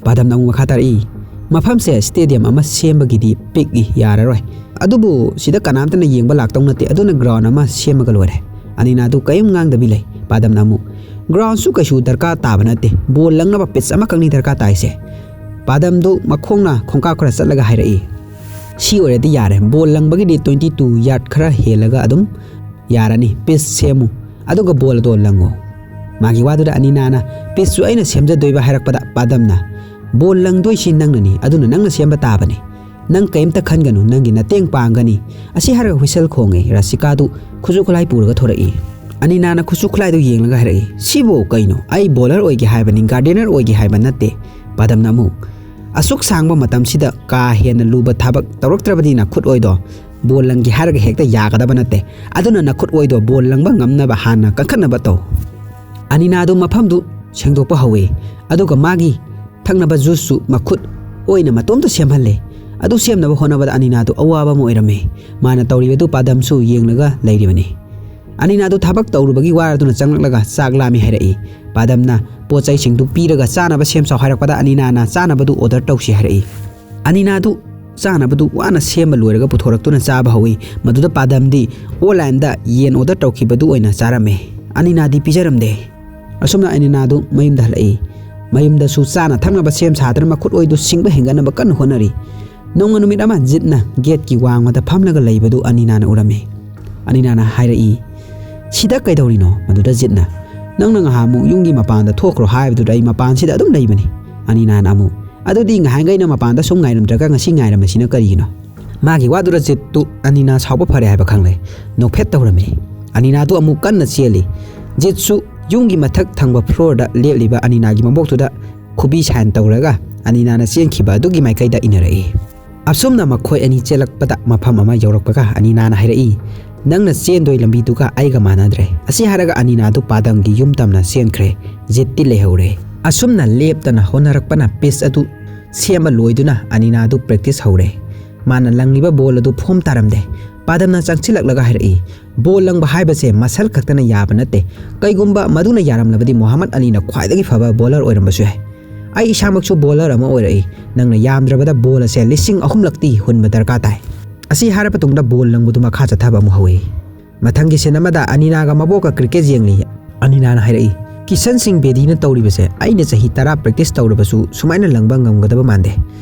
ꯄꯥꯗꯝꯅ ꯑꯃꯨꯛ ꯃꯈꯥ ꯇꯥꯔꯛꯏ, ꯃꯐꯝꯁꯦ ꯁ꯭ꯇꯦꯗꯤꯌꯝ ꯑꯃ ꯁꯦꯝꯕꯒꯤꯗꯤ ꯄꯤꯛꯏ, ꯌꯥꯔꯔꯣꯏ꯫ ꯑꯗꯨꯕꯨ ꯁꯤꯗ ꯀꯅꯥꯝꯇꯅ ꯌꯦꯡꯕ ꯂꯥꯛꯇꯧ ꯅꯠꯇꯦ, ꯑꯗꯨꯅ ꯒ꯭ꯔꯥꯎꯟ ꯑꯃ ꯁꯦꯝꯃꯒ ꯂꯣꯏꯔꯦ꯫ ꯑꯅꯤꯅꯥꯗꯨ ꯀꯔꯤꯝ ꯉꯥꯡꯗꯕꯤ ꯂꯩ꯫ ꯄꯥꯗꯝꯅ ꯑꯃꯨꯛ, ꯒ꯭ꯔꯥꯎꯟꯁꯨ ꯀꯩꯁꯨ ꯗꯔꯀꯥꯔ ꯇꯥꯕ ꯅꯠꯇꯦ, ꯕꯣꯜ ꯂꯪꯅꯕ ꯄꯤꯠꯆ ꯑꯃꯈꯛꯅꯤ ꯗꯔꯀꯥꯔ ꯇꯥꯏꯁꯦ꯫ ꯄꯥꯗꯝꯗꯨ ꯃꯈꯣꯡꯅ ꯈꯣꯡꯀꯥꯞ ꯈꯔ ꯆꯠꯂꯒ ꯍꯥꯏꯔꯛꯏ, ꯁꯤ ꯑꯣꯏꯔꯗꯤ ꯌꯥꯔꯦ, ꯕꯣꯜ ꯂꯪꯕꯒꯤꯗꯤ ꯇ꯭ꯋꯦꯟꯇꯤ ꯇꯨ ꯌꯥꯔꯠ ꯈꯔ ꯍꯦꯜꯂꯒ ꯑꯗꯨꯝ ꯌꯥꯔꯅꯤ, ꯄꯤꯠꯆ ꯁꯦꯝꯃꯨ, ꯑꯗꯨꯒ ꯕꯣꯜ ꯑꯗꯣ ꯂꯪꯉꯨ꯫ ꯃꯥꯒꯤ ꯋꯥꯗꯨꯗ ꯑꯅꯤꯅꯥꯅ ꯄꯤꯠꯆꯁꯨ ꯑꯩꯅ ꯁꯦꯝꯖꯗꯣꯏꯕ ꯍꯥꯏꯔꯛꯄꯗ ꯄꯥꯗꯝꯅ, ꯕꯣꯜ ꯂꯪꯗꯣꯏꯁꯤ ꯅꯪꯅꯅꯤ, ꯑꯗꯨꯅ ꯅꯪꯅ ꯁꯦꯝꯕ ꯇꯥꯕꯅꯤ꯫ ꯅꯪ ꯀꯩꯝꯇ ꯈꯟꯒꯅꯨ, ꯅꯪꯒꯤ ꯅꯇꯦꯡ ꯄꯥꯡꯒꯅꯤ꯫ ꯑꯁꯤ ꯍꯥꯏꯔꯒ ꯍꯨꯏꯁꯦꯜ ꯈꯣꯡꯉꯦ꯫ ꯔꯥꯁꯤꯀꯥꯗꯨ ꯈꯨꯠꯁꯨ ꯈꯨꯠꯂꯥꯏ ꯄꯨꯔꯒ ꯊꯣꯔꯛꯏ꯫ ꯑꯅꯤꯅꯥꯅ ꯈꯨꯠꯁꯨ ꯈꯨꯠꯂꯥꯏꯗꯨ ꯌꯦꯡꯂꯒ ꯍꯥꯏꯔꯛꯏ, ꯁꯤꯕꯨ ꯀꯩꯅꯣ? ꯑꯩ ꯕꯣꯂꯔ ꯑꯣꯏꯒꯦ ꯍꯥꯏꯕꯅꯤ, ꯒꯥꯔꯗꯦꯅꯔ ꯑꯣꯏꯒꯦ ꯍꯥꯏꯕ ꯅꯠꯇꯦ꯫ ꯄꯥꯗꯝꯅ ꯑꯃꯨꯛ, ꯑꯁꯨꯛ ꯁꯥꯡꯕ ꯃꯇꯝꯁꯤꯗ ꯀꯥ ꯍꯦꯟꯅ ꯂꯨꯕ ꯊꯕꯛ ꯇꯧꯔꯛꯇ꯭ꯔꯕꯗꯤ ꯅꯈꯨꯠ ꯑꯣꯏꯗꯣ ꯕꯣꯜ ꯂꯪꯒꯦ ꯍꯥꯏꯔꯒ ꯍꯦꯛꯇ ꯌꯥꯒꯗꯕ ꯅꯠꯇꯦ꯫ ꯑꯗꯨꯅ ꯅꯈꯨꯠ ꯑꯣꯏꯗꯣ ꯕꯣꯜ ꯂꯪꯕ ꯉꯝꯅꯕ ꯍꯥꯟꯅ ꯀꯟꯈꯠꯅꯕ ꯇꯧ꯫ ꯑꯅꯤꯅꯥꯗꯨ ꯃꯐꯝꯗꯨ ꯁꯦꯡꯗꯣꯛꯄ ꯍꯧꯏ, ꯑꯗꯨꯒ ꯃꯥꯒꯤ ꯊꯛꯅꯕ ꯖꯨꯁꯁꯨ ꯃꯈꯨꯠ ꯑꯣꯏꯅ ꯃꯇꯣꯝꯇ ꯁꯦꯝꯍꯜꯂꯦ꯫ ꯑꯗꯨ ꯁꯦꯝꯅꯕ ꯍꯣꯠꯅꯕꯗ ꯑꯅꯤꯅꯥꯗꯨ ꯑꯋꯥꯕ ꯑꯃ ꯑꯣꯏꯔꯝꯃꯤ꯫ ꯃꯥꯅ ꯇꯧꯔꯤꯕꯗꯨ ꯄꯥꯗꯝꯁꯨ ꯌꯦꯡꯂꯒ ꯂꯩꯔꯤꯕꯅꯤ꯫ ꯑꯅꯤꯅꯥꯗꯨ ꯊꯕꯛ ꯇꯧꯔꯨꯕꯒꯤ ꯋꯥꯔꯗꯨꯅ ꯆꯪꯂꯛꯂꯒ ꯆꯥꯛ ꯂꯥꯝꯃꯤ ꯍꯥꯏꯔꯛꯏ꯫ ꯄꯥꯗꯝꯅ ꯄꯣꯠ ꯆꯩꯁꯤꯡꯗꯨ ꯄꯤꯔꯒ ꯆꯥꯅꯕ ꯁꯦꯝ ꯁꯥꯎ ꯍꯥꯏꯔꯛꯄꯗ ꯑꯅꯤꯅꯥꯅ ꯆꯥꯅꯕꯗꯨ order ꯇꯧꯁꯤ ꯍꯥꯏꯔꯛꯏ꯫ ꯑꯅꯤꯅꯥꯗꯨ ꯆꯥꯅꯕꯗꯨ ꯋꯥꯅ ꯁꯦꯝꯕ ꯂꯣꯏꯔꯒ ꯄꯨꯊꯣꯔꯛꯇꯨꯅ ꯆꯥꯕ ꯍꯧꯏ꯫ ꯃꯗꯨꯗ ꯄꯥꯗꯝꯗꯤ onlineꯗ ꯌꯦꯟ order ꯇꯧꯈꯤꯕꯗꯨ ꯑꯣꯏꯅ ꯆꯥꯔꯝꯃꯦ꯫ ꯑꯅꯤꯅꯥꯗꯤ ꯄꯤꯖꯔꯝꯗꯦ꯫ ꯑꯁꯨꯝꯅ ꯑꯅꯤꯅꯥꯗꯨ ꯃꯌꯨꯝꯗ ꯍꯜꯂꯛꯏ꯫ ꯃꯌꯨꯝꯗꯁꯨ ꯆꯥꯅ ꯊꯛꯅꯕ ꯁꯦꯝ ꯁꯥꯗꯅ ꯃꯈꯨꯠ ꯑꯣꯏꯗꯨ ꯁꯤꯡꯕ ꯍꯦꯟꯒꯠꯅꯕ ꯀꯟꯅ ꯍꯣꯠꯅꯔꯤ꯫ ꯅꯣꯡꯃ ꯅꯨꯃꯤꯠ ꯑꯃ ꯖꯤꯠꯅ gateꯀꯤ ꯋꯥꯡꯃꯗ ꯐꯝꯂꯒ ꯂꯩꯕꯗꯨ ꯑꯅꯤꯅꯥꯅ ꯎꯔꯝꯃꯤ꯫ ꯑꯅꯤꯅꯥꯅ ꯍꯥꯏꯔꯛꯏ, "ꯁꯤꯗ ꯀꯩꯗꯧꯔꯤꯅꯣ?" ꯃꯗꯨꯗ ꯖꯤꯠꯅ, "ꯅꯪꯅ ꯉꯍꯥꯟꯃꯨꯛ ꯌꯨꯝꯒꯤ ꯃꯄꯥꯟꯗ ꯊꯣꯛꯈ꯭ꯔꯣ ꯍꯥꯏꯕꯗꯨꯗ ꯑꯩ ꯃꯄꯥꯟꯁꯤꯗ ꯑꯗꯨꯝ ꯂꯩꯕꯅꯤ꯫" ꯑꯅꯤꯅꯥꯅ ꯑꯃꯨꯛ, "ꯑꯗꯨꯗꯤ ꯉꯍꯥꯟꯈꯩꯅ ꯃꯄꯥꯟꯗ ꯁꯨꯝ ꯉꯥꯏꯔꯝꯗ꯭ꯔꯒ ꯉꯁꯤ ꯉꯥꯏꯔꯝꯃꯤꯁꯤꯅ ꯀꯔꯤꯒꯤꯅꯣ?" ꯃꯥꯒꯤ ꯋꯥꯗꯨꯗ ꯖꯤꯠꯇꯨ ꯑꯅꯤꯅꯥ ꯁꯥꯎꯕ ꯐꯔꯦ ꯍꯥꯏꯕ ꯈꯪꯂꯦ꯫ ꯅꯣꯛꯐꯦꯠ ꯇꯧꯔꯝꯃꯤ꯫ ꯑꯅꯤꯅꯥꯗꯨ ꯑꯃꯨꯛ ꯀꯟꯅ ꯆꯦꯜꯂꯤ꯫ ꯖꯤꯠꯁꯨ ꯌꯨꯝꯒꯤ ꯃꯊꯛ ꯊꯪꯕ floorꯗ ꯂꯦꯞꯂꯤꯕ ꯑꯅꯤꯅꯥꯒꯤ ꯃꯕꯣꯛꯇꯨꯗ ꯈꯨꯕꯤ sign ꯇꯧꯔꯒ ꯑꯅꯤꯅꯥꯅ ꯆꯦꯟꯈꯤꯕ ꯑꯗꯨꯒꯤ ꯃꯥꯏꯀꯩꯗ ꯏꯟꯅꯔꯛꯏ꯫ ꯑꯁꯨꯝꯅ ꯃꯈꯣꯏ ꯑꯅꯤ ꯆꯦꯜꯂꯛꯄꯗ ꯃꯐꯝ ꯑꯃ ꯌꯧꯔꯛꯄꯒ ꯑꯅꯤꯅꯥꯅ ꯍꯥꯏꯔꯛꯏ, "ꯅꯪꯅ ꯆꯦꯟꯗꯣꯏ ꯂꯝꯕꯤꯗꯨꯒ ꯑꯩꯒ ꯃꯥꯟꯅꯗ꯭ꯔꯦ꯫" ꯑꯁꯤ ꯍꯥꯏꯔꯒ ꯑꯅꯤꯅꯥꯗꯨ ꯄꯥꯗꯝꯒꯤ ꯌꯨꯝ ꯇꯝꯅ ꯆꯦꯟꯈ꯭ꯔꯦ꯫ ꯖꯤꯠꯇꯤ ꯂꯩꯍꯧꯔꯦ꯫ ꯑꯁꯨꯝꯅ ꯂꯦꯞꯇꯅ ꯍꯣꯠꯅꯔꯛꯄꯅ pitch ꯑꯗꯨ ꯁꯦꯝꯕ ꯂꯣꯏꯗꯨꯅ ꯑꯅꯤꯅꯥꯗꯨ practice ꯍꯧꯔꯦ꯫ ꯃꯥꯅ ꯂꯪꯂꯤꯕ ball ꯑꯗꯨ ꯐꯣꯝ ꯇꯥꯔꯝꯗꯦ꯫ ꯄꯥꯗꯝꯅ ꯆꯪꯁꯤꯜꯂꯛꯂꯒ ꯍꯥꯏꯔꯛꯏ, "Ball ꯂꯪꯕ ꯍꯥꯏꯕꯁꯦ muscle ꯈꯛꯇꯅ ꯌꯥꯕ ꯅꯠꯇꯦ꯫ ꯀꯩꯒꯨꯝꯕ ꯃꯗꯨꯅ ꯌꯥꯔꯝꯂꯕꯗꯤ ꯃꯣꯍꯥꯃꯗ ꯑꯂꯤꯅ ꯈ꯭ꯋꯥꯏꯗꯒꯤ ꯐꯕ bowler ꯑꯣꯏꯔꯝꯕꯁꯨ ꯌꯥꯏ꯫ ꯑꯩ ꯏꯁꯥꯃꯛꯁꯨ bowler ꯑꯃ ꯑꯣꯏꯔꯛꯏ꯫ ꯅꯪꯅ ꯌꯥꯝꯗ꯭ꯔꯕꯗ ball ꯑꯁꯦ ꯂꯤꯁꯤꯡ ꯑꯍꯨꯝꯂꯛꯇꯤ ꯍꯨꯟꯕ ꯗꯔꯀꯥꯔ ꯇꯥꯏ꯫" ꯑꯁꯤ ꯍꯥꯏꯔꯕ ꯇꯨꯡꯗ ball ꯂꯪꯕꯗꯨ ꯃꯈꯥ ꯆꯠꯊꯕ ꯑꯃꯨꯛ ꯍꯧꯏ꯫ ꯃꯊꯪꯒꯤ scene ꯑꯃꯗ ꯑꯅꯤꯅꯥꯒ ꯃꯕꯣꯛꯀ cricket ꯌꯦꯡꯂꯤ꯫ ꯑꯅꯤꯅꯥꯅ ꯍꯥꯏꯔꯛꯏ, "ꯀꯤꯁꯟ ꯁꯤꯡ ꯕꯦꯗꯤꯅ ꯇꯧꯔꯤꯕꯁꯦ ꯑꯩꯅ ꯆꯍꯤ ꯇꯔꯥ practice ꯇꯧꯔꯕꯁꯨ ꯁꯨꯃꯥꯏꯅ ꯂꯪꯕ ꯉꯝꯒꯗꯕ ꯃꯥꯟꯗꯦ꯫"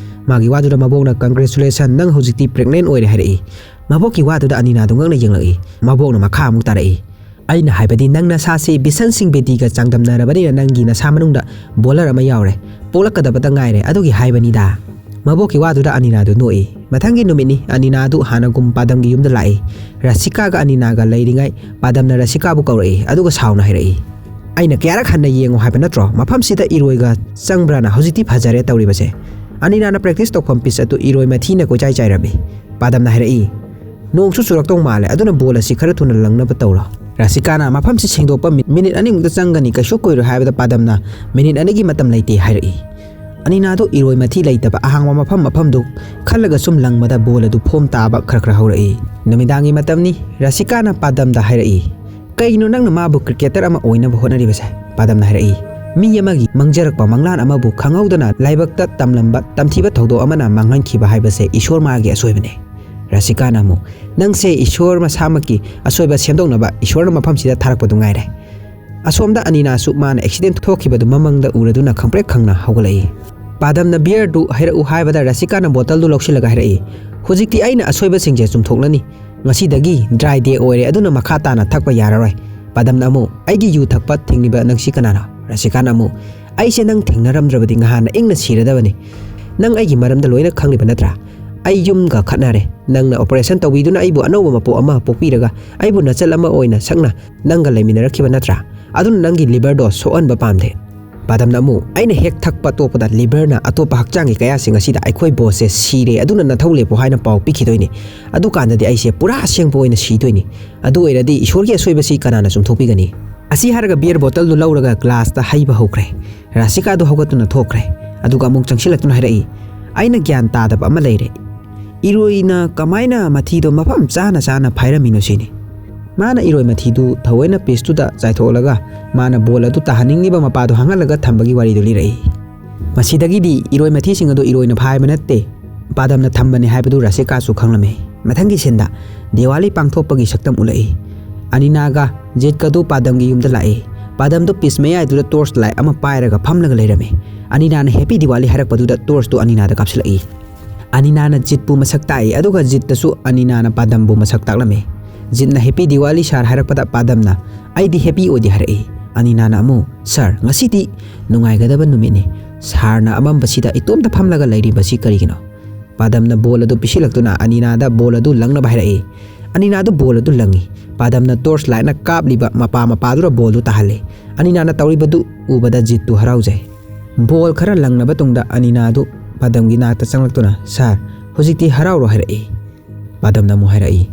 ꯃꯥꯒꯤ ꯋꯥꯗꯨꯗ ꯃꯕꯣꯛꯅ, "Congratulation, ꯅꯪ ꯍꯧꯖꯤꯛꯇꯤ pregnant ꯑꯣꯏꯔꯦ," ꯍꯥꯏꯔꯛꯏ꯫ ꯃꯕꯣꯛꯀꯤ ꯋꯥꯗꯨꯗ ꯑꯅꯤꯅꯥꯗꯨ ꯉꯛꯅ ꯌꯦꯡꯂꯛꯏ꯫ ꯃꯕꯣꯛꯅ ꯃꯈꯥ ꯑꯃꯨꯛ ꯇꯥꯔꯛꯏ, "ꯑꯩꯅ ꯍꯥꯏꯕꯗꯤ ꯅꯪ ꯅꯁꯥꯁꯤ ꯕꯤꯁꯟ ꯁꯤꯡ ꯕꯦꯗꯤꯒ ꯆꯥꯡꯗꯝꯅꯔꯕꯅꯤꯅ ꯅꯪꯒꯤ ꯅꯁꯥ ꯃꯅꯨꯡꯗ bowler ꯑꯃ ꯌꯥꯎꯔꯦ꯫ ꯄꯣꯛꯂꯛꯀꯗꯕꯇ ꯉꯥꯏꯔꯦ꯫ ꯑꯗꯨꯒꯤ ꯍꯥꯏꯕꯅꯤꯗ꯫" ꯃꯕꯣꯛꯀꯤ ꯋꯥꯗꯨꯗ ꯑꯅꯤꯅꯥꯗꯨ ꯅꯣꯛꯏ꯫ ꯃꯊꯪꯒꯤ ꯅꯨꯃꯤꯠꯅꯤ꯫ ꯑꯅꯤꯅꯥꯗꯨ ꯍꯥꯟꯅꯒꯨꯝ ꯄꯥꯗꯝꯒꯤ ꯌꯨꯝꯗ ꯂꯥꯛꯏ꯫ ꯔꯥꯁꯤꯀꯥꯒ ꯑꯅꯤꯅꯥꯒ ꯂꯩꯔꯤꯉꯩ ꯄꯥꯗꯝꯅ ꯔꯥꯁꯤꯀꯥꯕꯨ ꯀꯧꯔꯛꯏ, ꯑꯗꯨꯒ ꯁꯥꯎꯅ ꯍꯥꯏꯔꯛꯏ, "ꯑꯩꯅ ꯀꯌꯥꯔꯛ ꯍꯟꯅ ꯌꯦꯡꯉꯣ ꯍꯥꯏꯕ ꯅꯠꯇ꯭ꯔꯣ? ꯃꯐꯝꯁꯤꯗ ꯏꯔꯣꯏꯒ ꯆꯪꯕ꯭ꯔꯥꯅ? ꯍꯧꯖꯤꯛꯇꯤ ꯐꯖꯔꯦ ꯇꯧꯔꯤꯕꯁꯦ꯫" ꯑꯅꯤꯅꯥꯅ practice ꯇꯧꯐꯝ pitch ꯑꯗꯨ ꯏꯔꯣꯏ ꯃꯊꯤꯅ ꯀꯣꯏꯆꯥꯏ ꯆꯥꯏꯔꯝꯃꯤ꯫ ꯄꯥꯗꯝꯅ ꯍꯥꯏꯔꯛꯏ, "ꯅꯣꯡꯁꯨ ꯆꯨꯔꯛꯇꯧ ꯃꯥꯜꯂꯦ, ꯑꯗꯨꯅ ball ꯑꯁꯤ ꯈꯔ ꯊꯨꯅ ꯂꯪꯅꯕ ꯇꯧꯔꯣ꯫" ꯔꯥꯁꯤꯀꯥꯅ, "ꯃꯐꯝꯁꯤ ꯁꯦꯡꯗꯣꯛꯄ ꯃꯤ-, minute ꯑꯅꯤꯃꯨꯛꯇ ꯆꯪꯒꯅꯤ, ꯀꯩꯁꯨ ꯀꯨꯏꯔꯣꯏ" ꯍꯥꯏꯕꯗ ꯄꯥꯗꯝꯅ, "Minute ꯑꯅꯤꯒꯤ ꯃꯇꯝ ꯂꯩꯇꯦ" ꯍꯥꯏꯔꯛꯏ꯫ ꯑꯅꯤꯅꯥꯗꯣ ꯏꯔꯣꯏ ꯃꯊꯤ ꯂꯩꯇꯕ ꯑꯍꯥꯡꯕ ꯃꯐꯝ ꯃꯐꯝꯗꯨ ꯈꯜꯂꯒ ꯁꯨꯝ ꯂꯪꯕꯗ ꯕꯣꯜ ꯑꯗꯨ ꯐꯣꯝ ꯇꯥꯕ ꯈꯔ ꯈꯔ ꯍꯧꯔꯛꯏ꯫ ꯅꯨꯃꯤꯗꯥꯡꯒꯤ ꯃꯇꯝꯅꯤ꯫ ꯔꯥꯁꯤꯀꯥꯅ ꯄꯥꯗꯝꯗ ꯍꯥꯏꯔꯛꯏ, "ꯀꯩꯅꯣ ꯅꯪꯅ ꯃꯥꯕꯨ ꯀ꯭ꯔꯤꯀꯦꯇꯔ ꯑꯃ ꯑꯣꯏꯅꯕ ꯍꯣꯠꯅꯔꯤꯕꯁꯦ?" ꯄꯥꯗꯝꯅ ꯍꯥꯏꯔꯛꯏ, "ꯃꯤ ꯑꯃꯒꯤ ꯃꯪꯖꯔꯛꯄ ꯃꯪꯂꯥꯟ ꯑꯃꯕꯨ ꯈꯪꯍꯧꯗꯅ ꯂꯥꯏꯕꯛꯇ ꯇꯝꯂꯝꯕ ꯇꯝꯊꯤꯕ ꯊꯧꯗꯣꯛ ꯑꯃꯅ ꯃꯥꯡꯍꯟꯈꯤꯕ ꯍꯥꯏꯕꯁꯦ ꯏꯁꯣꯔ ꯃꯥꯒꯤ ꯑꯁꯣꯏꯕꯅꯦ꯫" ꯔꯥꯁꯤꯀꯥꯅ ꯑꯃꯨꯛ, "ꯅꯪꯁꯦ ꯏꯁꯣꯔ ꯃꯁꯥꯃꯛꯀꯤ ꯑꯁꯣꯏꯕ ꯁꯦꯝꯗꯣꯛꯅꯕ ꯏꯁꯣꯔꯅ ꯃꯐꯝꯁꯤꯗ ꯊꯥꯔꯛꯄꯗꯨ ꯉꯥꯏꯔꯦ꯫" ꯑꯁꯣꯝꯗ ꯑꯅꯤꯅꯥꯁꯨ ꯃꯥꯅ ꯑꯦꯛꯁꯤꯗꯦꯟ ꯊꯣꯛꯈꯤꯕꯗꯨ ꯃꯃꯪꯗ ꯎꯔꯗꯨꯅ ꯈꯪꯄ꯭ꯔꯦꯛ ꯈꯪꯅ ꯍꯧꯒꯠꯂꯛꯏ꯫ ꯄꯥꯗꯝꯅ ꯕꯤꯌꯔꯗꯨ ꯍꯩꯔꯛꯎ ꯍꯥꯏꯕꯗ ꯔꯥꯁꯤꯀꯥꯅ ꯕꯣꯇꯜꯗꯨ ꯂꯧꯁꯤꯜꯂꯒ ꯍꯥꯏꯔꯛꯏ, "ꯍꯧꯖꯤꯛꯇꯤ ꯑꯩꯅ ꯑꯁꯣꯏꯕꯁꯤꯡꯁꯦ ꯆꯨꯝꯊꯣꯛꯂꯅꯤ꯫ ꯉꯁꯤꯗꯒꯤ ꯗ꯭ꯔꯥꯏ ꯗꯦ ꯑꯣꯏꯔꯦ, ꯑꯗꯨꯅ ꯃꯈꯥ ꯇꯥꯅ ꯊꯛꯄ ꯌꯥꯔꯔꯣꯏ꯫" ꯄꯥꯗꯝꯅ ꯑꯃꯨꯛ, "ꯑꯩꯒꯤ ꯌꯨ ꯊꯛꯄ ꯊꯤꯡꯂꯤꯕ ꯅꯪꯁꯤ ꯀꯅꯥꯅꯣ?" ꯔꯥꯁꯤꯀꯥꯅ ꯑꯃꯨꯛ, "ꯑꯩꯁꯦ ꯅꯪ ꯊꯦꯡꯅꯔꯝꯗ꯭ꯔꯕꯗꯤ ꯉꯍꯥꯟꯅ ꯏꯪꯅ ꯁꯤꯔꯗꯕꯅꯤ꯫ ꯅꯪ ꯑꯩꯒꯤ ꯃꯔꯝꯗ ꯂꯣꯏꯅ ꯈꯪꯂꯤꯕ ꯅꯠꯇ꯭ꯔꯥ? ꯑꯩ ꯌꯨꯝꯒ ꯈꯠꯅꯔꯦ꯫ ꯅꯪꯅ ꯑꯣꯄꯔꯦꯁꯟ ꯇꯧꯕꯤꯗꯨꯅ ꯑꯩꯕꯨ ꯑꯅꯧꯕ ꯃꯄꯣꯛ ꯑꯃ ꯄꯣꯛꯄꯤꯔꯒ ꯑꯩꯕꯨ ꯅꯆꯜ ꯑꯃ ꯑꯣꯏꯅ ꯁꯛꯅ ꯅꯪꯒ ꯂꯩꯃꯤꯟꯅꯔꯛꯈꯤꯕ ꯅꯠꯇ꯭ꯔꯥ? ꯑꯗꯨꯅ ꯅꯪꯒꯤ ꯂꯤꯚꯔꯗꯣ ꯁꯣꯛꯍꯟꯕ ꯄꯥꯝꯗꯦ꯫" ꯄꯥꯗꯝꯅ ꯑꯃꯨꯛ, "ꯑꯩꯅ ꯍꯦꯛ ꯊꯛꯄ ꯇꯣꯛꯄꯗ ꯂꯤꯚꯔꯅ ꯑꯇꯣꯞꯄ ꯍꯛꯆꯥꯡꯒꯤ ꯀꯌꯥꯁꯤꯡ ꯑꯁꯤꯗ ꯑꯩꯈꯣꯏ ꯕꯣꯁꯁꯦ ꯁꯤꯔꯦ, ꯑꯗꯨꯅ ꯅꯊꯧ ꯂꯦꯞꯄꯣ ꯍꯥꯏꯅ ꯄꯥꯎ ꯄꯤꯈꯤꯗꯣꯏꯅꯤ꯫ ꯑꯗꯨꯀꯥꯟꯗꯗꯤ ꯑꯩꯁꯦ ꯄꯨꯔꯥ ꯑꯁꯦꯡꯕ ꯑꯣꯏꯅ ꯁꯤꯗꯣꯏꯅꯤ꯫ ꯑꯗꯨ ꯑꯣꯏꯔꯗꯤ ꯏꯁꯣꯔꯒꯤ ꯑꯁꯣꯏꯕꯁꯤ ꯀꯅꯥꯅ ꯆꯨꯝꯊꯣꯛꯄꯤꯒꯅꯤ?" ꯑꯁꯤ ꯍꯥꯏꯔꯒ ꯕꯤꯌꯔ ꯕꯣꯇꯜꯗꯨ ꯂꯧꯔꯒ ꯒ꯭ꯂꯥꯁꯇ ꯍꯩꯕ ꯍꯧꯈ꯭ꯔꯦ꯫ ꯔꯥꯁꯤꯀꯥꯗꯨ ꯍꯧꯒꯠꯇꯨꯅ ꯊꯣꯛꯈ꯭ꯔꯦ꯫ ꯑꯗꯨꯒ ꯑꯃꯨꯛ ꯆꯪꯁꯤꯜꯂꯛꯇꯨꯅ ꯍꯥꯏꯔꯛꯏ, "ꯑꯩꯅ ꯒ꯭ꯌꯥꯟ ꯇꯥꯗꯕ ꯑꯃ ꯂꯩꯔꯦ꯫ ꯏꯔꯣꯏꯅ ꯀꯃꯥꯏꯅ ꯃꯊꯤꯗꯣ ꯃꯐꯝ ꯆꯥꯅ ꯆꯥꯅ ꯐꯥꯏꯔꯝꯃꯤꯅꯣ ꯁꯤꯅꯤ꯫" ꯃꯥꯅ ꯏꯔꯣꯏ ꯃꯊꯤꯗꯨ ꯊꯑꯣꯏꯅ ꯄꯤꯁꯇꯨꯗ ꯆꯥꯏꯊꯣꯛꯂꯒ ꯃꯥꯅ ꯕꯣꯜ ꯑꯗꯨ ꯇꯥꯍꯟꯅꯤꯡꯂꯤꯕ ꯃꯄꯥꯗꯣ ꯍꯥꯡꯍꯜꯂꯒ ꯊꯝꯕꯒꯤ ꯋꯥꯔꯤꯗꯨ ꯂꯤꯔꯛꯏ꯫ ꯃꯁꯤꯗꯒꯤꯗꯤ ꯏꯔꯣꯏ ꯃꯊꯤꯁꯤꯡ ꯑꯗꯨ ꯏꯔꯣꯏꯅ ꯐꯥꯏꯕ ꯅꯠꯇꯦ, ꯄꯥꯗꯝꯅ ꯊꯝꯕꯅꯤ ꯍꯥꯏꯕꯗꯨ ꯔꯥꯁꯤꯀꯥꯁꯨ ꯈꯪꯂꯝꯃꯤ꯫ ꯃꯊꯪꯒꯤ ꯁꯤꯟꯗ ꯗꯤꯋꯥꯂꯤ ꯄꯥꯡꯊꯣꯛꯄꯒꯤ ꯁꯛꯇꯝ ꯎꯠꯂꯛꯏ꯫ ꯑꯅꯤꯅꯥꯒ ꯖꯤꯠꯀꯗꯨ ꯄꯥꯗꯝꯒꯤ ꯌꯨꯝꯗ ꯂꯥꯛꯏ꯫ ꯄꯥꯗꯝꯗꯨ ꯄꯤꯁ ꯃꯌꯥꯏꯗꯨꯗ ꯇꯣꯔꯆ ꯂꯥꯏꯠ ꯑꯃ ꯄꯥꯏꯔꯒ ꯐꯝꯂꯒ ꯂꯩꯔꯝꯃꯤ꯫ ꯑꯅꯤꯅꯥꯅ ꯍꯦꯄꯤ ꯗꯤꯋꯥꯂꯤ ꯍꯥꯏꯔꯛꯄꯗꯨꯗ ꯇꯣꯔꯆꯇꯨ ꯑꯅꯤꯅꯥꯗ ꯀꯥꯞꯁꯤꯜꯂꯛꯏ꯫ ꯑꯅꯤꯅꯥꯅ ꯖꯤꯠꯄꯨ ꯃꯁꯛ ꯇꯥꯛꯏ, ꯑꯗꯨꯒ ꯖꯤꯠꯇꯁꯨ ꯑꯅꯤꯅꯥꯅ ꯄꯥꯗꯝꯕꯨ ꯃꯁꯛ ꯇꯥꯛꯂꯝꯃꯤ꯫ ꯖꯤꯠꯅ "ꯍꯦꯄꯤ ꯗꯤꯋꯥꯂꯤ ꯁꯥꯔ" ꯍꯥꯏꯔꯛꯄꯗ ꯄꯥꯗꯝꯅ "ꯑꯩꯗꯤ ꯍꯦꯄꯤ ꯑꯣꯏꯗꯦ" ꯍꯥꯏꯔꯛꯏ꯫ ꯑꯅꯤꯅꯥꯅ ꯑꯃꯨꯛ, "ꯁꯥꯔ, ꯉꯁꯤꯗꯤ ꯅꯨꯡꯉꯥꯏꯒꯗꯕ ꯅꯨꯃꯤꯠꯅꯤ꯫ ꯁꯥꯔꯅ ꯑꯃꯝꯕꯁꯤꯗ ꯏꯇꯣꯝꯇ ꯐꯝꯂꯒ ꯂꯩꯔꯤꯕꯁꯤ ꯀꯔꯤꯒꯤꯅꯣ?" ꯄꯥꯗꯝꯅ ꯕꯣꯜ ꯑꯗꯨ ꯄꯤꯁꯤꯜꯂꯛꯇꯨꯅ ꯑꯅꯤꯅꯥꯗ ꯕꯣꯜ ꯑꯗꯨ ꯂꯪꯅꯕ ꯍꯥꯏꯔꯛꯏ꯫ ꯑꯅꯤꯅꯥꯗꯨ ꯕꯣꯜ ꯑꯗꯨ ꯂꯪꯏ꯫ ꯄꯥꯗꯝꯅ ꯇꯣꯔꯆ ꯂꯥꯏꯠꯅ ꯀꯥꯞꯂꯤꯕ ꯃꯄꯥ ꯃꯄꯥꯗꯨꯗ ꯕꯣꯜꯗꯨ ꯇꯥꯍꯜꯂꯤ꯫ ꯑꯅꯤꯅꯥꯅ ꯇꯧꯔꯤꯕꯗꯨ ꯎꯕꯗ ꯖꯤꯠꯇꯨ ꯍꯔꯥꯎꯖꯩ꯫ ꯕꯣꯜ ꯈꯔ ꯂꯪꯂꯕ ꯇꯨꯡꯗ ꯑꯅꯤꯅꯥꯗꯨ ꯄꯥꯗꯝꯒꯤ ꯅꯥꯛꯇ ꯆꯪꯂꯛꯇꯨꯅ, "ꯁꯥꯔ, ꯍꯧꯖꯤꯛꯇꯤ ꯍꯔꯥꯎꯔꯣ" ꯍꯥꯏꯔꯛꯏ꯫ ꯄꯥꯗꯝꯅ ꯑꯃꯨꯛ ꯍꯥꯏꯔꯛꯏ,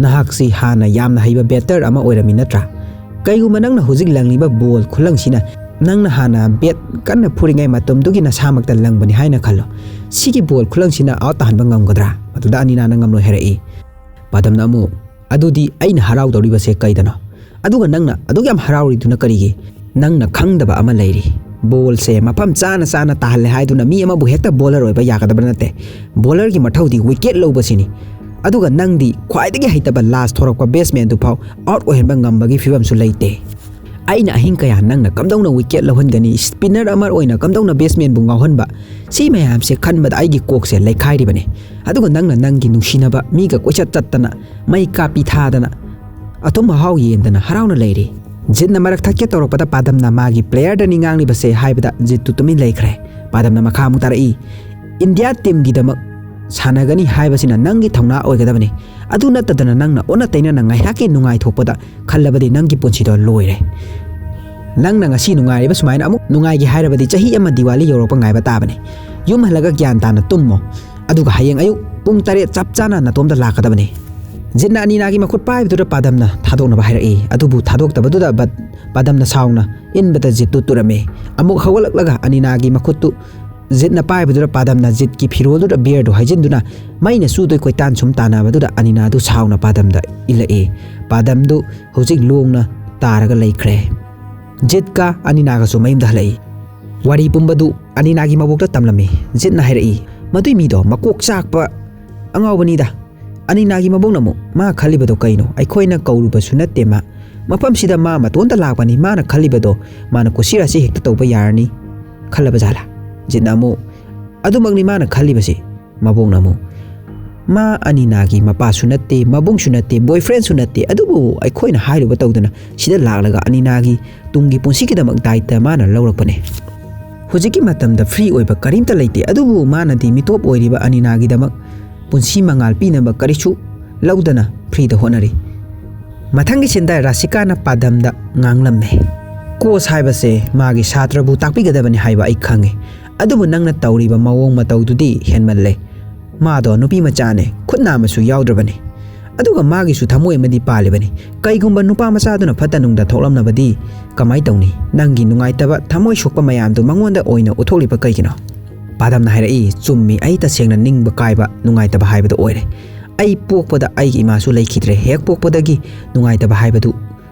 "ꯅꯍꯥꯛꯁꯤ ꯍꯥꯟꯅ ꯌꯥꯝꯅ ꯍꯩꯕ ꯕꯦꯇꯔ ꯑꯃ ꯑꯣꯏꯔꯝꯃꯤ ꯅꯠꯇ꯭ꯔꯥ? ꯀꯩꯒꯨꯝꯕ ꯅꯪꯅ ꯍꯧꯖꯤꯛ ꯂꯪꯂꯤꯕ ꯕꯣꯜ ꯈꯨꯂꯪꯁꯤꯅ ꯅꯪꯅ ꯍꯥꯟꯅ ꯕꯦꯠ ꯀꯟꯅ ꯐꯨꯔꯤꯉꯩ ꯃꯇꯝꯗꯨꯒꯤ ꯅꯁꯥꯃꯛꯇ ꯂꯪꯕꯅꯤ ꯍꯥꯏꯅ ꯈꯜꯂꯣ꯫ ꯁꯤꯒꯤ ꯕꯣꯜ ꯈꯨꯂꯪꯁꯤꯅ ꯑꯥꯎꯠ ꯇꯥꯍꯟꯕ ꯉꯝꯒꯗ꯭ꯔꯥ? ꯑꯗꯨꯗ ꯑꯅꯤꯅꯥꯅ ꯉꯝꯂꯣꯏ ꯍꯥꯏꯔꯛꯏ꯫ ꯄꯥꯗꯝꯅ ꯑꯃꯨꯛ, "ꯑꯗꯨꯗꯤ ꯑꯩꯅ ꯍꯔꯥꯎꯗꯧꯔꯤꯕꯁꯦ ꯀꯩꯗꯅꯣ? ꯑꯗꯨꯒ ꯅꯪꯅ ꯑꯗꯨꯛ ꯌꯥꯝ ꯍꯔꯥꯎꯔꯤꯗꯨꯅ ꯀꯔꯤꯒꯤ? ꯅꯪꯅ ꯈꯪꯗꯕ ꯑꯃ ꯂꯩꯔꯤ꯫ ꯕꯣꯜꯁꯦ ꯃꯐꯝ ꯆꯥꯅ ꯆꯥꯅ ꯇꯥꯍꯜꯂꯦ ꯍꯥꯏꯗꯨꯅ ꯃꯤ ꯑꯃꯕꯨ ꯍꯦꯛꯇ ꯕꯣꯂꯔ ꯑꯣꯏꯕ ꯌꯥꯒꯗꯕ ꯅꯠꯇꯦ꯫ ꯕꯣꯂꯔꯒꯤ ꯃꯊꯧꯗꯤ ꯋꯤꯀꯦꯠ ꯂꯧꯕꯁꯤꯅꯤ꯫ ꯑꯗꯨꯒ ꯅꯪꯗꯤ ꯈ꯭ꯋꯥꯏꯗꯒꯤ ꯍꯩꯇꯕ ꯂꯥꯁ ꯊꯣꯔꯛꯄ ꯕꯦꯠꯁꯃꯦꯟꯗꯨ ꯐꯥꯎ ꯑꯥꯎꯠ ꯑꯣꯏꯍꯟꯕ ꯉꯝꯕꯒꯤ ꯐꯤꯕꯝꯁꯨ ꯂꯩꯇꯦ꯫ ꯑꯩꯅ ꯑꯍꯤꯡ ꯀꯌꯥ ꯅꯪꯅ ꯀꯝꯗꯧꯅ ꯋꯤꯀꯦꯠ ꯂꯧꯍꯟꯒꯅꯤ, ꯁ꯭ꯄꯤꯟꯅꯔ ꯑꯃ ꯑꯣꯏꯅ ꯀꯝꯗꯧꯅ ꯕꯦꯠꯁꯃꯦꯟꯕꯨ ꯉꯥꯎꯍꯟꯕ, ꯁꯤ ꯃꯌꯥꯝꯁꯦ ꯈꯟꯕꯗ ꯑꯩꯒꯤ ꯀꯣꯛꯁꯦ ꯂꯩꯈꯥꯏꯔꯤꯕꯅꯤ꯫ ꯑꯗꯨꯒ ꯅꯪꯅ ꯅꯪꯒꯤ ꯅꯨꯡꯁꯤꯅꯕ ꯃꯤꯒ ꯀꯣꯏꯆꯠ ꯆꯠꯇꯅ, ꯃꯩ ꯀꯥꯞꯄꯤ ꯊꯥꯗꯅ, ꯑꯊꯨꯝ ꯑꯍꯥꯎ ꯌꯦꯟꯗꯅ ꯍꯔꯥꯎꯅ ꯂꯩꯔꯤ꯫" ꯖꯤꯠꯅ ꯃꯔꯛ ꯊꯠꯀꯦ ꯇꯧꯔꯛꯄꯗ ꯄꯥꯗꯝꯅ ꯃꯥꯒꯤ ꯄ꯭ꯂꯦꯌꯔꯗꯅꯤ ꯉꯥꯡꯂꯤꯕꯁꯦ ꯍꯥꯏꯕꯗ ꯖꯤꯠꯇꯨ ꯇꯨꯃꯤꯟ ꯂꯩꯈ꯭ꯔꯦ꯫ ꯄꯥꯗꯝꯅ ꯃꯈꯥ ꯑꯃꯨꯛ ꯇꯥꯔꯛꯏ, "ꯏꯟꯗꯤꯌꯥ ꯇꯤꯝꯒꯤꯗꯃꯛ ꯁꯥꯟꯅꯒꯅꯤ ꯍꯥꯏꯕꯁꯤꯅ ꯅꯪꯒꯤ ꯊꯧꯅꯥ ꯑꯣꯏꯒꯗꯕꯅꯤ꯫ ꯑꯗꯨ ꯅꯠꯇꯗꯅ ꯅꯪꯅ ꯑꯣꯟꯅ ꯇꯩꯅꯅ ꯉꯥꯏꯍꯥꯛꯀꯤ ꯅꯨꯡꯉꯥꯏꯊꯣꯛꯄꯗ ꯈꯜꯂꯕꯗꯤ ꯅꯪꯒꯤ ꯄꯨꯟꯁꯤꯗꯣ ꯂꯣꯏꯔꯦ꯫ ꯅꯪꯅ ꯉꯁꯤ ꯅꯨꯡꯉꯥꯏꯔꯤꯕ ꯁꯨꯃꯥꯏꯅ ꯑꯃꯨꯛ ꯅꯨꯡꯉꯥꯏꯒꯦ ꯍꯥꯏꯔꯕꯗꯤ ꯆꯍꯤ ꯑꯃ ꯗꯤꯋꯥꯂꯤ ꯌꯧꯔꯛꯄ ꯉꯥꯏꯕ ꯇꯥꯕꯅꯤ꯫ ꯌꯨꯝ ꯍꯜꯂꯒ ꯒ꯭ꯌꯥꯟ ꯇꯥꯅ ꯇꯨꯝꯃꯣ꯫ ꯑꯗꯨꯒ ꯍꯌꯦꯡ ꯑꯌꯨꯛ ꯄꯨꯡ ꯇꯔꯦꯠ ꯆꯞ ꯆꯥꯅ ꯅꯇꯣꯝꯇ ꯂꯥꯛꯀꯗꯕꯅꯤ꯫" ꯖꯤꯠꯅ ꯑꯅꯤꯅꯥꯒꯤ ꯃꯈꯨꯠ ꯄꯥꯏꯕꯗꯨꯗ ꯄꯥꯗꯝꯅ ꯊꯥꯗꯣꯛꯅꯕ ꯍꯥꯏꯔꯛꯏ꯫ ꯑꯗꯨꯕꯨ ꯊꯥꯗꯣꯛꯇꯕꯗꯨꯗ ꯕꯠ-, ꯄꯥꯗꯝꯅ ꯁꯥꯎꯅ ꯏꯟꯕꯗ ꯖꯤꯠꯇꯨ ꯇꯨꯔꯝꯃꯤ꯫ ꯑꯃꯨꯛ ꯍꯧꯒꯠꯂꯛꯂꯒ ꯑꯅꯤꯅꯥꯒꯤ ꯃꯈꯨꯠꯇꯨ ꯖꯤꯠꯅ ꯄꯥꯏꯕꯗꯨꯗ ꯄꯥꯗꯝꯅ ꯖꯤꯠꯀꯤ ꯐꯤꯔꯣꯜꯗꯨꯗ ꯕꯤꯌꯔꯗꯨ ꯍꯩꯖꯤꯟꯗꯨꯅ ꯃꯩꯅ ꯆꯨꯗꯣꯏ ꯀꯣꯏꯇꯥꯟ ꯁꯨꯝ ꯇꯥꯟꯅꯕꯗꯨꯗ ꯑꯅꯤꯅꯥꯗꯨ ꯁꯥꯎꯅ ꯄꯥꯗꯝꯗ ꯏꯜꯂꯛꯏ꯫ ꯄꯥꯗꯝꯗꯨ ꯍꯧꯖꯤꯛ ꯂꯣꯡꯅ ꯇꯥꯔꯒ ꯂꯩꯈ꯭ꯔꯦ꯫ ꯖꯤꯠꯀ ꯑꯅꯤꯅꯥꯒꯁꯨ ꯃꯌꯨꯝꯗ ꯍꯜꯂꯛꯏ꯫ ꯋꯥꯔꯤ ꯄꯨꯝꯕꯗꯨ ꯑꯅꯤꯅꯥꯒꯤ ꯃꯕꯣꯛꯇ ꯇꯝꯂꯝꯃꯤ꯫ ꯖꯤꯠꯅ ꯍꯥꯏꯔꯛꯏ, "ꯃꯗꯨꯏ ꯃꯤꯗꯣ ꯃꯀꯣꯛ ꯆꯥꯛꯄ ꯑꯉꯥꯎꯕꯅꯤꯗ꯫" ꯑꯅꯤꯅꯥꯒꯤ ꯃꯕꯣꯛꯅ ꯑꯃꯨꯛ, "ꯃꯥ ꯈꯜꯂꯤꯕꯗꯣ ꯀꯩꯅꯣ? ꯑꯩꯈꯣꯏꯅ ꯀꯧꯔꯨꯕꯁꯨ ꯅꯠꯇꯦ ꯃꯥ꯫ ꯃꯐꯝꯁꯤꯗ ꯃꯥ ꯃꯇꯣꯟꯇ ꯂꯥꯛꯄꯅꯤ꯫ ꯃꯥꯅ ꯈꯜꯂꯤꯕꯗꯣ ꯃꯥꯅ ꯀꯨꯁꯤꯔꯥꯁꯤ ꯍꯦꯛꯇ ꯇꯧꯕ ꯌꯥꯔꯅꯤ ꯈꯜꯂꯕ ꯖꯥꯠꯂꯥ?" ꯖꯤꯠꯅ ꯑꯃꯨꯛ, "ꯑꯗꯨꯃꯛꯅꯤ ꯃꯥꯅ ꯈꯜꯂꯤꯕꯁꯤ꯫" ꯃꯕꯣꯛꯅ ꯑꯃꯨꯛ, "ꯃꯥ ꯑꯅꯤꯅꯥꯒꯤ ꯃꯄꯥꯁꯨ ꯅꯠꯇꯦ, ꯃꯕꯨꯡꯁꯨ ꯅꯠꯇꯦ, ꯕꯣꯏꯐ꯭ꯔꯦꯟꯁꯨ ꯅꯠꯇꯦ, ꯑꯗꯨꯕꯨ ꯑꯩꯈꯣꯏꯅ ꯍꯥꯏꯔꯨꯕ ꯇꯧꯗꯅ ꯁꯤꯗ ꯂꯥꯛꯂꯒ ꯑꯅꯤꯅꯥꯒꯤ ꯇꯨꯡꯒꯤ ꯄꯨꯟꯁꯤꯒꯤꯗꯃꯛ ꯗꯥꯏꯇ ꯃꯥꯅ ꯂꯧꯔꯛꯄꯅꯦ꯫ ꯍꯧꯖꯤꯛꯀꯤ ꯃꯇꯝꯗ ꯐ꯭ꯔꯤ ꯑꯣꯏꯕ ꯀꯔꯤꯝꯇ ꯂꯩꯇꯦ, ꯑꯗꯨꯕꯨ ꯃꯥꯅꯗꯤ ꯃꯤꯇꯣꯞ ꯑꯣꯏꯔꯤꯕ ꯑꯅꯤꯅꯥꯒꯤꯗꯃꯛ ꯄꯨꯟꯁꯤ ꯃꯉꯥꯜ ꯄꯤꯅꯕ ꯀꯔꯤꯁꯨ ꯂꯧꯗꯅ ꯐ꯭ꯔꯤꯗ ꯍꯣꯠꯅꯔꯤ꯫ ꯃꯊꯪꯒꯤ ꯁꯤꯟꯗ ꯔꯥꯁꯤꯀꯥꯅ ꯄꯥꯗꯝꯗ ꯉꯥꯡꯂꯝꯃꯦ, "ꯀꯣꯁ ꯍꯥꯏꯕꯁꯦ ꯃꯥꯒꯤ ꯁꯥꯇ꯭ꯔꯕꯨ ꯇꯥꯛꯄꯤꯒꯗꯕꯅꯤ ꯍꯥꯏꯕ ꯑꯩ ꯈꯪꯉꯤ, ꯑꯗꯨꯕꯨ ꯅꯪꯅ ꯇꯧꯔꯤꯕ ꯃꯑꯣꯡ ꯃꯇꯧꯗꯨꯗꯤ ꯍꯦꯟꯃꯜꯂꯦ꯫ ꯃꯥꯗꯣ ꯅꯨꯄꯤ ꯃꯆꯥꯅꯦ, ꯈꯨꯠ ꯅꯥꯝꯃꯁꯨ ꯌꯥꯎꯗ꯭ꯔꯕꯅꯤ꯫ ꯑꯗꯨꯒ ꯃꯥꯒꯤꯁꯨ ꯊꯃꯣꯏ ꯑꯃꯗꯤ ꯄꯥꯜꯂꯤꯕꯅꯤ꯫ ꯀꯩꯒꯨꯝꯕ ꯅꯨꯄꯥ ꯃꯆꯥꯗꯨꯅ ꯐꯠꯇ ꯅꯨꯡꯗ ꯊꯣꯛꯂꯝꯂꯕꯗꯤ ꯀꯃꯥꯏ ꯇꯧꯅꯤ? ꯅꯪꯒꯤ ꯅꯨꯡꯉꯥꯏꯇꯕ ꯊꯃꯣꯏ ꯁꯣꯛꯄ ꯃꯌꯥꯝꯗꯨ ꯃꯉꯣꯟꯗ ꯑꯣꯏꯅ ꯎꯠꯊꯣꯛꯂꯤꯕ ꯀꯩꯒꯤꯅꯣ?" ꯄꯥꯗꯝꯅ ꯍꯥꯏꯔꯛꯏ, "ꯆꯨꯝꯃꯤ, ꯑꯩ ꯇꯁꯦꯡꯅ ꯅꯤꯡꯕ ꯀꯥꯏꯕ, ꯅꯨꯡꯉꯥꯏꯇꯕ ꯍꯥꯏꯕꯗꯨ ꯑꯣꯏꯔꯦ꯫ ꯑꯩ ꯄꯣꯛꯄꯗ ꯑꯩꯒꯤ ꯏꯃꯥꯁꯨ ꯂꯩꯈꯤꯗ꯭ꯔꯦ꯫ ꯍꯦꯛ ꯄꯣꯛꯄꯗꯒꯤ ꯅꯨꯡꯉꯥꯏꯇꯕ ꯍꯥꯏꯕꯗꯨ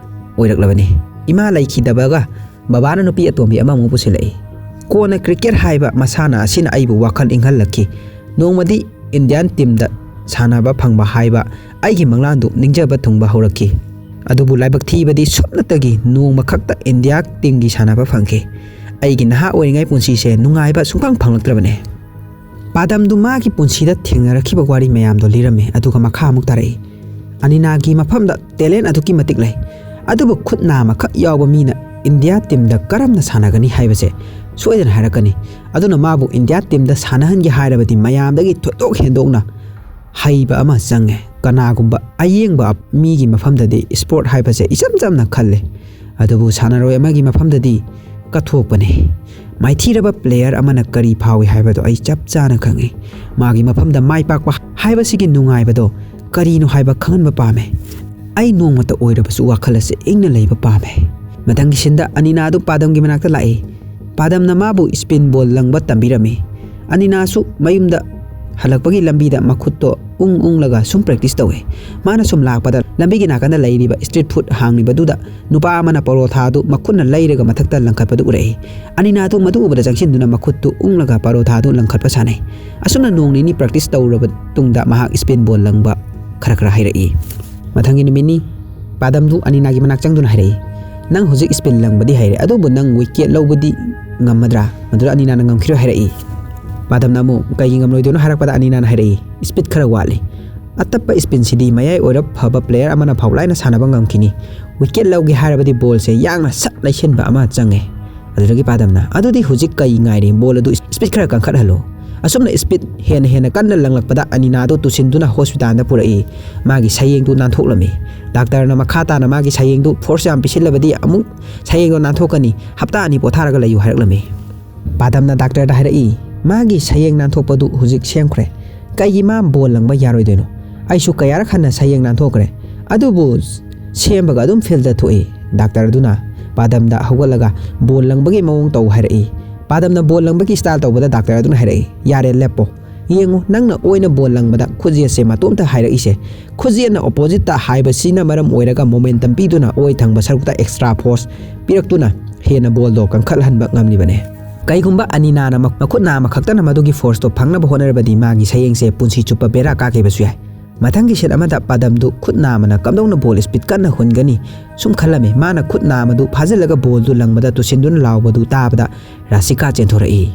ꯑꯣꯏꯔꯛꯂꯕꯅꯤ꯫ ꯏꯃꯥ ꯂꯩꯈꯤꯗꯕꯒ ꯕꯕꯥꯅ ꯅꯨꯄꯤ ꯑꯇꯣꯝꯕꯤ ꯑꯃꯃꯨꯛ ꯄꯨꯁꯤꯜꯂꯛꯏ꯫ ꯀꯣꯟꯅ ꯀ꯭ꯔꯤꯀꯦꯠ ꯍꯥꯏꯕ ꯃꯁꯥꯟꯅ ꯑꯁꯤꯅ ꯑꯩꯕꯨ ꯋꯥꯈꯜ ꯏꯪꯍꯜꯂꯛꯈꯤ꯫ ꯅꯣꯡꯃꯗꯤ ꯏꯟꯗꯤꯌꯥꯟ ꯇꯤꯝꯗ ꯁꯥꯟꯅꯕ ꯐꯪꯕ ꯍꯥꯏꯕ ꯑꯩꯒꯤ ꯃꯪꯂꯥꯟꯗꯨ ꯅꯤꯡꯖꯕ ꯊꯨꯡꯕ ꯍꯧꯔꯛꯈꯤ꯫ ꯑꯗꯨꯕꯨ ꯂꯥꯏꯕꯛ ꯊꯤꯕꯗꯤ ꯁꯨꯞꯅꯇꯒꯤ ꯅꯣꯡꯃꯈꯛꯇ ꯏꯟꯗꯤꯌꯥ ꯇꯤꯝꯒꯤ ꯁꯥꯟꯅꯕ ꯐꯪꯈꯤ꯫ ꯑꯩꯒꯤ ꯅꯍꯥ ꯑꯣꯏꯔꯤꯉꯩ ꯄꯨꯟꯁꯤꯁꯦ ꯅꯨꯡꯉꯥꯏꯕ ꯁꯨꯡꯐꯪ ꯐꯪꯂꯛꯇ꯭ꯔꯕꯅꯦ꯫" ꯄꯥꯗꯝꯗꯨ ꯃꯥꯒꯤ ꯄꯨꯟꯁꯤꯗ ꯊꯦꯡꯅꯔꯛꯈꯤꯕ ꯋꯥꯔꯤ ꯃꯌꯥꯝꯗꯣ ꯂꯤꯔꯝꯃꯤ꯫ ꯑꯗꯨꯒ ꯃꯈꯥ ꯑꯃꯨꯛ ꯇꯥꯔꯛꯏ, "ꯑꯅꯤꯅꯥꯒꯤ ꯃꯐꯝꯗ ꯇꯦꯂꯦꯟ ꯑꯗꯨꯛꯀꯤ ꯃꯇꯤꯛ ꯂꯩ, ꯑꯗꯨꯕꯨ ꯈꯨꯠ ꯅꯥꯝꯃꯈꯛ ꯌꯥꯎꯕ ꯃꯤꯅ ꯏꯟꯗꯤꯌꯥ ꯇꯤꯝꯗ ꯀꯔꯝꯅ ꯁꯥꯟꯅꯒꯅꯤ ꯍꯥꯏꯕꯁꯦ ꯁꯣꯏꯗꯅ ꯍꯥꯏꯔꯛꯀꯅꯤ꯫ ꯑꯗꯨꯅ ꯃꯥꯕꯨ ꯏꯟꯗꯤꯌꯥ ꯇꯤꯝꯗ ꯁꯥꯟꯅꯍꯟꯒꯦ ꯍꯥꯏꯔꯕꯗꯤ ꯃꯌꯥꯝꯗꯒꯤ ꯊꯣꯏꯗꯣꯛ ꯍꯦꯟꯗꯣꯛꯅ ꯍꯩꯕ ꯑꯃ ꯆꯪꯉꯦ꯫ ꯀꯅꯥꯒꯨꯝꯕ ꯑꯌꯦꯡꯕ ꯃꯤꯒꯤ ꯃꯐꯝꯗꯗꯤ ꯏꯁꯄꯣꯔꯠ ꯍꯥꯏꯕꯁꯦ ꯏꯆꯝ ꯆꯝꯅ ꯈꯜꯂꯦ, ꯑꯗꯨꯕꯨ ꯁꯥꯟꯅꯔꯣꯏ ꯑꯃꯒꯤ ꯃꯐꯝꯗꯗꯤ ꯀꯠꯊꯣꯛꯄꯅꯦ꯫ ꯃꯥꯏꯊꯤꯔꯕ ꯄ꯭ꯂꯦꯌꯔ ꯑꯃꯅ ꯀꯔꯤ ꯐꯥꯎꯏ ꯍꯥꯏꯕꯗꯣ ꯑꯩ ꯆꯞ ꯆꯥꯅ ꯈꯪꯉꯤ꯫ ꯃꯥꯒꯤ ꯃꯐꯝꯗ ꯃꯥꯏ ꯄꯥꯛꯄ ꯍꯥꯏꯕꯁꯤꯒꯤ ꯅꯨꯡꯉꯥꯏꯕꯗꯣ ꯀꯔꯤꯅꯣ ꯍꯥꯏꯕ ꯈꯪꯍꯟꯕ ꯄꯥꯝꯃꯦ꯫ ꯑꯩ ꯅꯣꯡꯃꯇ ꯑꯣꯏꯔꯕꯁꯨ ꯋꯥꯈꯜ ꯑꯁꯤ ꯏꯪꯅ ꯂꯩꯕ ꯄꯥꯝꯃꯦ꯫" ꯃꯊꯪꯒꯤ ꯁꯤꯟꯗ ꯑꯅꯤꯅꯥ ꯑꯗꯨ ꯄꯥꯗꯝꯒꯤ ꯃꯅꯥꯛꯇ ꯂꯥꯛꯏ꯫ ꯄꯥꯗꯝꯅ ꯃꯥꯕꯨ ꯁ꯭ꯄꯤꯟ ꯕꯣꯜ ꯂꯪꯕ ꯇꯝꯕꯤꯔꯝꯃꯤ꯫ ꯑꯅꯤꯅꯥꯁꯨ ꯃꯌꯨꯝꯗ ꯍꯜꯂꯛꯄꯒꯤ ꯂꯝꯕꯤꯗ ꯃꯈꯨꯠꯇꯣ ꯎꯪ ꯎꯪꯂꯒ ꯁꯨꯝ ꯄ꯭ꯔꯦꯛꯇꯤꯁ ꯇꯧꯏ꯫ ꯃꯥꯅ ꯁꯨꯝ ꯂꯥꯛꯄꯗ ꯂꯝꯕꯤꯒꯤ ꯅꯥꯀꯟꯗ ꯂꯩꯔꯤꯕ ꯁ꯭ꯇ꯭ꯔꯤꯠ ꯐꯨꯗ ꯍꯥꯡꯂꯤꯕꯗꯨꯗ ꯅꯨꯄꯥ ꯑꯃꯅ ꯄꯔꯣꯊꯥꯗꯨ ꯃꯈꯨꯠꯅ ꯂꯩꯔꯒ ꯃꯊꯛꯇ ꯂꯪꯈꯠꯄꯗꯨ ꯎꯔꯛꯏ꯫ ꯑꯅꯤꯅꯥꯗꯨ ꯃꯗꯨ ꯎꯕꯗ ꯆꯪꯁꯤꯟꯗꯨꯅ ꯃꯈꯨꯠꯇꯨ ꯎꯪꯂꯒ ꯄꯔꯣꯊꯥꯗꯨ ꯂꯪꯈꯠꯄ ꯁꯥꯟꯅꯩ꯫ ꯑꯁꯨꯝꯅ ꯅꯣꯡ ꯅꯤꯅꯤ ꯄ꯭ꯔꯦꯛꯇꯤꯁ ꯇꯧꯔꯕ ꯇꯨꯡꯗ ꯃꯍꯥꯛ ꯁ꯭ꯄꯤꯟ ꯕꯣꯜ ꯂꯪꯕ ꯈꯔ ꯈꯔ ꯍꯩꯔꯛꯏ꯫ ꯃꯊꯪꯒꯤ ꯅꯨꯃꯤꯠꯅꯤ꯫ ꯄꯥꯗꯝꯗꯨ ꯑꯅꯤꯅꯥꯒꯤ ꯃꯅꯥꯛ ꯆꯪꯗꯨꯅ ꯍꯥꯏꯔꯛꯏ, "ꯅꯪ ꯍꯧꯖꯤꯛ ꯁ꯭ꯄꯤꯟ ꯂꯪꯕꯗꯤ ꯍꯩꯔꯦ, ꯑꯗꯨꯕꯨ ꯅꯪ ꯋꯤꯀꯦꯠ ꯂꯧꯕꯗꯤ ꯉꯝꯃꯗ꯭ꯔꯥ?" ꯃꯗꯨꯗ ꯑꯅꯤꯅꯥꯅ ꯉꯝꯈꯤꯔꯣꯏ ꯍꯥꯏꯔꯛꯏ꯫ ꯄꯥꯗꯝꯅ ꯑꯃꯨꯛ, "ꯀꯩꯒꯤ ꯉꯝꯂꯣꯏꯗꯣꯏꯅꯣ?" ꯍꯥꯏꯔꯛꯄꯗ ꯑꯅꯤꯅꯥꯅ ꯍꯥꯏꯔꯛꯏ, "ꯁ꯭ꯄꯤꯗ ꯈꯔ ꯋꯥꯠꯂꯤ꯫ ꯑꯇꯞꯄ ꯁ꯭ꯄꯤꯟꯁꯤꯗꯤ ꯃꯌꯥꯏ ꯑꯣꯏꯔꯞ ꯐꯕ ꯄ꯭ꯂꯦꯌꯔ ꯑꯃꯅ ꯐꯥꯎ ꯂꯥꯏꯅ ꯁꯥꯟꯅꯕ ꯉꯝꯈꯤꯅꯤ꯫ ꯋꯤꯀꯦꯠ ꯂꯧꯒꯦ ꯍꯥꯏꯔꯕꯗꯤ ꯕꯣꯜꯁꯦ ꯌꯥꯡꯅ ꯁꯠ ꯂꯩꯁꯤꯟꯕ ꯑꯃ ꯆꯪꯉꯦ꯫" ꯑꯗꯨꯗꯒꯤ ꯄꯥꯗꯝꯅ, "ꯑꯗꯨꯗꯤ ꯍꯧꯖꯤꯛ ꯀꯩ ꯉꯥꯏꯔꯤ? ꯕꯣꯜ ꯑꯗꯨ ꯁ꯭ꯄꯤꯗ ꯈꯔ ꯀꯟꯈꯠꯍꯜꯂꯨ꯫" ꯑꯁꯨꯝꯅ ꯁ꯭ꯄꯤꯗ ꯍꯦꯟꯅ ꯍꯦꯟꯅ ꯀꯟꯅ ꯂꯪꯂꯛꯄꯗ ꯑꯅꯤꯅꯥꯗꯨ ꯇꯨꯁꯤꯟꯗꯨꯅ ꯍꯣꯁꯄꯤꯇꯥꯜꯗ ꯄꯨꯔꯛꯏ꯫ ꯃꯥꯒꯤ ꯁꯌꯦꯡꯗꯨ ꯅꯥꯟꯊꯣꯛꯂꯝꯃꯤ꯫ ꯗꯥꯛꯇꯔꯅ ꯃꯈꯥ ꯇꯥꯅ ꯃꯥꯒꯤ ꯁꯌꯦꯡꯗꯨ ꯐꯣꯔꯁ ꯌꯥꯝ ꯄꯤꯁꯤꯜꯂꯕꯗꯤ ꯑꯃꯨꯛ ꯁꯌꯦꯡꯗꯣ ꯅꯥꯟꯊꯣꯛꯀꯅꯤ, ꯍꯞꯇꯥ ꯑꯅꯤ ꯄꯣꯊꯥꯔꯒ ꯂꯩꯌꯨ ꯍꯥꯏꯔꯛꯂꯝꯃꯤ꯫ ꯄꯥꯗꯝꯅ ꯗꯥꯛꯇꯔꯗ ꯍꯥꯏꯔꯛꯏ, "ꯃꯥꯒꯤ ꯁꯌꯦꯡ ꯅꯥꯟꯊꯣꯛꯄꯗꯨ ꯍꯧꯖꯤꯛ ꯁꯦꯝꯈ꯭ꯔꯦ꯫ ꯀꯩꯒꯤ ꯃꯥ ꯕꯣꯜ ꯂꯪꯕ ꯌꯥꯔꯣꯏꯗꯣꯏꯅꯣ? ꯑꯩꯁꯨ ꯀꯌꯥꯔꯛ ꯍꯟꯅ ꯁꯌꯦꯡ ꯅꯥꯟꯊꯣꯛꯈ꯭ꯔꯦ꯫ ꯑꯗꯨꯕꯨ ꯁꯦꯝꯕꯒ ꯑꯗꯨꯝ ꯐꯤꯜꯗ ꯊꯣꯛꯏ꯫ ꯗꯥꯛꯇꯔ ꯑꯗꯨꯅ ꯄꯥꯗꯝꯗ ꯍꯧꯒꯠꯂꯒ ꯕꯣꯜ ꯂꯪꯕꯒꯤ ꯃꯑꯣꯡ ꯇꯧ ꯍꯥꯏꯔꯛꯏ꯫ ꯄꯥꯗꯝꯅ ꯕꯣꯜ ꯂꯪꯕꯒꯤ ꯁ꯭ꯇꯥꯏꯜ ꯇꯧꯕꯗ ꯗꯥꯛꯇꯔ ꯑꯗꯨꯅ ꯍꯥꯏꯔꯛꯏ, "ꯌꯥꯔꯦ, ꯂꯦꯞꯄꯣ꯫ ꯌꯦꯡꯉꯨ, ꯅꯪꯅ ꯑꯣꯏꯅ ꯕꯣꯜ ꯂꯪꯕꯗ ꯈꯨꯠꯌꯦꯠꯁꯦ ꯃꯇꯣꯝꯇ ꯍꯥꯏꯔꯛꯏꯁꯦ꯫ ꯈꯨꯠꯌꯦꯠꯅ ꯑꯣꯄꯣꯖꯤꯠꯇ ꯍꯥꯏꯕꯁꯤꯅ ꯃꯔꯝ ꯑꯣꯏꯔꯒ ꯃꯣꯃꯦꯟꯇꯝ ꯄꯤꯗꯨꯅ ꯑꯣꯏ ꯊꯪꯕ ꯁꯔꯨꯛꯇ ꯑꯦꯛꯁꯇ꯭ꯔꯥ ꯐꯣꯔꯁ ꯄꯤꯔꯛꯇꯨꯅ ꯍꯦꯟꯅ ꯕꯣꯜꯗꯣ ꯀꯟꯈꯠꯍꯟꯕ ꯉꯝꯂꯤꯕꯅꯦ꯫ ꯀꯩꯒꯨꯝꯕ ꯑꯅꯤꯅꯥꯅ ꯃꯈꯨꯠ ꯅꯥꯝꯃ ꯈꯛꯇꯅ ꯃꯗꯨꯒꯤ ꯐꯣꯔꯁꯇꯣ ꯐꯪꯅꯕ ꯍꯣꯠꯅꯔꯕꯗꯤ ꯃꯥꯒꯤ ꯁꯌꯦꯡꯁꯦ ꯄꯨꯟꯁꯤ ꯆꯨꯞꯄ ꯕꯦꯔꯥ ꯀꯥꯈꯤꯕꯁꯨ ꯌꯥꯏ꯫ ꯃꯊꯪꯒꯤ ꯁꯦꯠ ꯑꯃꯗ ꯄꯥꯗꯝꯗꯨ ꯈꯨꯠ ꯅꯥꯝꯃꯅ ꯀꯝꯗꯧꯅ ꯕꯣꯜ ꯁ꯭ꯄꯤꯠ ꯀꯟꯅ ꯍꯨꯟꯒꯅꯤ ꯁꯨꯝ ꯈꯜꯂꯝꯃꯤ꯫ ꯃꯥꯅ ꯈꯨꯠ ꯅꯥꯝꯃꯗꯨ ꯐꯥꯖꯤꯜꯂꯒ ꯕꯣꯜꯗꯨ ꯂꯪꯕꯗ ꯇꯨꯁꯤꯟꯗꯨꯅ ꯂꯥꯎꯕꯗꯨ ꯇꯥꯕꯗ ꯔꯥꯁꯤꯀꯥ ꯆꯦꯟꯊꯣꯔꯛꯏ꯫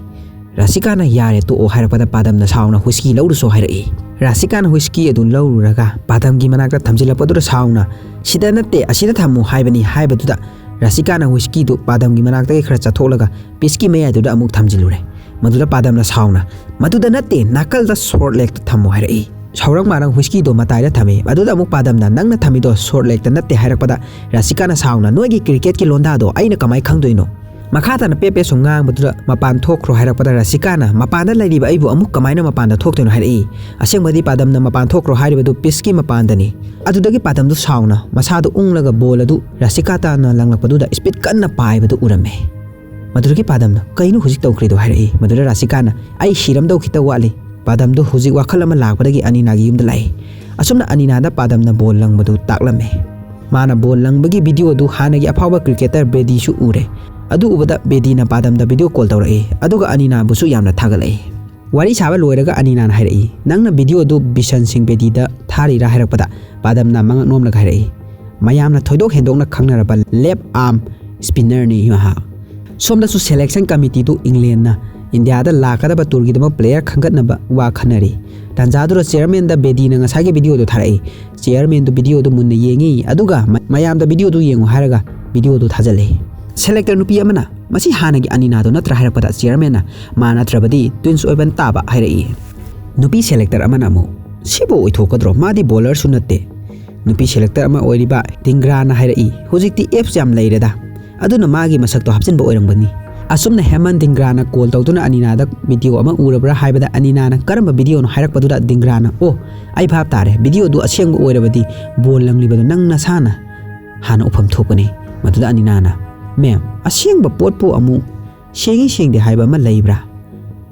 ꯔꯥꯁꯤꯀꯥꯅ "ꯌꯥꯔꯦ, ꯇꯣꯛꯑꯣ" ꯍꯥꯏꯔꯛꯄꯗ ꯄꯥꯗꯝꯅ ꯁꯥꯎꯅ "ꯍꯨꯏꯁꯀꯤ ꯂꯧꯔꯨꯁꯣ" ꯍꯥꯏꯔꯛꯏ꯫ ꯔꯥꯁꯤꯀꯥꯅ ꯍꯨꯏꯁꯀꯤ ꯑꯗꯨ ꯂꯧꯔꯨꯔꯒ ꯄꯥꯗꯝꯒꯤ ꯃꯅꯥꯛꯇ ꯊꯝꯖꯤꯜꯂꯛꯄꯗꯨꯗ ꯁꯥꯎꯅ "ꯁꯤꯗ ꯅꯠꯇꯦ, ꯑꯁꯤꯗ ꯊꯝꯃꯨ ꯍꯥꯏꯕꯅꯤ" ꯍꯥꯏꯕꯗꯨꯗ ꯔꯥꯁꯤꯀꯥꯅ ꯍꯨꯏꯁꯀꯤꯗꯨ ꯄꯥꯗꯝꯒꯤ ꯃꯅꯥꯛꯇꯒꯤ ꯈꯔ ꯆꯠꯊꯣꯛꯂꯒ ꯄꯤꯁꯀꯤ ꯃꯌꯥꯏꯗꯨꯗ ꯑꯃꯨꯛ ꯊꯝꯖꯤꯜꯂꯨꯔꯦ꯫ ꯃꯗꯨꯗ ꯄꯥꯗꯝꯅ ꯁꯥꯎꯅ "ꯃꯗꯨꯗ ꯅꯠꯇꯦ, ꯅꯥꯀꯜꯗ ꯁꯣꯔꯠ ꯂꯦꯛꯇ ꯊꯝꯃꯨ" ꯍꯥꯏꯔꯛꯏ꯫ ꯁꯥꯎꯔꯪ ꯃꯥꯔꯪ ꯍꯨꯏꯁꯀꯤꯗꯣ ꯃꯇꯥꯏꯗ ꯊꯝꯃꯤ꯫ ꯑꯗꯨꯗ ꯑꯃꯨꯛ ꯄꯥꯗꯝꯅ "ꯅꯪꯅ ꯊꯝꯃꯤꯗꯣ ꯁꯣꯔꯠ ꯂꯦꯛꯇ ꯅꯠꯇꯦ" ꯍꯥꯏꯔꯛꯄꯗ ꯔꯥꯁꯤꯀꯥꯅ ꯁꯥꯎꯅ "ꯅꯣꯏꯒꯤ ꯀ꯭ꯔꯤꯀꯦꯠꯀꯤ ꯂꯣꯟꯗꯥꯗꯣ ꯑꯩꯅ ꯀꯃꯥꯏ ꯈꯪꯗꯣꯏꯅꯣ?" ꯃꯈꯥ ꯇꯥꯅ ꯄꯦ ꯄꯦ ꯁꯨꯝ ꯉꯥꯡꯕꯗꯨꯗ "ꯃꯄꯥꯟ ꯊꯣꯛꯈ꯭ꯔꯣ" ꯍꯥꯏꯔꯛꯄꯗ ꯔꯥꯁꯤꯀꯥꯅ "ꯃꯄꯥꯟꯗ ꯂꯩꯔꯤꯕ ꯑꯩꯕꯨ ꯑꯃꯨꯛ ꯀꯃꯥꯏꯅ ꯃꯄꯥꯟꯗ ꯊꯣꯛꯇꯣꯏꯅꯣ?" ꯍꯥꯏꯔꯛꯏ꯫ ꯑꯁꯦꯡꯕꯗꯤ ꯄꯥꯗꯝꯅ "ꯃꯄꯥꯟ ꯊꯣꯛꯈ꯭ꯔꯣ" ꯍꯥꯏꯔꯤꯕꯗꯨ ꯄꯤꯁꯀꯤ ꯃꯄꯥꯟꯗꯅꯤ꯫ ꯑꯗꯨꯗꯒꯤ ꯄꯥꯗꯝꯗꯨ ꯁꯥꯎꯅ ꯃꯁꯥꯗꯨ ꯎꯪꯂꯒ ꯕꯣꯜ ꯑꯗꯨ ꯔꯥꯁꯤꯀꯥꯇꯥꯅ ꯂꯪꯂꯛꯄꯗꯨꯗ ꯁ꯭ꯄꯤꯠ ꯀꯟꯅ ꯄꯥꯏꯕꯗꯨ ꯎꯔꯝꯃꯦ꯫ ꯃꯗꯨꯗꯒꯤ ꯄꯥꯗꯝꯅ "ꯀꯩꯅꯣ ꯍꯧꯖꯤꯛ ꯇꯧꯈ꯭ꯔꯤꯗꯣ?" ꯍꯥꯏꯔꯛꯏ꯫ ꯃꯗꯨꯗ ꯔꯥꯁꯤꯀꯥꯅ "ꯑꯩ ꯁꯤꯔꯝꯗꯧ ꯈꯤꯇ ꯋꯥꯠꯂꯤ"꯫ ꯄꯥꯗꯝꯗꯨ ꯍꯧꯖꯤꯛ ꯋꯥꯈꯜ ꯑꯃ ꯂꯥꯛꯄꯗꯒꯤ ꯑꯅꯤꯅꯥꯒꯤ ꯌꯨꯝꯗ ꯂꯥꯛꯏ꯫ ꯑꯁꯨꯝꯅ ꯑꯅꯤꯅꯥꯗ ꯄꯥꯗꯝꯅ ꯕꯣꯜ ꯂꯪꯕꯗꯨ ꯇꯥꯛꯂꯝꯃꯦ꯫ ꯃꯥꯅ ꯕꯣꯜ ꯂꯪꯕꯒꯤ ꯚꯤꯗꯤꯑꯣꯗꯨ ꯍꯥꯟꯅꯒꯤ ꯑꯐꯥꯎꯕ ꯀ꯭ꯔꯤꯀꯦꯇꯔ ꯕꯦꯗꯤꯁꯨ ꯎꯔꯦ꯫ ꯑꯗꯨ ꯎꯕꯗ ꯕꯦꯗꯤꯅ ꯄꯥꯗꯝꯗ ꯚꯤꯗꯤꯑꯣ ꯀꯣꯜ ꯇꯧꯔꯛꯏ, ꯑꯗꯨꯒ ꯑꯅꯤꯅꯥꯕꯨꯁꯨ ꯌꯥꯝꯅ ꯊꯥꯒꯠꯂꯛꯏ꯫ ꯋꯥꯔꯤ ꯁꯥꯕ ꯂꯣꯏꯔꯒ ꯑꯅꯤꯅꯥꯅ ꯍꯥꯏꯔꯛꯏ, "ꯅꯪꯅ ꯚꯤꯗꯤꯑꯣꯗꯨ ꯕꯤꯁꯟ ꯁꯤꯡ ꯕꯦꯗꯤꯗ ꯊꯥꯔꯤꯔꯥ?" ꯍꯥꯏꯔꯛꯄꯗ ꯄꯥꯗꯝꯅ ꯃꯉꯛ ꯅꯣꯝꯂꯒ ꯍꯥꯏꯔꯛꯏ, "ꯃꯌꯥꯝꯅ ꯊꯣꯏꯗꯣꯛ ꯍꯦꯟꯗꯣꯛꯅ ꯈꯪꯅꯔꯕ ꯂꯦꯐ ꯑꯥꯔꯝ ꯁ꯭ꯄꯤꯟꯅꯔꯅꯤ ꯃꯍꯥꯛ"꯫ ꯁꯣꯝꯗꯁꯨ ꯁꯦꯂꯦꯛꯁꯟ ꯀꯃꯤꯇꯤꯗꯨ ꯏꯪꯂꯦꯟꯅ ꯏꯟꯗꯤꯌꯥꯗ ꯂꯥꯛꯀꯗꯕ ꯇꯨꯔꯒꯤꯗꯃꯛ ꯄ꯭ꯂꯦꯌꯔ ꯈꯟꯒꯠꯅꯕ ꯋꯥ ꯈꯟꯅꯔꯤ꯫ ꯇꯥꯟꯖꯥꯗꯨꯗ ꯆꯤꯌꯔꯃꯦꯟꯗ ꯕꯦꯗꯤꯅ ꯉꯁꯥꯏꯒꯤ ꯚꯤꯗꯤꯑꯣꯗꯨ ꯊꯥꯔꯛꯏ꯫ ꯆꯤꯌꯔꯃꯦꯟꯗꯨ ꯚꯤꯗꯤꯑꯣꯗꯨ ꯃꯨꯟꯅ ꯌꯦꯡꯉꯤ, ꯑꯗꯨꯒ ꯃ-, ꯃꯌꯥꯝꯗ ꯚꯤꯗꯤꯑꯣꯗꯨ ꯌꯦꯡꯉꯨ ꯍꯥꯏꯔꯒ ꯚꯤꯗꯤꯑꯣꯗꯨ ꯊꯥꯖꯤꯜꯂꯤ꯫ ꯁꯦꯂꯦꯛꯇꯔ ꯅꯨꯄꯤ ꯑꯃꯅ "ꯃꯁꯤ ꯍꯥꯟꯅꯒꯤ ꯑꯅꯤꯅꯥꯗꯣ ꯅꯠꯇ꯭ꯔꯥ?" ꯍꯥꯏꯔꯛꯄꯗ ꯆꯤꯌꯔꯃꯦꯟꯅ "ꯃꯥ ꯅꯠꯇ꯭ꯔꯕꯗꯤ ꯇ꯭ꯋꯤꯟꯁ ꯑꯣꯏꯕ ꯇꯥꯕ" ꯍꯥꯏꯔꯛꯏ꯫ ꯅꯨꯄꯤ ꯁꯦꯂꯦꯛꯇꯔ ꯑꯃꯅ ꯑꯃꯨꯛ "ꯁꯤꯕꯨ ꯑꯣꯏꯊꯣꯛꯀꯗ꯭ꯔꯣ? ꯃꯥꯗꯤ ꯕꯣꯂꯔꯁꯨ ꯅꯠꯇꯦ"꯫ ꯅꯨꯄꯤ ꯁꯦꯂꯦꯛꯇꯔ ꯑꯃ ꯑꯣꯏꯔꯤꯕ ꯗꯤꯡꯒ꯭ꯔꯥꯅ ꯍꯥꯏꯔꯛꯏ, "ꯍꯧꯖꯤꯛꯇꯤ ꯑꯦꯞꯁ ꯌꯥꯝ ꯂꯩꯔꯦꯗ, ꯑꯗꯨꯅ ꯃꯥꯒꯤ ꯃꯁꯛꯇꯣ ꯍꯥꯞꯆꯤꯟꯕ ꯑꯣꯏꯔꯝꯒꯅꯤ"꯫ ꯑꯁꯨꯝꯅ ꯍꯦꯃꯟ ꯗꯤꯡꯒ꯭ꯔꯥꯅ ꯀꯣꯜ ꯇꯧꯗꯨꯅ ꯑꯅꯤꯅꯥꯗ ꯚꯤꯗꯤꯑꯣ ꯑꯃ ꯎꯔꯕ꯭ꯔꯥ ꯍꯥꯏꯕꯗ, ꯑꯅꯤꯅꯥꯅ ꯀꯔꯝꯕ ꯚꯤꯗꯤꯑꯣꯅꯣ ꯍꯥꯏꯔꯛꯄꯗꯨꯗ, ꯗꯤꯡꯒ꯭ꯔꯥꯅ, "ꯑꯣ, ꯑꯩ ꯚꯥꯞ ꯇꯥꯔꯦ, ꯚꯤꯗꯤꯑꯣꯗꯨ ꯑꯁꯦꯡꯕ ꯑꯣꯏꯔꯕꯗꯤ ꯕꯣꯜ ꯂꯪꯂꯤꯕꯗꯨ ꯅꯪ ꯅꯁꯥꯅ ꯍꯥꯟꯅ ꯎꯐꯝ ꯊꯣꯛꯄꯅꯤ"꯫ ꯃꯗꯨꯗ ꯑꯅꯤꯅꯥꯅ, "ꯃꯦꯝ, ꯑꯁꯦꯡꯕ ꯄꯣꯠꯄꯨ ꯑꯃꯨꯛ ꯁꯦꯡꯉꯤ ꯁꯦꯡꯗꯦ ꯍꯥꯏꯕ ꯑꯃ ꯂꯩꯕ꯭ꯔꯥ?"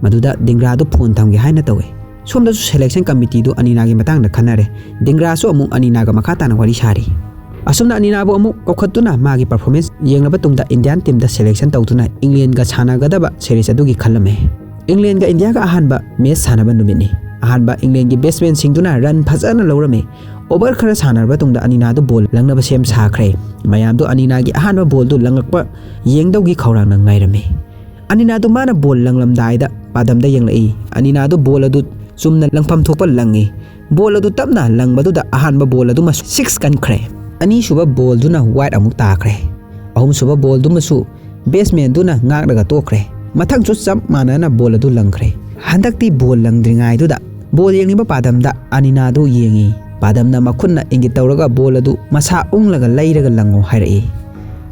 ꯃꯗꯨꯗ ꯗꯤꯡꯒ꯭ꯔꯥꯗꯨ ꯐꯣꯟ ꯊꯝꯒꯦ ꯍꯥꯏꯅ ꯇꯧꯏ꯫ ꯁꯣꯝꯗꯁꯨ ꯁꯦꯂꯦꯛꯁꯟ ꯀꯃꯤꯇꯤꯗꯨ ꯑꯅꯤꯅꯥꯒꯤ ꯃꯇꯥꯡꯗ ꯈꯟꯅꯔꯦ꯫ ꯗꯤꯡꯒ꯭ꯔꯥꯁꯨ ꯑꯃꯨꯛ ꯑꯅꯤꯅꯥꯒ ꯃꯈꯥ ꯇꯥꯅ ꯋꯥꯔꯤ ꯁꯥꯔꯤ꯫ ꯑꯁꯨꯝꯅ ꯑꯅꯤꯅꯥꯕꯨ ꯑꯃꯨꯛ ꯀꯧꯈꯠꯇꯨꯅ ꯃꯥꯒꯤ ꯄꯔꯐꯣꯔꯃꯦꯟꯁ ꯌꯦꯡꯂꯕ ꯇꯨꯡꯗ ꯏꯟꯗꯤꯌꯥꯟ ꯇꯤꯝꯗ ꯁꯦꯂꯦꯛꯁꯟ ꯇꯧꯗꯨꯅ ꯏꯪꯂꯦꯟꯒ ꯁꯥꯟꯅꯒꯗꯕ ꯁꯦꯔꯤꯁ ꯑꯗꯨꯒꯤ ꯈꯜꯂꯝꯃꯤ꯫ ꯏꯪꯂꯦꯟꯒ ꯏꯟꯗꯤꯌꯥꯒ ꯑꯍꯥꯟꯕ ꯃꯦꯆ ꯁꯥꯟꯅꯕ ꯅꯨꯃꯤꯠꯅꯤ꯫ ꯑꯍꯥꯟꯕ ꯏꯪꯂꯦꯟꯒꯤ ꯕꯦꯠꯁꯃꯦꯟꯁꯤꯡꯗꯨꯅ ꯔꯟ ꯐꯖꯅ ꯂꯧꯔꯝꯃꯤ꯫ ꯑꯣꯚꯔ ꯈꯔ ꯁꯥꯟꯅꯔꯕ ꯇꯨꯡꯗ ꯑꯅꯤꯅꯥꯗꯨ ꯕꯣꯜ ꯂꯪꯅꯕ ꯁꯦꯝ ꯁꯥꯈ꯭ꯔꯦ꯫ ꯃꯌꯥꯝꯗꯨ ꯑꯅꯤꯅꯥꯒꯤ ꯑꯍꯥꯟꯕ ꯕꯣꯜꯗꯨ ꯂꯪꯉꯛꯄ ꯌꯦꯡꯗꯧꯒꯤ ꯈꯧꯔꯥꯡꯅ ꯉꯥꯏꯔꯝꯃꯤ꯫ ꯑꯅꯤꯅꯥꯗꯨ ꯃꯥꯅ ꯕꯣꯜ ꯂꯪꯂꯝꯗꯥꯏꯗ ꯄꯥꯗꯝꯗ ꯌꯦꯡꯂꯛꯏ꯫ ꯑꯅꯤꯅꯥꯗꯨ ꯕꯣꯜ ꯑꯗꯨ ꯆꯨꯝꯅ ꯂꯪꯐꯝ ꯊꯣꯛꯄ ꯂꯪꯉꯤ꯫ ꯕꯣꯜ ꯑꯗꯨ ꯇꯞꯅ ꯂꯪꯕꯗꯨꯗ ꯑꯍꯥꯟꯕ ꯕꯣꯜ ꯑꯗꯨꯃ ꯁꯤꯛꯁ ꯀꯟꯈ꯭ꯔꯦ꯫ ꯑꯅꯤꯁꯨꯕ ꯕꯣꯜꯗꯨꯅ ꯋꯥꯏꯠ ꯑꯃꯨꯛ ꯇꯥꯈ꯭ꯔꯦ꯫ ꯑꯍꯨꯝꯁꯨꯕ ꯕꯣꯜꯗꯨꯃꯁꯨ ꯕꯦꯠꯁꯃꯦꯟꯗꯨꯅ ꯉꯥꯛꯂꯒ ꯇꯣꯛꯈ꯭ꯔꯦ꯫ ꯃꯊꯪꯁꯨ ꯆꯞ ꯃꯥꯟꯅꯅ ꯕꯣꯜ ꯑꯗꯨ ꯂꯪꯈ꯭ꯔꯦ꯫ ꯍꯟꯗꯛꯇꯤ ꯕꯣꯜ ꯂꯪꯗ꯭ꯔꯤꯉꯥꯏꯗꯨꯗ ꯕꯣꯜ ꯌꯦꯡꯂꯤꯕ ꯄꯥꯗꯝꯗ ꯑꯅꯤꯅꯥꯗꯨ ꯌꯦꯡꯉꯤ꯫ ꯄꯥꯗꯝꯅ ꯃꯈꯨꯠꯅ ꯏꯪꯒꯤꯠ ꯇꯧꯔꯒ ꯕꯣꯜ ꯑꯗꯨ ꯃꯁꯥ ꯎꯪꯂꯒ ꯂꯩꯔꯒ ꯂꯪꯉꯨ ꯍꯥꯏꯔꯛꯏ꯫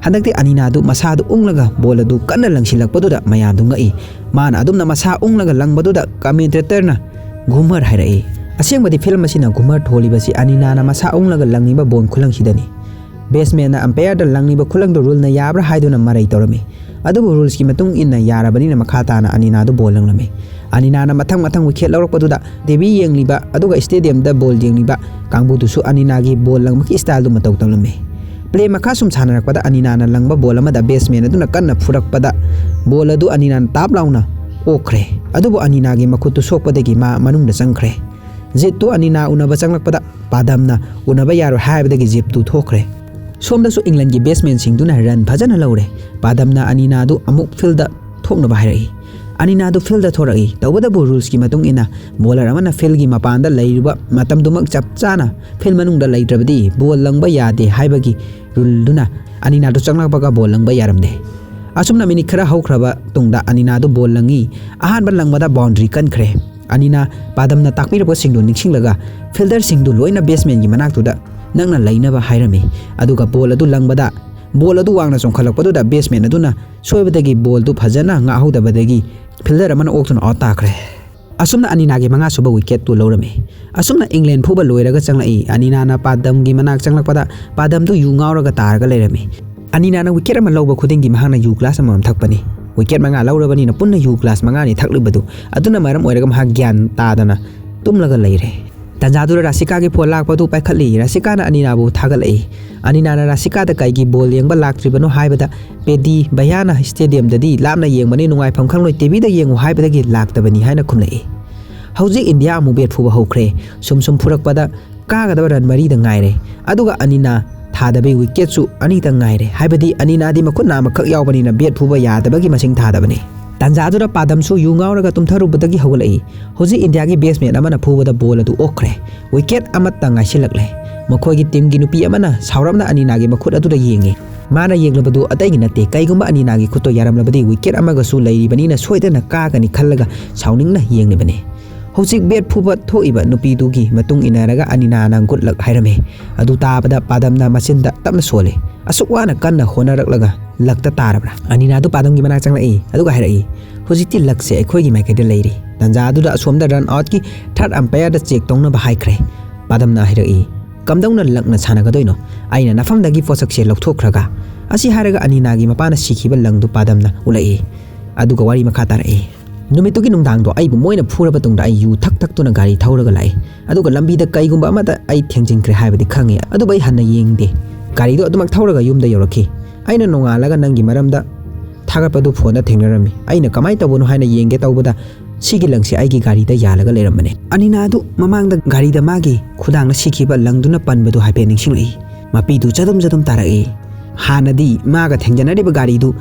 ꯍꯟꯗꯛꯇꯤ ꯑꯅꯤꯅꯥꯗꯨ ꯃꯁꯥꯗꯨ ꯎꯪꯂꯒ ꯕꯣꯜ ꯑꯗꯨ ꯀꯟꯅ ꯂꯪꯁꯤꯜꯂꯛꯄꯗꯨꯗ ꯃꯌꯥꯝꯗꯨ ꯉꯛꯏ꯫ ꯃꯥꯅ ꯑꯗꯨꯝꯅ ꯃꯁꯥ ꯎꯪꯂꯒ ꯂꯪꯕꯗꯨꯗ ꯀꯃꯦꯟꯇꯦꯇꯔꯅ ꯘꯨꯃꯔ ꯍꯥꯏꯔꯛꯏ꯫ ꯑꯁꯦꯡꯕꯗꯤ ꯐꯤꯂꯝ ꯑꯁꯤꯅ ꯘꯨꯃꯔ ꯊꯣꯜꯂꯤꯕꯁꯤ ꯑꯅꯤꯅꯥꯅ ꯃꯁꯥ ꯎꯪꯂꯒ ꯂꯪꯉꯤꯕ ꯕꯣꯜ ꯈꯨꯂꯪꯁꯤꯗꯅꯤ꯫ ꯕꯦꯠꯁꯃꯦꯟꯅ ꯑꯝꯄꯤꯌꯔꯗ ꯂꯪꯂꯤꯕ ꯈꯨꯂꯪꯗꯨ ꯔꯨꯜꯅ ꯌꯥꯕ꯭ꯔꯥ ꯍꯥꯏꯗꯨꯅ ꯃꯔꯩ ꯇꯧꯔꯝꯃꯤ꯫ ꯑꯗꯨꯕꯨ ꯔꯨꯜꯁꯀꯤ ꯃꯇꯨꯡ ꯏꯟꯅ ꯌꯥꯔꯕꯅꯤꯅ ꯃꯈꯥ ꯇꯥꯅ ꯑꯅꯤꯅꯥꯗꯨ ꯕꯣꯜ ꯂꯪꯂꯝꯃꯤ꯫ ꯑꯅꯤꯅꯥꯅ ꯃꯊꯪ ꯃꯊꯪ ꯋꯤꯀꯦꯠ ꯂꯧꯔꯛꯄꯗꯨꯗ ꯇꯤꯚꯤ ꯌꯦꯡꯂꯤꯕ ꯑꯗꯨꯒ ꯁ꯭ꯇꯦꯗꯤꯌꯝꯗ ꯕꯣꯜ ꯌꯦꯡꯂꯤꯕ ꯀꯥꯡꯕꯨꯗꯨꯁꯨ ꯑꯅꯤꯅꯥꯒꯤ ꯕꯣꯜ ꯂꯪꯕꯒꯤ ꯁ꯭ꯇꯥꯏꯜꯗꯨ ꯃꯇꯧ ꯇꯝꯂꯝꯃꯤ꯫ ꯄ꯭ꯂꯦ ꯃꯈꯥ ꯁꯨꯝ ꯁꯥꯟꯅꯔꯛꯄꯗ ꯑꯅꯤꯅꯥꯅ ꯂꯪꯕ ꯕꯣꯜ ꯑꯃꯗ ꯕꯦꯠꯁꯃꯦꯟ ꯑꯗꯨꯅ ꯀꯟꯅ ꯐꯨꯔꯛꯄꯗ ꯕꯣꯜ ꯑꯗꯨ ꯑꯅꯤꯅꯥꯅ ꯇꯥꯞ ꯂꯥꯎꯅ ꯑꯣꯛꯈ꯭ꯔꯦ꯫ ꯑꯗꯨꯕꯨ ꯑꯅꯤꯅꯥꯒꯤ ꯃꯈꯨꯠꯇꯨ ꯁꯣꯛꯄꯗꯒꯤ ꯃꯥ ꯃꯅꯨꯡꯗ ꯆꯪꯈ꯭ꯔꯦ꯫ ꯖꯤꯞꯇꯨ ꯑꯅꯤꯅꯥ ꯎꯅꯕ ꯆꯪꯂꯛꯄꯗ ꯄꯥꯗꯝꯅ ꯎꯅꯕ ꯌꯥꯔꯣꯏ ꯍꯥꯏꯕꯗꯒꯤ ꯖꯤꯞꯇꯨ ꯊꯣꯛꯈ꯭ꯔꯦ꯫ ꯁꯣꯝꯗꯁꯨ ꯏꯪꯂꯦꯟꯒꯤ ꯕꯦꯠꯁꯃꯦꯟꯁꯤꯡꯗꯨꯅ ꯔꯟ ꯐꯖꯅ ꯂꯧꯔꯦ꯫ ꯄꯥꯗꯝꯅ ꯑꯅꯤꯅꯥꯗꯨ ꯑꯃꯨꯛ ꯐꯤꯜꯗ ꯊꯣꯛꯅꯕ ꯍꯥꯏꯔꯛꯏ꯫ ꯑꯅꯤꯅꯥꯗꯨ ꯐꯤꯜꯗ ꯊꯣꯔꯛꯏ꯫ ꯇꯧꯕꯇꯕꯨ ꯔꯨꯜꯁꯀꯤ ꯃꯇꯨꯡ ꯏꯟꯅ ꯕꯣꯂꯔ ꯑꯃꯅ ꯐꯤꯜꯒꯤ ꯃꯄꯥꯟꯗ ꯂꯩꯔꯤꯕ ꯃꯇꯝꯗꯨꯃꯛ ꯆꯞ ꯆꯥꯅ ꯐꯤꯜ ꯃꯅꯨꯡꯗ ꯂꯩꯇ꯭ꯔꯕꯗꯤ ꯕꯣꯜ ꯂꯪꯕ ꯌꯥꯗꯦ ꯍꯥꯏꯕꯒꯤ ꯔꯨꯜꯗꯨꯅ ꯑꯅꯤꯅꯥꯗꯨ ꯆꯪꯂꯛꯄꯒ ꯕꯣꯜ ꯂꯪꯕ ꯌꯥꯔꯝꯗꯦ꯫ ꯑꯁꯨꯝꯅ ꯃꯤꯅꯤꯠ ꯈꯔ ꯍꯧꯈ꯭ꯔꯕ ꯇꯨꯡꯗ ꯑꯅꯤꯅꯥꯗꯨ ꯕꯣꯜ ꯂꯪꯉꯤ꯫ ꯑꯍꯥꯟꯕ ꯂꯪꯕꯗ ꯕꯥꯎꯟꯗꯔꯤ ꯀꯟꯈ꯭ꯔꯦ꯫ ꯑꯅꯤꯅꯥ ꯄꯥꯗꯝꯅ ꯇꯥꯛꯄꯤꯔꯛꯄꯁꯤꯡꯗꯨ ꯅꯤꯡꯁꯤꯡꯂꯒ ꯐꯤꯜꯗꯔꯁꯤꯡꯗꯨ ꯂꯣꯏꯅ ꯕꯦꯠꯁꯃꯦꯟꯒꯤ ꯃꯅꯥꯛꯇꯨꯗ ꯅꯛꯅ ꯂꯩꯅꯕ ꯍꯥꯏꯔꯝꯃꯤ꯫ ꯑꯗꯨꯒ ꯕꯣꯜ ꯑꯗꯨ ꯂꯪꯕꯗ ꯕꯣꯜ ꯑꯗꯨ ꯋꯥꯡꯅ ꯆꯣꯡꯈꯠꯂꯛꯄꯗꯨꯗ batsman ꯑꯗꯨꯅ ꯁꯣꯏꯕꯗꯒꯤ ꯕꯣꯜꯗꯨ ꯐꯖꯅ ꯉꯥꯛꯍꯧꯗꯕꯗꯒꯤ fielder ꯑꯃꯅ ꯑꯣꯛꯇꯨꯅ out ꯇꯥꯈ꯭ꯔꯦ꯫ ꯑꯁꯨꯝꯅ ꯑꯅꯤꯅꯥꯒꯤ ꯃꯉꯥꯁꯨꯕ wicketꯇꯨ ꯂꯧꯔꯝꯃꯤ꯫ ꯑꯁꯨꯝꯅ England ꯐꯨꯕ ꯂꯣꯏꯔꯒ ꯆꯪꯂꯛꯏ꯫ ꯑꯅꯤꯅꯥꯅ ꯄꯥꯗꯝꯒꯤ ꯃꯅꯥꯛ ꯆꯪꯂꯛꯄꯗ ꯄꯥꯗꯝꯗꯨ ꯌꯨ ꯉꯥꯎꯔꯒ ꯇꯥꯔꯒ ꯂꯩꯔꯝꯃꯤ꯫ ꯑꯅꯤꯅꯥꯅ wicket ꯑꯃ ꯂꯧꯕ ꯈꯨꯗꯤꯡꯒꯤ ꯃꯍꯥꯛꯅ ꯌꯨ glass ꯑꯃꯃꯝ ꯊꯛꯄꯅꯤ꯫ Wicket ꯃꯉꯥ ꯂꯧꯔꯕꯅꯤꯅ ꯄꯨꯟꯅ ꯌꯨ glass ꯃꯉꯥꯅꯤ ꯊꯛꯂꯤꯕꯗꯨ ꯑꯗꯨꯅ ꯃꯔꯝ ꯑꯣꯏꯔꯒ ꯃꯍꯥꯛ ꯒ꯭ꯌꯥꯟ ꯇꯥꯗꯅ ꯇꯨꯝꯂꯒ ꯂꯩꯔꯦ꯫ ꯇꯥꯟꯖꯥꯗꯨꯗ ꯔꯥꯁꯤꯀꯥꯒꯤ phone ꯂꯥꯛꯄꯗꯨ ꯄꯥꯏꯈꯠꯂꯤ꯫ ꯔꯥꯁꯤꯀꯥꯅ ꯑꯅꯤꯅꯥꯕꯨ ꯊꯥꯒꯠꯂꯛꯏ꯫ ꯑꯅꯤꯅꯥꯅ ꯔꯥꯁꯤꯀꯥꯗ ꯀꯩꯒꯤ ꯕꯣꯜ ꯌꯦꯡꯕ ꯂꯥꯛꯇ꯭ꯔꯤꯕꯅꯣ ꯍꯥꯏꯕꯗ, "ꯄꯦꯗꯤ ꯚꯩꯌꯥꯅ stadiumꯗꯗꯤ ꯂꯥꯞꯅ ꯌꯦꯡꯕꯅꯤ, ꯅꯨꯡꯉꯥꯏꯐꯝ ꯈꯪꯂꯣꯏ, TVꯗ ꯌꯦꯡꯉꯨ ꯍꯥꯏꯕꯗꯒꯤ ꯂꯥꯛꯇꯕꯅꯤ" ꯍꯥꯏꯅ ꯈꯨꯝꯂꯛꯏ꯫ ꯍꯧꯖꯤꯛ ꯏꯟꯗꯤꯌꯥ ꯑꯃꯨꯛ bat ꯐꯨꯕ ꯍꯧꯈ꯭ꯔꯦ꯫ ꯁꯨꯝ ꯁꯨꯝ ꯐꯨꯔꯛꯄꯗ ꯀꯥꯒꯗꯕ run ꯃꯔꯤꯗ ꯉꯥꯏꯔꯦ꯫ ꯑꯗꯨꯒ ꯑꯅꯤꯅꯥ ꯊꯥꯗꯕꯒꯤ wicketꯁꯨ ꯑꯅꯤꯇꯪ ꯉꯥꯏꯔꯦ꯫ ꯍꯥꯏꯕꯗꯤ ꯑꯅꯤꯅꯥꯗꯤ ꯃꯈꯨꯠ ꯅꯥꯝꯃꯈꯛ ꯌꯥꯎꯕꯅꯤꯅ bat ꯐꯨꯕ ꯌꯥꯗꯕꯒꯤ ꯃꯁꯤꯡ ꯊꯥꯗꯕꯅꯤ꯫ ꯇꯥꯟꯖꯥꯗꯨꯗ ꯄꯥꯗꯝꯁꯨ ꯌꯨ ꯉꯥꯎꯔꯒ ꯇꯨꯝꯊꯔꯨꯕꯗꯒꯤ ꯍꯧꯒꯠꯂꯛꯏ꯫ ꯍꯧꯖꯤꯛ ꯏꯟꯗꯤꯌꯥꯒꯤ batsman ꯑꯃꯅ ꯐꯨꯕꯗ ꯕꯣꯜ ꯑꯗꯨ ꯑꯣꯛꯈ꯭ꯔꯦ꯫ Wicket ꯑꯃꯠꯇ ꯉꯥꯏꯁꯤꯜꯂꯛꯂꯦ꯫ ꯃꯈꯣꯏꯒꯤ teamꯒꯤ ꯅꯨꯄꯤ ꯑꯃꯅ ꯁꯥꯎꯔꯞꯅ ꯑꯅꯤꯅꯥꯒꯤ ꯃꯈꯨꯠ ꯑꯗꯨꯗ ꯌꯦꯡꯉꯤ꯫ ꯃꯥꯅ ꯌꯦꯡꯂꯕꯗꯨ ꯑꯇꯩꯒꯤ ꯅꯠꯇꯦ, ꯀꯩꯒꯨꯝꯕ ꯑꯅꯤꯅꯥꯒꯤ ꯈꯨꯠꯇ ꯌꯥꯔꯝꯂꯕꯗꯤ wicket ꯑꯃꯒꯁꯨ ꯂꯩꯔꯤꯕꯅꯤꯅ ꯁꯣꯏꯗꯅ ꯀꯥꯒꯅꯤ ꯈꯜꯂꯒ ꯁꯥꯎꯅꯤꯡꯅ ꯌꯦꯡꯂꯤꯕꯅꯤ꯫ ꯍꯧꯖꯤꯛ bat ꯐꯨꯕ ꯊꯣꯛꯏꯕ ꯅꯨꯄꯤꯗꯨꯒꯤ ꯃꯇꯨꯡ ꯏꯟꯅꯔꯒ ꯑꯅꯤꯅꯥꯅ good luck ꯍꯥꯏꯔꯝꯃꯤ꯫ ꯑꯗꯨ ꯇꯥꯕꯗ ꯄꯥꯗꯝꯅ ꯃꯆꯤꯟꯗ ꯇꯞꯅ ꯁꯣꯜꯂꯤ꯫ "ꯑꯁꯨꯛ ꯋꯥꯅ ꯀꯟꯅ ꯍꯣꯠꯅꯔꯛꯂꯒ luckꯇ ꯇꯥꯔꯕ꯭ꯔꯥ?" ꯑꯅꯤꯅꯥꯗꯨ ꯄꯥꯗꯝꯒꯤ ꯃꯅꯥꯛ ꯆꯪꯂꯛꯏ, ꯑꯗꯨꯒ ꯍꯥꯏꯔꯛꯏ, "ꯍꯧꯖꯤꯛꯇꯤ luckꯁꯦ ꯑꯩꯈꯣꯏꯒꯤ ꯃꯥꯏꯀꯩꯗ ꯂꯩꯔꯤ"꯫ ꯇꯥꯟꯖꯥ ꯑꯗꯨꯗ ꯑꯁꯣꯝꯗ run outꯀꯤ third umpireꯗ check ꯇꯧꯅꯕ ꯍꯥꯏꯈ꯭ꯔꯦ꯫ ꯄꯥꯗꯝꯅ ꯍꯥꯏꯔꯛꯏ, "ꯀꯝꯗꯧꯅ luckꯅ ꯁꯥꯟꯅꯒꯗꯣꯏꯅꯣ? ꯑꯩꯅ ꯅꯐꯝꯗꯒꯤ ꯄꯣꯠꯁꯛꯁꯦ ꯂꯧꯊꯣꯛꯈ꯭ꯔꯒ?" ꯑꯁꯤ ꯍꯥꯏꯔꯒ ꯑꯅꯤꯅꯥꯒꯤ ꯃꯄꯥꯅ ꯁꯤꯈꯤꯕ ꯂꯪꯗꯨ ꯄꯥꯗꯝꯅ ꯎꯠꯂꯛꯏ꯫ ꯑꯗꯨꯒ ꯋꯥꯔꯤ ꯃꯈꯥ ꯇꯥꯔꯛꯏ꯫ ꯅꯨꯃꯤꯠꯇꯨꯒꯤ ꯅꯨꯡꯗꯥꯡꯗꯣ ꯑꯩꯕꯨ ꯃꯣꯏꯅ ꯐꯨꯔꯕ ꯇꯨꯡꯗ ꯑꯩ ꯌꯨ ꯊꯛ ꯊꯛꯇꯨꯅ ꯒꯥꯔꯤ ꯊꯧꯔꯒ ꯂꯥꯛꯏ꯫ ꯑꯗꯨꯒ ꯂꯝꯕꯤꯗ ꯀꯩꯒꯨꯝꯕ ꯑꯃꯗ ꯑꯩ ꯊꯦꯡꯖꯤꯟꯈ꯭ꯔꯦ ꯍꯥꯏꯕꯗꯤ ꯈꯪꯉꯤ, ꯑꯗꯨꯕꯨ ꯑꯩ ꯍꯟꯅ ꯌꯦꯡꯗꯦ꯫ ꯒꯥꯔꯤꯗꯣ ꯑꯗꯨꯃꯛ ꯊꯧꯔꯒ ꯌꯨꯝꯗ ꯌꯧꯔꯛꯈꯤ꯫ ꯑꯩꯅ ꯅꯣꯡꯉꯥꯜꯂꯒ ꯅꯪꯒꯤ ꯃꯔꯝꯗ ꯊꯥꯒꯠꯄꯗꯨ phoneꯗ ꯊꯦꯡꯅꯔꯝꯃꯤ꯫ ꯑꯩꯅ ꯀꯃꯥꯏꯅ ꯇꯧꯕꯅꯣ ꯍꯥꯏꯅ ꯌꯦꯡꯒꯦ ꯇꯧꯕꯗ ꯁꯤꯒꯤ ꯂꯪꯁꯤ ꯑꯩꯒꯤ ꯒꯥꯔꯤꯗ ꯌꯥꯜꯂꯒ ꯂꯩꯔꯝꯕꯅꯦ꯫ ꯑꯅꯤꯅꯥꯗꯨ ꯃꯃꯥꯡꯗ ꯒꯥꯔꯤꯗ ꯃꯥꯒꯤ ꯈꯨꯗꯥꯡꯅ ꯁꯤꯈꯤꯕ ꯂꯪꯗꯨꯅ ꯄꯟꯕꯗꯨ ꯍꯥꯏꯐꯦꯠ ꯅꯤꯡꯁꯤꯡꯂꯛꯏ꯫ ꯃꯄꯤꯗꯨ ꯆꯗꯨꯝ ꯆꯗꯨꯝ ꯇꯥꯔꯛꯏ꯫ ꯍꯥꯟꯅꯗꯤ ꯃꯥꯒ ꯊꯦꯡꯖꯅꯔꯤꯕ ꯒꯥꯔꯤꯗꯨ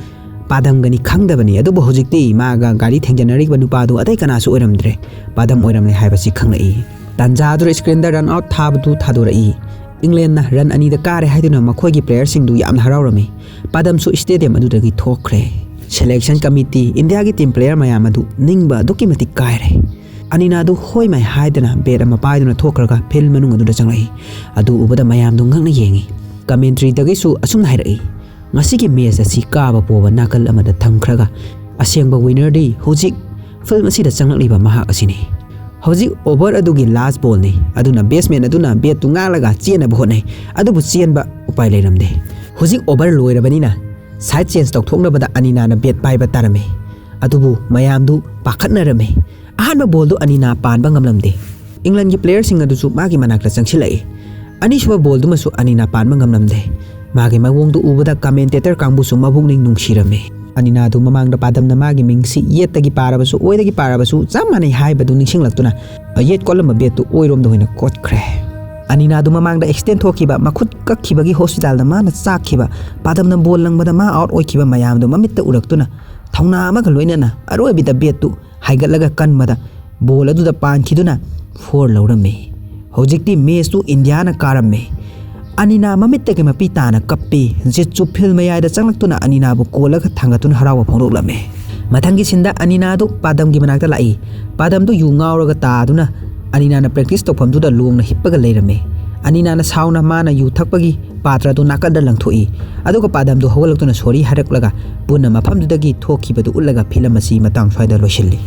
ꯄꯥꯗꯝꯒꯅꯤ ꯈꯪꯗꯕꯅꯤ, ꯑꯗꯨꯕꯨ ꯍꯧꯖꯤꯛꯇꯤ ꯃꯥꯒ ꯒꯥꯔꯤ ꯊꯦꯡꯖꯅꯔꯤꯕ ꯅꯨꯄꯥꯗꯨ ꯑꯇꯩ ꯀꯅꯥꯁꯨ ꯑꯣꯏꯔꯝꯗ꯭ꯔꯦ, ꯄꯥꯗꯝ ꯑꯣꯏꯔꯝꯂꯦ ꯍꯥꯏꯕꯁꯤ ꯈꯪꯂꯛꯏ꯫ ꯇꯥꯟꯖꯥꯗꯨꯗ screenꯗ run out ꯊꯥꯕꯗꯨ ꯊꯥꯗꯣꯔꯛꯏ꯫ Englandꯅ run ꯑꯅꯤꯗ ꯀꯥꯔꯦ ꯍꯥꯏꯗꯨꯅ ꯃꯈꯣꯏꯒꯤ playerꯁꯤꯡꯗꯨ ꯌꯥꯝꯅ ꯍꯔꯥꯎꯔꯝꯃꯤ꯫ ꯄꯥꯗꯝꯁꯨ stadium ꯑꯗꯨꯗꯒꯤ ꯊꯣꯛꯈ꯭ꯔꯦ꯫ Selection committee, ꯏꯟꯗꯤꯌꯥꯒꯤ team player ꯃꯌꯥꯝ ꯑꯗꯨ ꯅꯤꯡꯕ ꯑꯗꯨꯛꯀꯤ ꯃꯇꯤꯛ ꯀꯥꯏꯔꯦ꯫ ꯑꯅꯤꯅꯥꯗꯨ ꯍꯣꯏ ꯃꯥꯏ ꯍꯥꯏꯗꯅ bat ꯑꯃ ꯄꯥꯏꯗꯨꯅ ꯊꯣꯛꯈ꯭ꯔꯒ field ꯃꯅꯨꯡ ꯑꯗꯨꯗ ꯆꯪꯂꯛꯏ꯫ ꯑꯗꯨ ꯎꯕꯗ ꯃꯌꯥꯝꯗꯨ ꯉꯛꯅ ꯌꯦꯡꯉꯤ꯫ Commentaryꯗꯒꯤꯁꯨ ꯑꯁꯨꯝꯅ ꯍꯥꯏꯔꯛꯏ, ꯃꯁꯤꯒꯤ ꯃꯦꯆ ꯑꯁꯤ ꯀꯥꯕ ꯄꯣꯕ ꯅꯥꯀꯜ ꯑꯃꯗ ꯊꯝꯈ꯭ꯔꯒ, ꯑꯁꯦꯡꯕ ꯋꯤꯅꯔꯗꯤ ꯍꯧꯖꯤꯛ ꯐꯤꯜꯝ ꯑꯁꯤꯗ ꯆꯪꯂꯛꯂꯤꯕ ꯃꯍꯥꯛ ꯑꯁꯤꯅꯤ꯫ ꯍꯧꯖꯤꯛ ꯑꯣꯚꯔ ꯑꯗꯨꯒꯤ ꯂꯥꯁ ꯕꯣꯜꯅꯤ, ꯑꯗꯨꯅ ꯕꯦꯠꯁꯃꯦꯟ ꯑꯗꯨꯅ ꯕꯦꯠꯇꯨ ꯉꯥꯛꯂꯒ ꯆꯦꯟꯅꯕ ꯍꯣꯠꯅꯩ, ꯑꯗꯨꯕꯨ ꯆꯦꯟꯕ ꯎꯄꯥꯏ ꯂꯩꯔꯝꯗꯦ꯫ ꯍꯧꯖꯤꯛ ꯑꯣꯚꯔ ꯂꯣꯏꯔꯕꯅꯤꯅ ꯁꯥꯏꯠ ꯆꯦꯟꯖ ꯇꯧꯊꯣꯛꯅꯕꯗ ꯑꯅꯤꯅꯥꯅ ꯕꯦꯠ ꯄꯥꯏꯕ ꯇꯥꯔꯝꯃꯤ, ꯑꯗꯨꯕꯨ ꯃꯌꯥꯝꯗꯨ ꯄꯥꯈꯠꯅꯔꯝꯃꯤ꯫ ꯑꯍꯥꯟꯕ ꯕꯣꯜꯗꯨ ꯑꯅꯤꯅꯥ ꯄꯥꯟꯕ ꯉꯝꯂꯝꯗꯦ꯫ ꯏꯪꯂꯟꯒꯤ ꯄ꯭ꯂꯦꯌꯔꯁꯤꯡ ꯑꯗꯨꯁꯨ ꯃꯥꯒꯤ ꯃꯅꯥꯛꯇ ꯆꯪꯁꯤꯜꯂꯛꯏ꯫ ꯑꯅꯤꯁꯨꯕ ꯕꯣꯜꯗꯨꯃꯁꯨ ꯑꯅꯤꯅꯥ ꯄꯥꯟꯕ ꯉꯝꯂꯝꯗꯦ꯫ ꯃꯥꯒꯤ ꯃꯑꯣꯡꯗꯨ ꯎꯕꯗ ꯀꯃꯦꯟꯇꯦꯇꯔ ꯀꯥꯡꯕꯨꯁꯨ ꯃꯕꯨꯛꯅꯤꯡ ꯅꯨꯡꯁꯤꯔꯝꯃꯤ꯫ ꯑꯅꯤꯅꯥꯗꯨ ꯃꯃꯥꯡꯗ ꯄꯥꯗꯝꯅ ꯃꯥꯒꯤ ꯃꯤꯡꯁꯤ ꯌꯦꯠꯇꯒꯤ ꯄꯥꯔꯕꯁꯨ ꯑꯣꯏꯗꯒꯤ ꯄꯥꯔꯕꯁꯨ ꯆꯞ ꯃꯥꯟꯅꯩ ꯍꯥꯏꯕꯗꯨ ꯅꯤꯡꯁꯤꯡꯂꯛꯇꯨꯅ ꯌꯦꯠ ꯀꯣꯠꯂꯝꯕ ꯕꯦꯠꯇꯨ ꯑꯣꯏꯔꯣꯝꯗ ꯑꯣꯏꯅ ꯀꯣꯠꯈ꯭ꯔꯦ꯫ ꯑꯅꯤꯅꯥꯗꯨ ꯃꯃꯥꯡꯗ ꯑꯦꯛꯁꯤꯗꯦꯟ ꯊꯣꯛꯈꯤꯕ, ꯃꯈꯨꯠ ꯀꯛꯈꯤꯕꯒꯤ ꯍꯣꯁꯄꯤꯇꯥꯜꯗ ꯃꯥꯅ ꯆꯥꯛꯈꯤꯕ, ꯄꯥꯗꯝꯅ ꯕꯣꯜ ꯂꯪꯕꯗ ꯃꯥ ꯑꯥꯎꯠ ꯑꯣꯏꯈꯤꯕ ꯃꯌꯥꯝꯗꯨ ꯃꯃꯤꯠꯇ ꯎꯔꯛꯇꯨꯅ ꯊꯧꯅꯥ ꯑꯃꯒ ꯂꯣꯏꯅꯅ ꯑꯔꯣꯏꯕꯤꯗ ꯕꯦꯠꯇꯨ ꯍꯥꯏꯒꯠꯂꯒ ꯀꯟꯕꯗ ꯕꯣꯜ ꯑꯗꯨꯗ ꯄꯥꯟꯈꯤꯗꯨꯅ ꯐꯣꯔ ꯂꯧꯔꯝꯃꯤ꯫ ꯍꯧꯖꯤꯛꯇꯤ ꯃꯦꯆꯇꯨ ꯏꯟꯗꯤꯌꯥꯅ ꯀꯥꯔꯝꯃꯤ꯫ ꯑꯅꯤꯅꯥ ꯃꯃꯤꯠꯇꯒꯤ ꯃꯄꯤ ꯇꯥꯅ ꯀꯞꯄꯤ꯫ ꯖꯤꯠꯁꯨ ꯐꯤꯜ ꯃꯌꯥꯏꯗ ꯆꯪꯂꯛꯇꯨꯅ ꯑꯅꯤꯅꯥꯕꯨ ꯀꯣꯜꯂꯒ ꯊꯥꯡꯒꯠꯇꯨꯅ ꯍꯔꯥꯎꯕ ꯐꯣꯡꯗꯣꯛꯂꯝꯃꯤ꯫ ꯃꯊꯪꯒꯤ ꯁꯤꯟꯗ ꯑꯅꯤꯅꯥꯗꯨ ꯄꯥꯗꯝꯒꯤ ꯃꯅꯥꯛꯇ ꯂꯥꯛꯏ꯫ ꯄꯥꯗꯝꯗꯨ ꯌꯨ ꯉꯥꯎꯔꯒ ꯇꯥꯗꯨꯅ ꯑꯅꯤꯅꯥꯅ ꯄ꯭ꯔꯦꯛꯇꯤꯁ ꯇꯧꯐꯝꯗꯨꯗ ꯂꯣꯡꯅ ꯍꯤꯞꯄꯒ ꯂꯩꯔꯝꯃꯤ꯫ ꯑꯅꯤꯅꯥꯅ ꯁꯥꯎꯅ ꯃꯥꯅ ꯌꯨ ꯊꯛꯄꯒꯤ ꯄꯥꯇ꯭ꯔꯗꯨ ꯅꯥꯀꯟꯗ ꯂꯪꯊꯣꯛꯏ꯫ ꯑꯗꯨꯒ ꯄꯥꯗꯝꯗꯨ ꯍꯧꯒꯠꯂꯛꯇꯨꯅ ꯁꯣꯔꯤ ꯍꯥꯏꯔꯛꯂꯒ ꯄꯨꯟꯅ ꯃꯐꯝꯗꯨꯗꯒꯤ ꯊꯣꯛꯈꯤꯕꯗꯨ ꯎꯠꯂꯒ ꯐꯤꯂꯝ ꯑꯁꯤ ꯃꯇꯥꯡ ꯁ꯭ꯋꯥꯏꯗ ꯂꯣꯏꯁꯤꯜꯂꯤ꯫